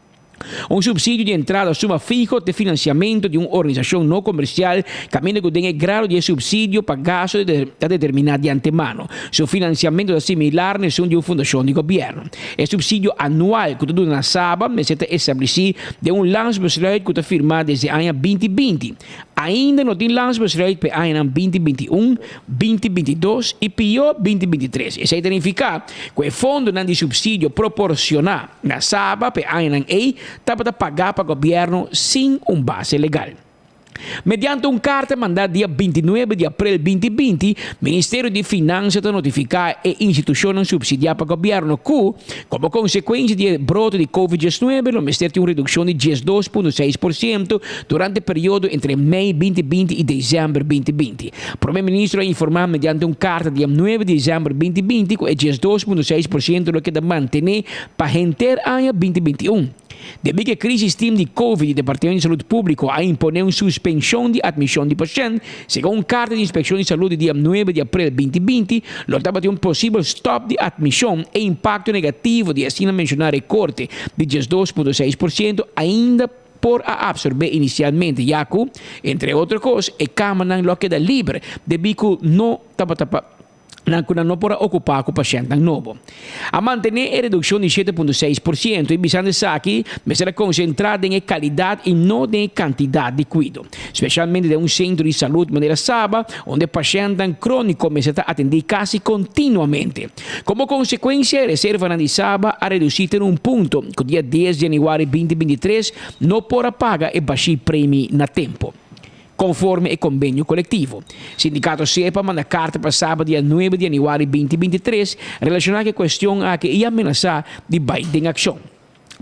Un supsidio di entrada suma fiho ta e finansiamentu di un organisashon no komersial kaminda ku den e grado di e supsidio pa gastu ta determiná di antemano. Su finansiamentu ta similar na esun di un fundashon di gobièrnu. E subsidio anual ku ta duna na Saba mester ta establesí den un landsbesluit ku ta firmá desde aña 2020. Ainda no tin landsbesluit pa e añanan 2021, 2022 i pió 2023. Esei ta nifiká ku e fondonan di subsidio proporsioná na Saba pa e añanan ei tabata pagá pa gobièrnu sin un base legal. Mediante un karta mandá dia 29 di aprel 2020, Ministerio di Finansa ta notifiká e institushonnan supsidiá pa gobièrnu ku, komo konsekuensia di e brote di Covid 19, lo mester tin un redukshon di 12.6% durante e periodo entre mei 2020 i desèmber 2020. Prome Ministro a informá mediante un karta dia 9 di desèmber 2020 ku e 12.6% lo keda mantené pa henter aña 2021. Debí ku e krísis tim di Covid di Departamento di Salud Públiko a imponé un suspenshon di atmishon di pashènt, segun un karta di Inspekshon di Salud di dia 9 di aprel 2020, lo tabatin un posibel stòp di atmishon. E impakto negativo di e asina menshoná rekorte di 12.6% ainda por a apsorbé inisialmente, ya ku, entre otro kos, e kamanan lo a keda liber debí ku no tabata pa. Nan ku nan no por a okupá ku pashèntnan nobo. A mantené e redukshon di 7.6% i bisando esaki mester a konsentrá den e kalidat i no den e kantidat di kuido, spesialmente den un sentro di salud manera Saba unda e pashèntnan króniko mester ta atendí kasi kontinuamente. Komo konsekuensia e reservanan di Saba a redusí te na un punto ku dia 10 di yanüari 2023 no por a paga e bashí premi na tempu. Konforme e kombenio kolektivo. Sindikato SEPA manda karta pa Saba dia nuebe di yanüari 2023 relashoná ku e kuestion aki i a menasá di bai den akshon.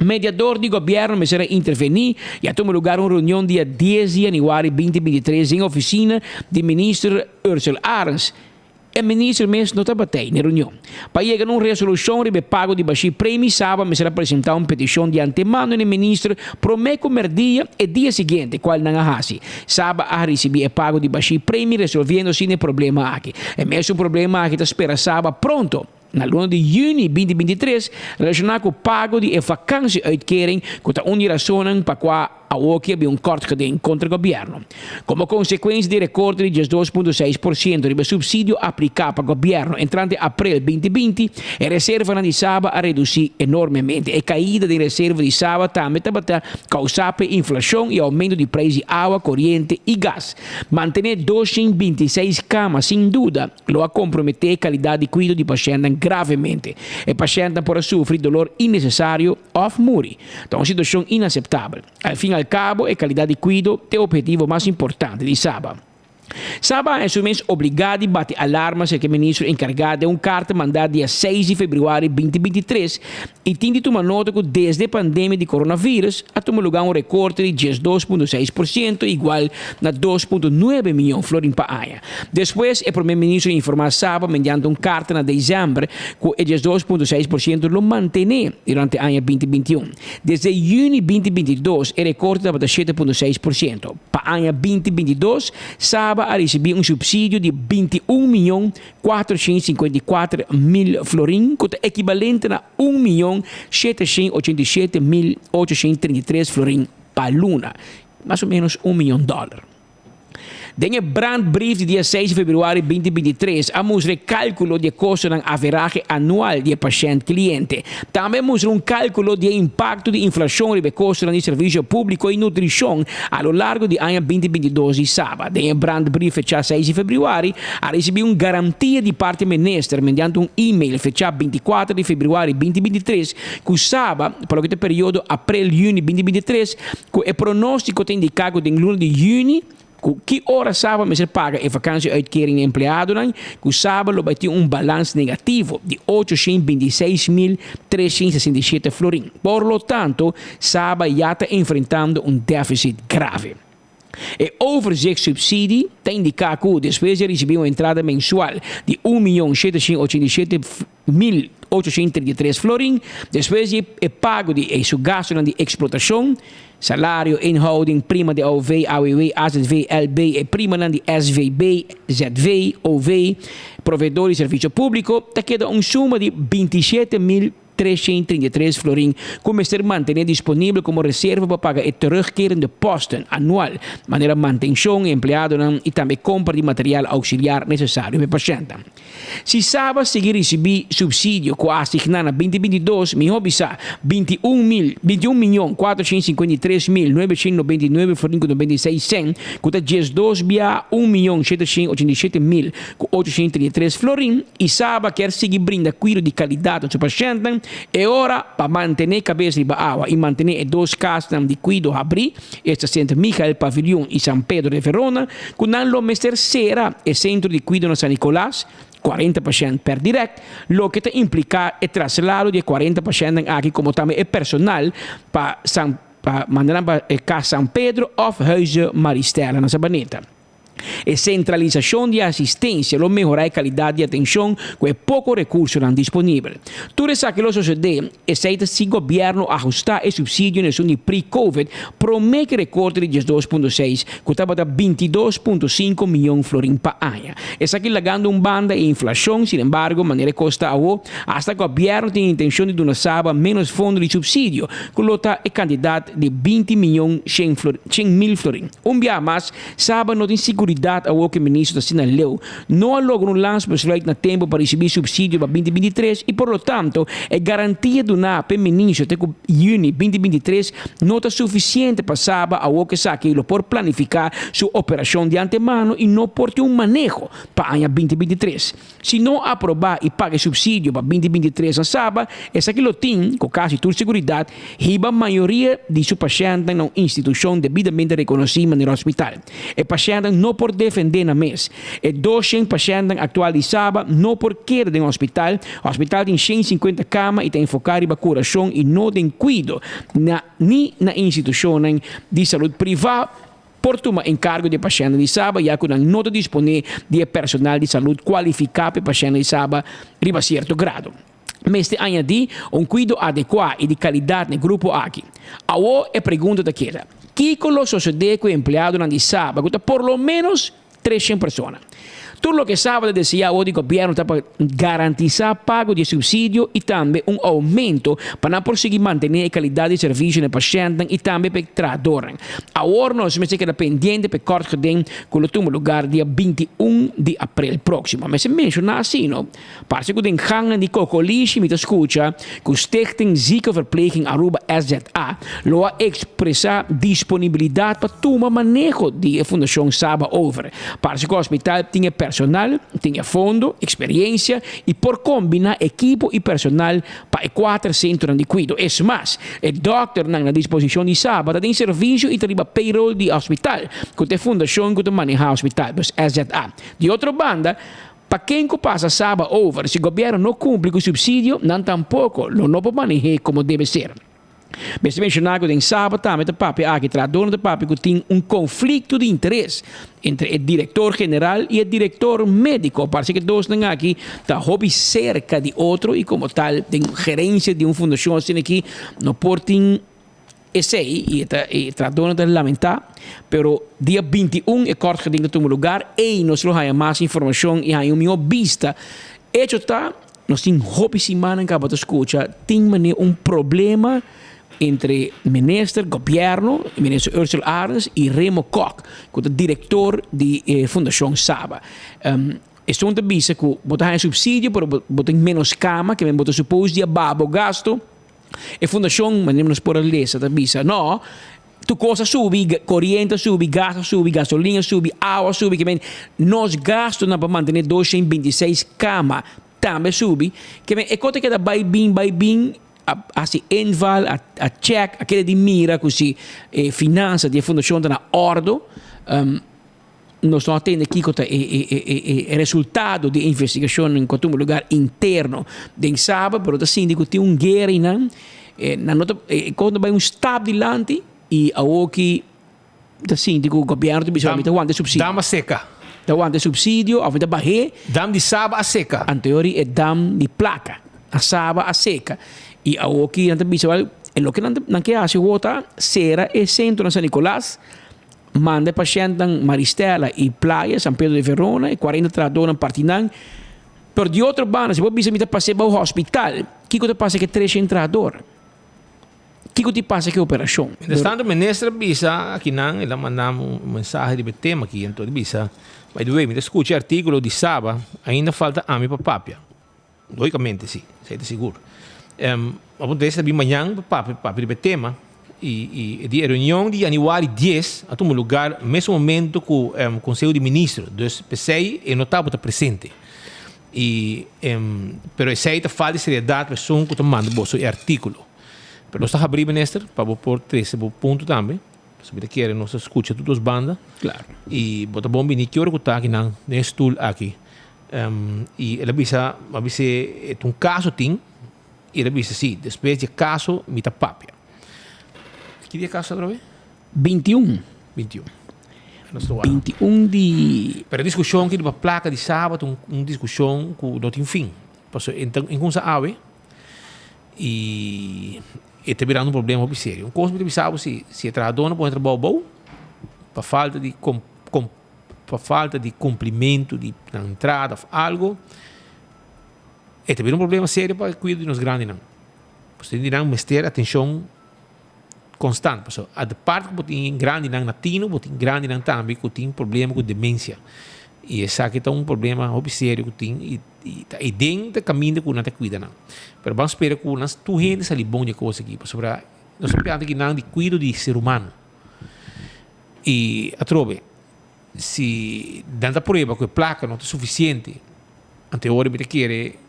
Mediador di gobièrnu mester a intervení i a tuma lugar un reunion dia dies di yanüari 2023 den ofisina di minister Ursell Arends. E minister mes no tabat'ei n'e reunion. Pa yega na un resolushon riba e pago di bashí premi Saba mester a presentá un petishon di antemano n'e minister promé ku mèrdia e dia siguiente, kual nan a hasi. Saba a risibí e pago di bashí premi resolviendo asina e problema aki. E mesun problema aki ta spera Saba pronto, na luna di yüni 2023, relashoná ku pago di e vakansieuitkering ku ta un di rasonnan pa kua Awoki a bin un kort geding kontra gobièrnu. Komo konsekuensia di rekorte di 12.6% riba e supsidio apliká pa gobièrnu entrante aprel 2020, e reservanan di Saba a redusí enormemente. E kaida den reserva di Saba tambe tabata kousá pa e inflashon i oumento di preis di awa, koriente i gas. Mantené 226 kama sin duda lo a komprometé e kalidat di kuido di pashèntnan gravemente. E pashèntnan por a sufri dolor innesesario òf muri. Ta un situashon inaseptabel. Al fin al kabo e kalidat di kuido ta e ophetivo mas importante di Saba. Saba a haña su mes obligá di bati alarma serka e ministro enkargá den un karta mandá dia seis di februari 2023 i tin di tuma nota ku desde e pandemia di coronavirus a tuma lugá un rekorte di 12.6% igual na 2.9 mion florin pa aña. Despues e prome ministro informá Saba mediante un karta na desèmber ku e 12.6% lo mantené durante aña 2021. Desde yüni 2022 e rekorte tabata 7.6%. Pa aña 2022 Saba a risibí un supsidio di 21 mion 454 mil florin ku ta ekibalente na un mion 787 mil 833 florin pa luna, mas o ménos un mion dòler. Den e brandbrief di dia seis di februari 2023 a mustra e kalkulo di e kostonan averahe anual di e pashènt kliente. Tambe a mustra un kalkulo di e impakto di inflashon riba e kostonan di servisio públiko i nutrishon a lo largo di aña 2022 di Saba. Den e brandbrief fechá seis di februari a risibí un garantia di parti minister mediante un e-mail fechá 24 di februari 2023 ku Saba pa loke ta e periodo aprel-yüni 2023 Ku e pronóstiko ta indiká ku den luna di yüni, ku ki ora Saba mester paga e vakansieuitkering na empleadonan, ku Saba lo bai tin un balans negativo di 826.367 florin. Por lo tanto, Saba ya ta enfrentando un défisit grave. E overzichtssubsidie ta indiká ku despues di a risibí un entrada mensual di un mion 787 1.833 florin, despues di e pago di e su gastunan di eksplotashon, salario, inhouding, prima di OV, AWW, AZV, LB, e primanan di SVB, ZV, OV, proveedor di servisio públiko, ta keda un suma di 27.333 florin ku mester mantené disponibel komo reserva pa paga e terugkerende posten anual, manera mantenshon, empleadonan i tambe kompra di material auxiliar nesesario pa e pashèntnan. Si Saba sigui risibí supsidio ku a asigná na 2022, mihó bisá, 21 mil, 21 miñon 453 mil 999 florin ku 96 sèn, ku ta 12 bia un miñon 787 mil ku 833 florin, i Saba kier sigui brinda kuido di kalidat na su pashèntnan, e ora pa mantené kabes riba awa i mantené e dos kasnan di kuido habrí, esta Sint Michael Paviljoen i San Pedro de Verona, ku nan lo mester sera e sentro di kuido na San Nicolas, 40 pashènt per dirèkt, loke ta impliká e traslado di e 40 pashèntnan aki komo tambe e personal pa San pa manda nan pa e Kas San Pedro òf Huize Maristella na Sabaneta. E sentralisashon di asistensia lo mehorá e kalidat di atenshon ku e poko rekursonan disponibel. Tur esaki lo sosodé esei ta si gobièrnu ahustá e supsidio na esun di pre-covid promé ku e rekorte di 12.6 ku tabata 22.5 mion florin pa aña. Esaki lagando un banda e inflashon, sinembargo, manera e kos ta awo, asta gobièrnu tin intenshon di duna Saba ménos fondo di supsidio, ku lo ta e kantidat di 20 mion 100 mil florin. Un biaha mas, Saba no tin siguridat. siguridat awor ku e minister ta asina leu. No a logra un landsbesluit na tempu pa risibí supsidio pa 2023 i por lo tanto e garantia duná p'e minister te ku yüni 2023 no ta sufisiente pa Saba awor ku esaki lo por planifiká su operashon di antemano i no por tin un maneho pa aña 2023. Si no aprobá i paga e supsidio pa 2023 na Saba, esaki lo tin, ku kasi tur seguridat, hiba mayoria di su pashèntnan na un institushon debidamente rekonosí manera hospital. E pashèntnan no por defendé nan mes. E 200 pashèntnan aktual di Saba no por keda den hospital. Hospital tin 150 kama i ta enfoká riba kurashon i no den kuido na ni na institushonnan di salud privá. Por tuma enkargo di e pashèntnan di Saba ya ku nan no ta disponé di e personal di salud kualifiká pa e pashèntnan di Saba riba sierto grado. Mester añadí un kuido adekuá i di kalidat na e grupo aki. Awor e pregunta ta keda, kiko lo sosodé ku e empleadonan di Saba ku ta por lo ménos 300 persona. Tur loke Saba ta deseá awor di gobièrnu ta pa garantisá pago di e supsidio i tambe un oumento pa nan por sigui mantené e kalidat di servisio na e pashèntnan i tambe pa e trahadornan. Awor nos mester keda pendiente pa e kòrt geding ku lo tuma lugar dia 21 di aprel próksimo. Mester menshoná asina, parse ku den gannan di kokolishi mi ta skucha ku Stichting Ziekenverpleging Aruba, SZA, lo a ekspresá disponibilidat pa tuma maneho di e Fundashon Saba over. Parse ku hospital tin e personal, tin e fondo, eksperiensia i por kombiná ekipo i personal pa e kuater sentronan di kuido. Es mas, e dòkternan na disposishon di Saba ta den servisio i ta riba payroll di hospital, ku ta e fundashon ku ta manehá hospital, dus SZA. Di otro banda, Pa ken ku pasa Saba over, si gobièrnu no kumpli ku supsidio, nan tampoko lo no por maneh'é komo debe ser. Mester menshoná ku den Saba tambe ta papia aki, trahadónan ta papia ku tin un konflikto di interes entre e direktor general i e direktor médiko. Parse ku e dosnan aki ta hopi serka di otro i komo tal den gerensia di un fundashon asina aki no por tin Esei i e ta e trahadónan ta lamentá, pero dia 21 e kòrt geding ta tuma lugar, ei nos lo haña mas informashon i haña un mihó bista. Echo ta, nos tin hopi simannan kaba ta skucha tin manera un problema entre minister, gobièrnu, minister Ursell Arends i Remo Kok, ku ta direktor di e fundashon Saba. Esun ta bisa ku bo ta haña supsidio pero bo tin ménos kama, ke men bo ta supos di a baha bo gasto. E fundashon, manera nos por a lesa, ta bisa, No, tur kos a subi, koriente a subi, gas a subi, gasolin a subi, awa a subi, ke men nos gastunan pa mantené 226 kama tambe a subi. Ke men e kos ta keda bai bin, bai bin, a hasi inval, a a chèk, a keda di mira ku si e finansa di e fundashon ta na òrdu. Nos no a tende kiko ta e resultado di e investigashonnan ku a tuma lugar interno den Saba, pero ta sinti ku tin un guera einan. Nan no ta, e kos ta bai un stap dilanti i awoki ta sinti ku gobièrnu ta bisa mi ta wanta e supsidio. Dam a seka. Ta wanta e supsidio òf mi ta bah'é. Dam di Saba a seka. Anteori e dam di plaka na Saba a seka i awoki nan ta bisa wèl e loke nan ke hasi awor ta sera e sentro na San Nicolas. Manda e pashèntnan Maristela i Playa, San Pedro de Verona, e 40 trahadónan parti nan. Pero di otro banda, si bo bisa mi ta pas'é bou hospital, kiko ta pasa ku e 300 trahador? Kiko tin pasa ku e operashon? Mientras tanto minister a bisa akinan, el a manda mi un mensahe riba e tema aki, anto el a bisa, By the way, mi ta skucha e artíkulo di Saba, ainda falta ami pa papia. Lógicamente si, esei ta sigur. Ma punto es ta bin mañan pa papia papia riba e tema i i di e reunion di januari dies a tuma lugar mesun momento ku Conseho di Ministro, dus p'esei e no tabata presente. I pero esei ta falta di seriedad pa esun ku ta manda boso e artíkulo. Pero nos ta habrí minister pa bo por trese bo punto tambe, pasobra mi ta kere nos ta skucha tur dos banda. I bo ta bon bini ki ora ku ta akinan den e stul aki. I el a bisa, mi a bis'é, e ta un kaso tin? I el a bisa, sí, despues di e kaso mi ta papia. Ki dia e kaso ta atrobe? 21. 21. 21 di. Pero e diskushon aki riba plaka di Saba ta un diskushon ku no tin fin. Pasobra e ta kumsa awe i e ta birando un problema hopi serio. Un kos mi ta bisa bo si, si e trahadónan pone trabou abou pa falta di Pa falta di cumplimentu di nan entrada of algo, e ta bira un problema serio pa e cuido di nos grandinan. Pasobra di nan mester atencion. Constant, pasobra aparte cu bo tin grandinan na tino, bo tin grandinan tambe cu tin problema cu demencia. Y esaki ta un problema hopi serio cu tin y ta eden ta caminda cu nan ta cuida nan. Pero ban spera cu nan tur hende sali bon di e cos aki, pasobra nos ta pianta kinan di cuido di ser humano. Y atrobe, si nan ta prueba cu e placa no ta suficiente, anto e ora mi ta kere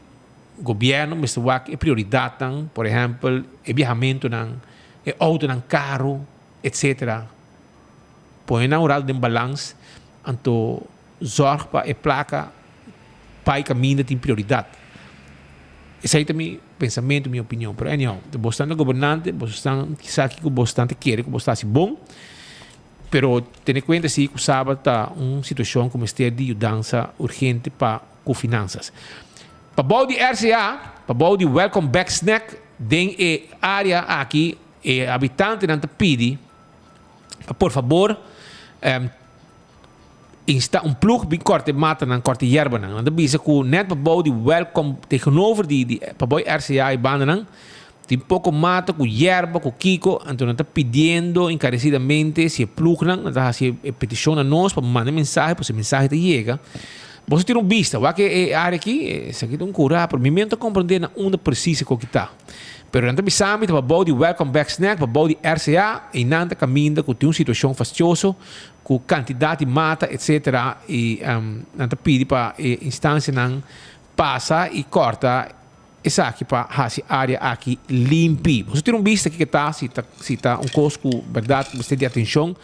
Gobierno mester wak e prioridadnan, por ehempel e biahamentonan, e autonan caro, etc. Pone nan un rato den balans, anto zorg pa e placa bay caminda tin prioridad. Esey ta mi pensamento, mi opinion. Pero anyhow, bosnan ta gobernante, bosnan sa kico bosnan ta kere cu bos ta haci bon, pero tene cuenta si cu Saba ta un situacion cu mester di yudansa urgente pa cu finansas. Pa bou di RCA, pa bou di Welcome Back Snack den e area aki e habitantenan ta pidi pa por fabor insta un ploeg bin korte matanan, korte yerbanan. Nan ta bisa cu net pa bou di Welcome tegenover di di pa bou RCA e bandanan tin poco mata cu yerba cu kico, anto nan ta pidiendo encarecidamente si e ploegnan nan ta haci e peticion na nos pa manda mensahe pasobra e mensahe ta yega. Boso tira un bista, wak e área aki, esaki ta un kurá, pero mi mes no ta komprendé na unda presis e koki ta. Pero nan ta bisa mi ta pa bou di Welcome Back Snack, pa bou di RCA, i nan ta kaminda ku tin un situashon fastioso ku kantidat di mata etsetera i nan ta pidi pa e instansianan pasa i kòrta esaki pa hasi área aki limpi. Boso tira un bista kiko ta, si ta si ta un kos ku bèrdat mester di atenshon,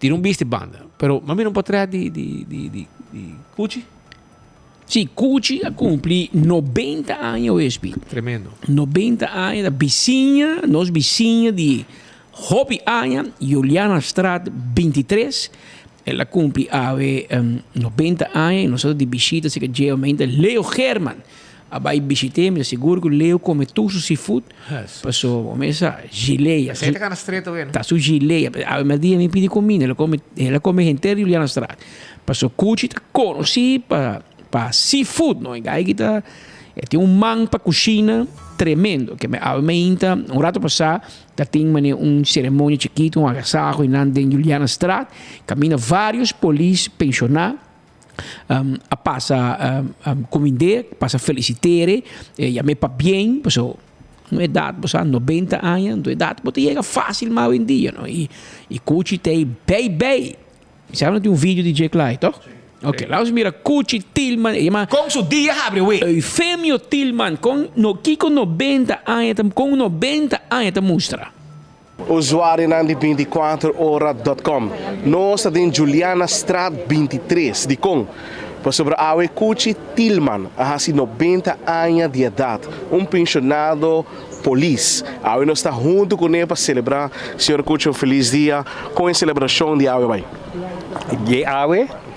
tira un bista e banda. Pero m'a mira un potrèt di di di di di Cuchi. Sí, Cuchi a kumpli nobenta aña wespi. Tremendo. Nobenta aña ta bisiña, nos bisiña di hopi aña, Julianastraat bintitres. El a kumpli awe nobenta aña i nos a di bishita así ke dje omente Leo German a bai bishit'é. Mi ta sigur ku Leo kome tur su seafood pasobra bo mes sa gilea. Esei ta gana stret awe no? Ta su gilea. Awe merdia mi pidi kuminda el a kome el a kome henter Julianastraat pasobra Kuchi ta konosí pa pa seafood no. E gai ki ta e tin un man pa kushina tremendo. Ke awe meinta un rato pasá Ta tin manera un ceremonia chikito, un agasajo y nan den Julianastraat, caminda varios polis pensioná a pasa cumind'é, pasa feliciter'e, yam'é pabien, paso un edad bo sa nobenta aña, un edad bo ta yega facil mas hoy-en-dia no, y Cuchi ta ey bay bay. Mi sa no tin un video di dje klaar, toch? Ok, laat ons mira Cuchi Tilman, e yama. Kon su dia habri we. Eufemio Tilman, kon no kiko nobenta aña ta kon nobenta aña ta mustra? Usuarionan di bintikuater ora dot com, Nos ta den Julianastraat bintitres. Dikon? Pasobra awe Cuchi Tilman a hasi nobenta aña di edat, un pensionado Polis. Awe nos ta huntu kuné pa selebrá. Señor Cuchi un felis dia. Kon e selebrashon di awe bai? Di awe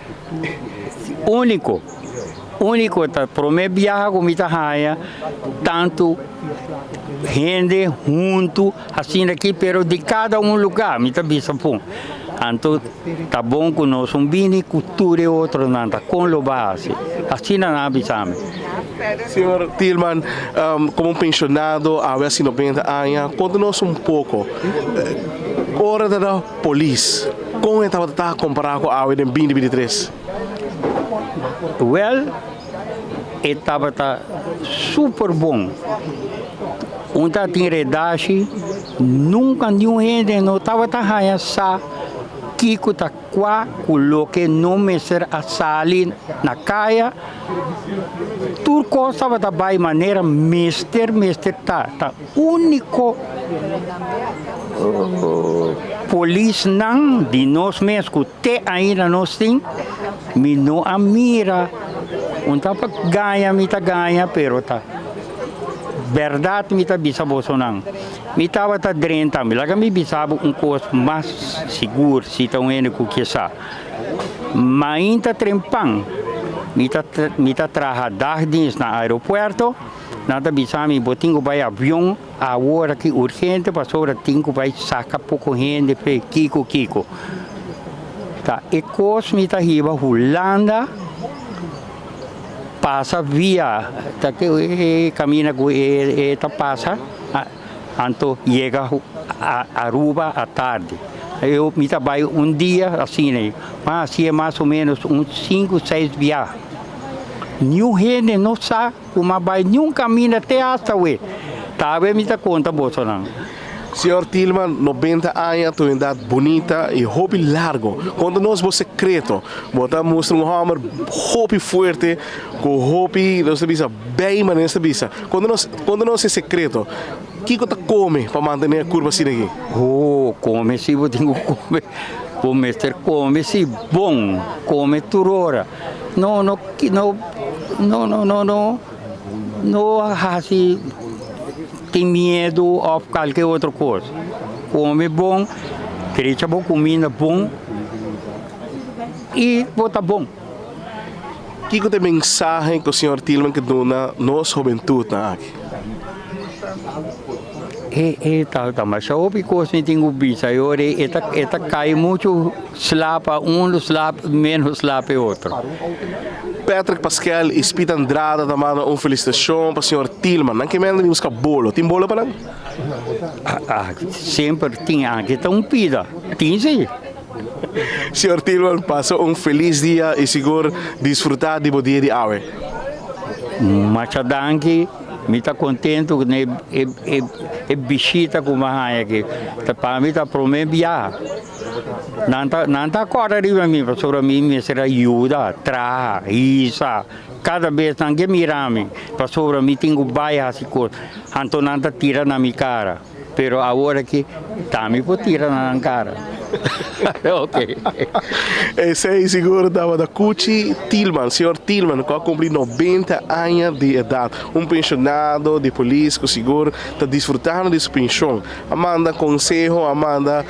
úniko, úniko ta promé biaha ku mi ta haña tantu hende huntu asina aki pero di kada un lugá mi ta bisa pun. Anto ta bon ku nos un bini ku tur e otronan ta kon lo bai hasi. Asina nan a bisa mi. Señor Tilman, como un pensionado awe hasi noventa aña, conta nos un poco, ora ta da polis, con e tabata ta compara cu awe den binti binti tres? Wel, e tabata super bon. Un ta tin redashi, nunca niun hende no tabata haya sa kico ta Kua ku loke no mester a sali na kaya, tur kos tabata bai manera mester mester ta. Ta úniko polisnan di nos mes ku te ainda nos tin, mi no a mira un ta pa gaña mi ta gaña pero ta bèrdat mi ta bisa bosonan. Mi tabata drenta, mi laga mi bisa bo un kos mas sigur si ta un hende ku ke sa. Mainta trempan mi ta mi ta traha dagdienst na aeropuerto, nan ta bisa mi bo tin ku bai avion awor aki urgente pasobra tin ku bai saka poko hende fe kiko kiko. Ta e kos mi ta hiba Hulanda pasa via ta e kaminda ku e ta pasa. Anto yega Aruba atardi. Eu mi ta bai un dia asina ei. Ma hasié mas o menos un sinku, seis biaha. Niun hende no sa ku m'a bai niun kaminda te asta awe. Ta awe mi ta konta bosonan. Señor Thielman, 90 aña ta un edad bunita y hopi largo. Conta nos bo secreto. Bo ta mustra un homber hopi fuerte cu hopi, nos ta bisa, bij manera nos ta bisa. Conta nos, conta nos e secreto. Kico ta come pa mantene e curva asina aki? Oh, come si bo tin cu come. Bo mester come si bon. Come tur ora. No, no, no, no, no, no, no, no haci. Tin miedu òf kalke otro kos. Kome bon, drecha bo kuminda bon i bo ta bon. Kiko ta e mensahe ku señor Thielman ke duna nos hobentutnan aki? E e ta ta masha hopi kos mi tin ku bisa e ora e ta e ta kai muchu sla pa unu sla menos sla pa e otro. Patrick Paskel y Speed Andrada ta manda un felicitacion pa señor Thielman. Nan ke menda di busca bolo. Tin bolo pa nan? Ah, semper tin. Aki ta un pida. Tin si. Señor Thielman, pasa un feliz dia y sigur disfruta di bo dia di awe. Masha danki. Mi ta contento cu e, e, e, e bishita cu mi a haña aki. Ta pa mi ta prome biaha. Nan ta nan ta kòrda riba mi pasobra mi mester a yuda, traha, hisa. Kada bes nan ke mira mi pasobra mi tin ku bai hasi kos. Anto nan ta tira na mi kara. Pero awor aki ta mi por tira na nan kara. Oke. Esei sigur tabata Cuchi Thielman, señor Thielman ku a kumpli 90 aña di edat. Un penshonado di polis ku sigur ta disfrutando di su penshon. A manda conseho, a manda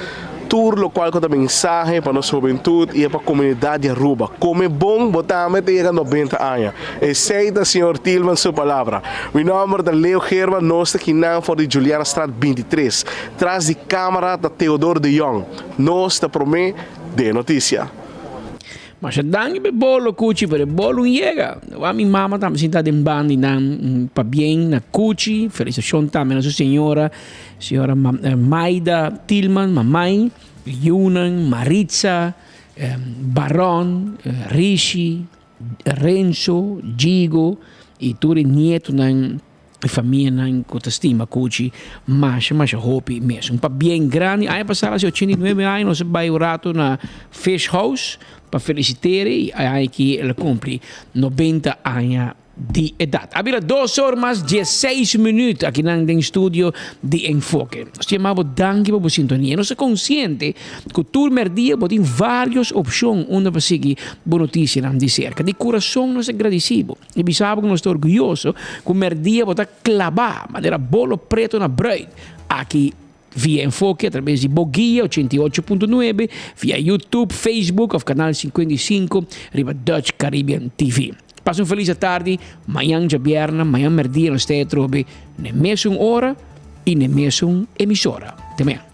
tur locual cu ta mensahe pa nos hubentud y pa comunidad di Aruba. Come bon, bo tambe ta yega 90 aña. Esey ta señor Thielman su palabra. Mi nomber ta Leo Geerman, nos ta kinan for di Julianastraat 23. Tras di camara ta Theodore de Jong. Nos ta prome den noticia. Masha danki p'e bolo Cuchi, pero e bolo un yega. Wak mi mama tambe sinta den ban di nan pabien na Cuchi. Felicitacion tambe na su señora, señora Maida Thielman, mamai, yunan, Maritza, Baron, Rishi, Renzo, Gigo y tur e nietonan. E famianan ku ta stima Cuchi masha masha hopi mes. Un pabien grandi. Aña pasá hasi 89 aña nos a bai un rato na Fish House pa felicit'é i aña aki el a kumpli 90 aña di edat. A bira dos or mas diesseis minuut akinan den studio di Enfoke. Nos ta yama bo danki pa bo sintonia. Nos ta konsiente ku tur mèrdia bo tin vários opshon unda pa sigui bo notisianan di serka. Di kurason nos ta gradisí bo. I bisa bo ku nos ta orguyoso ku mèrdia bo ta klabá manera bolo preto na bruid aki via Enfoke atrabes di bo guia 88.9, via YouTube, Facebook òf kanal 55 riba Dutch Caribbean TV. Pasa un felis atardi, mañan djabièrnè, mañan mèrdia nos ta atrobe n'e mesun ora i n'e mesun emisora. Te mañan.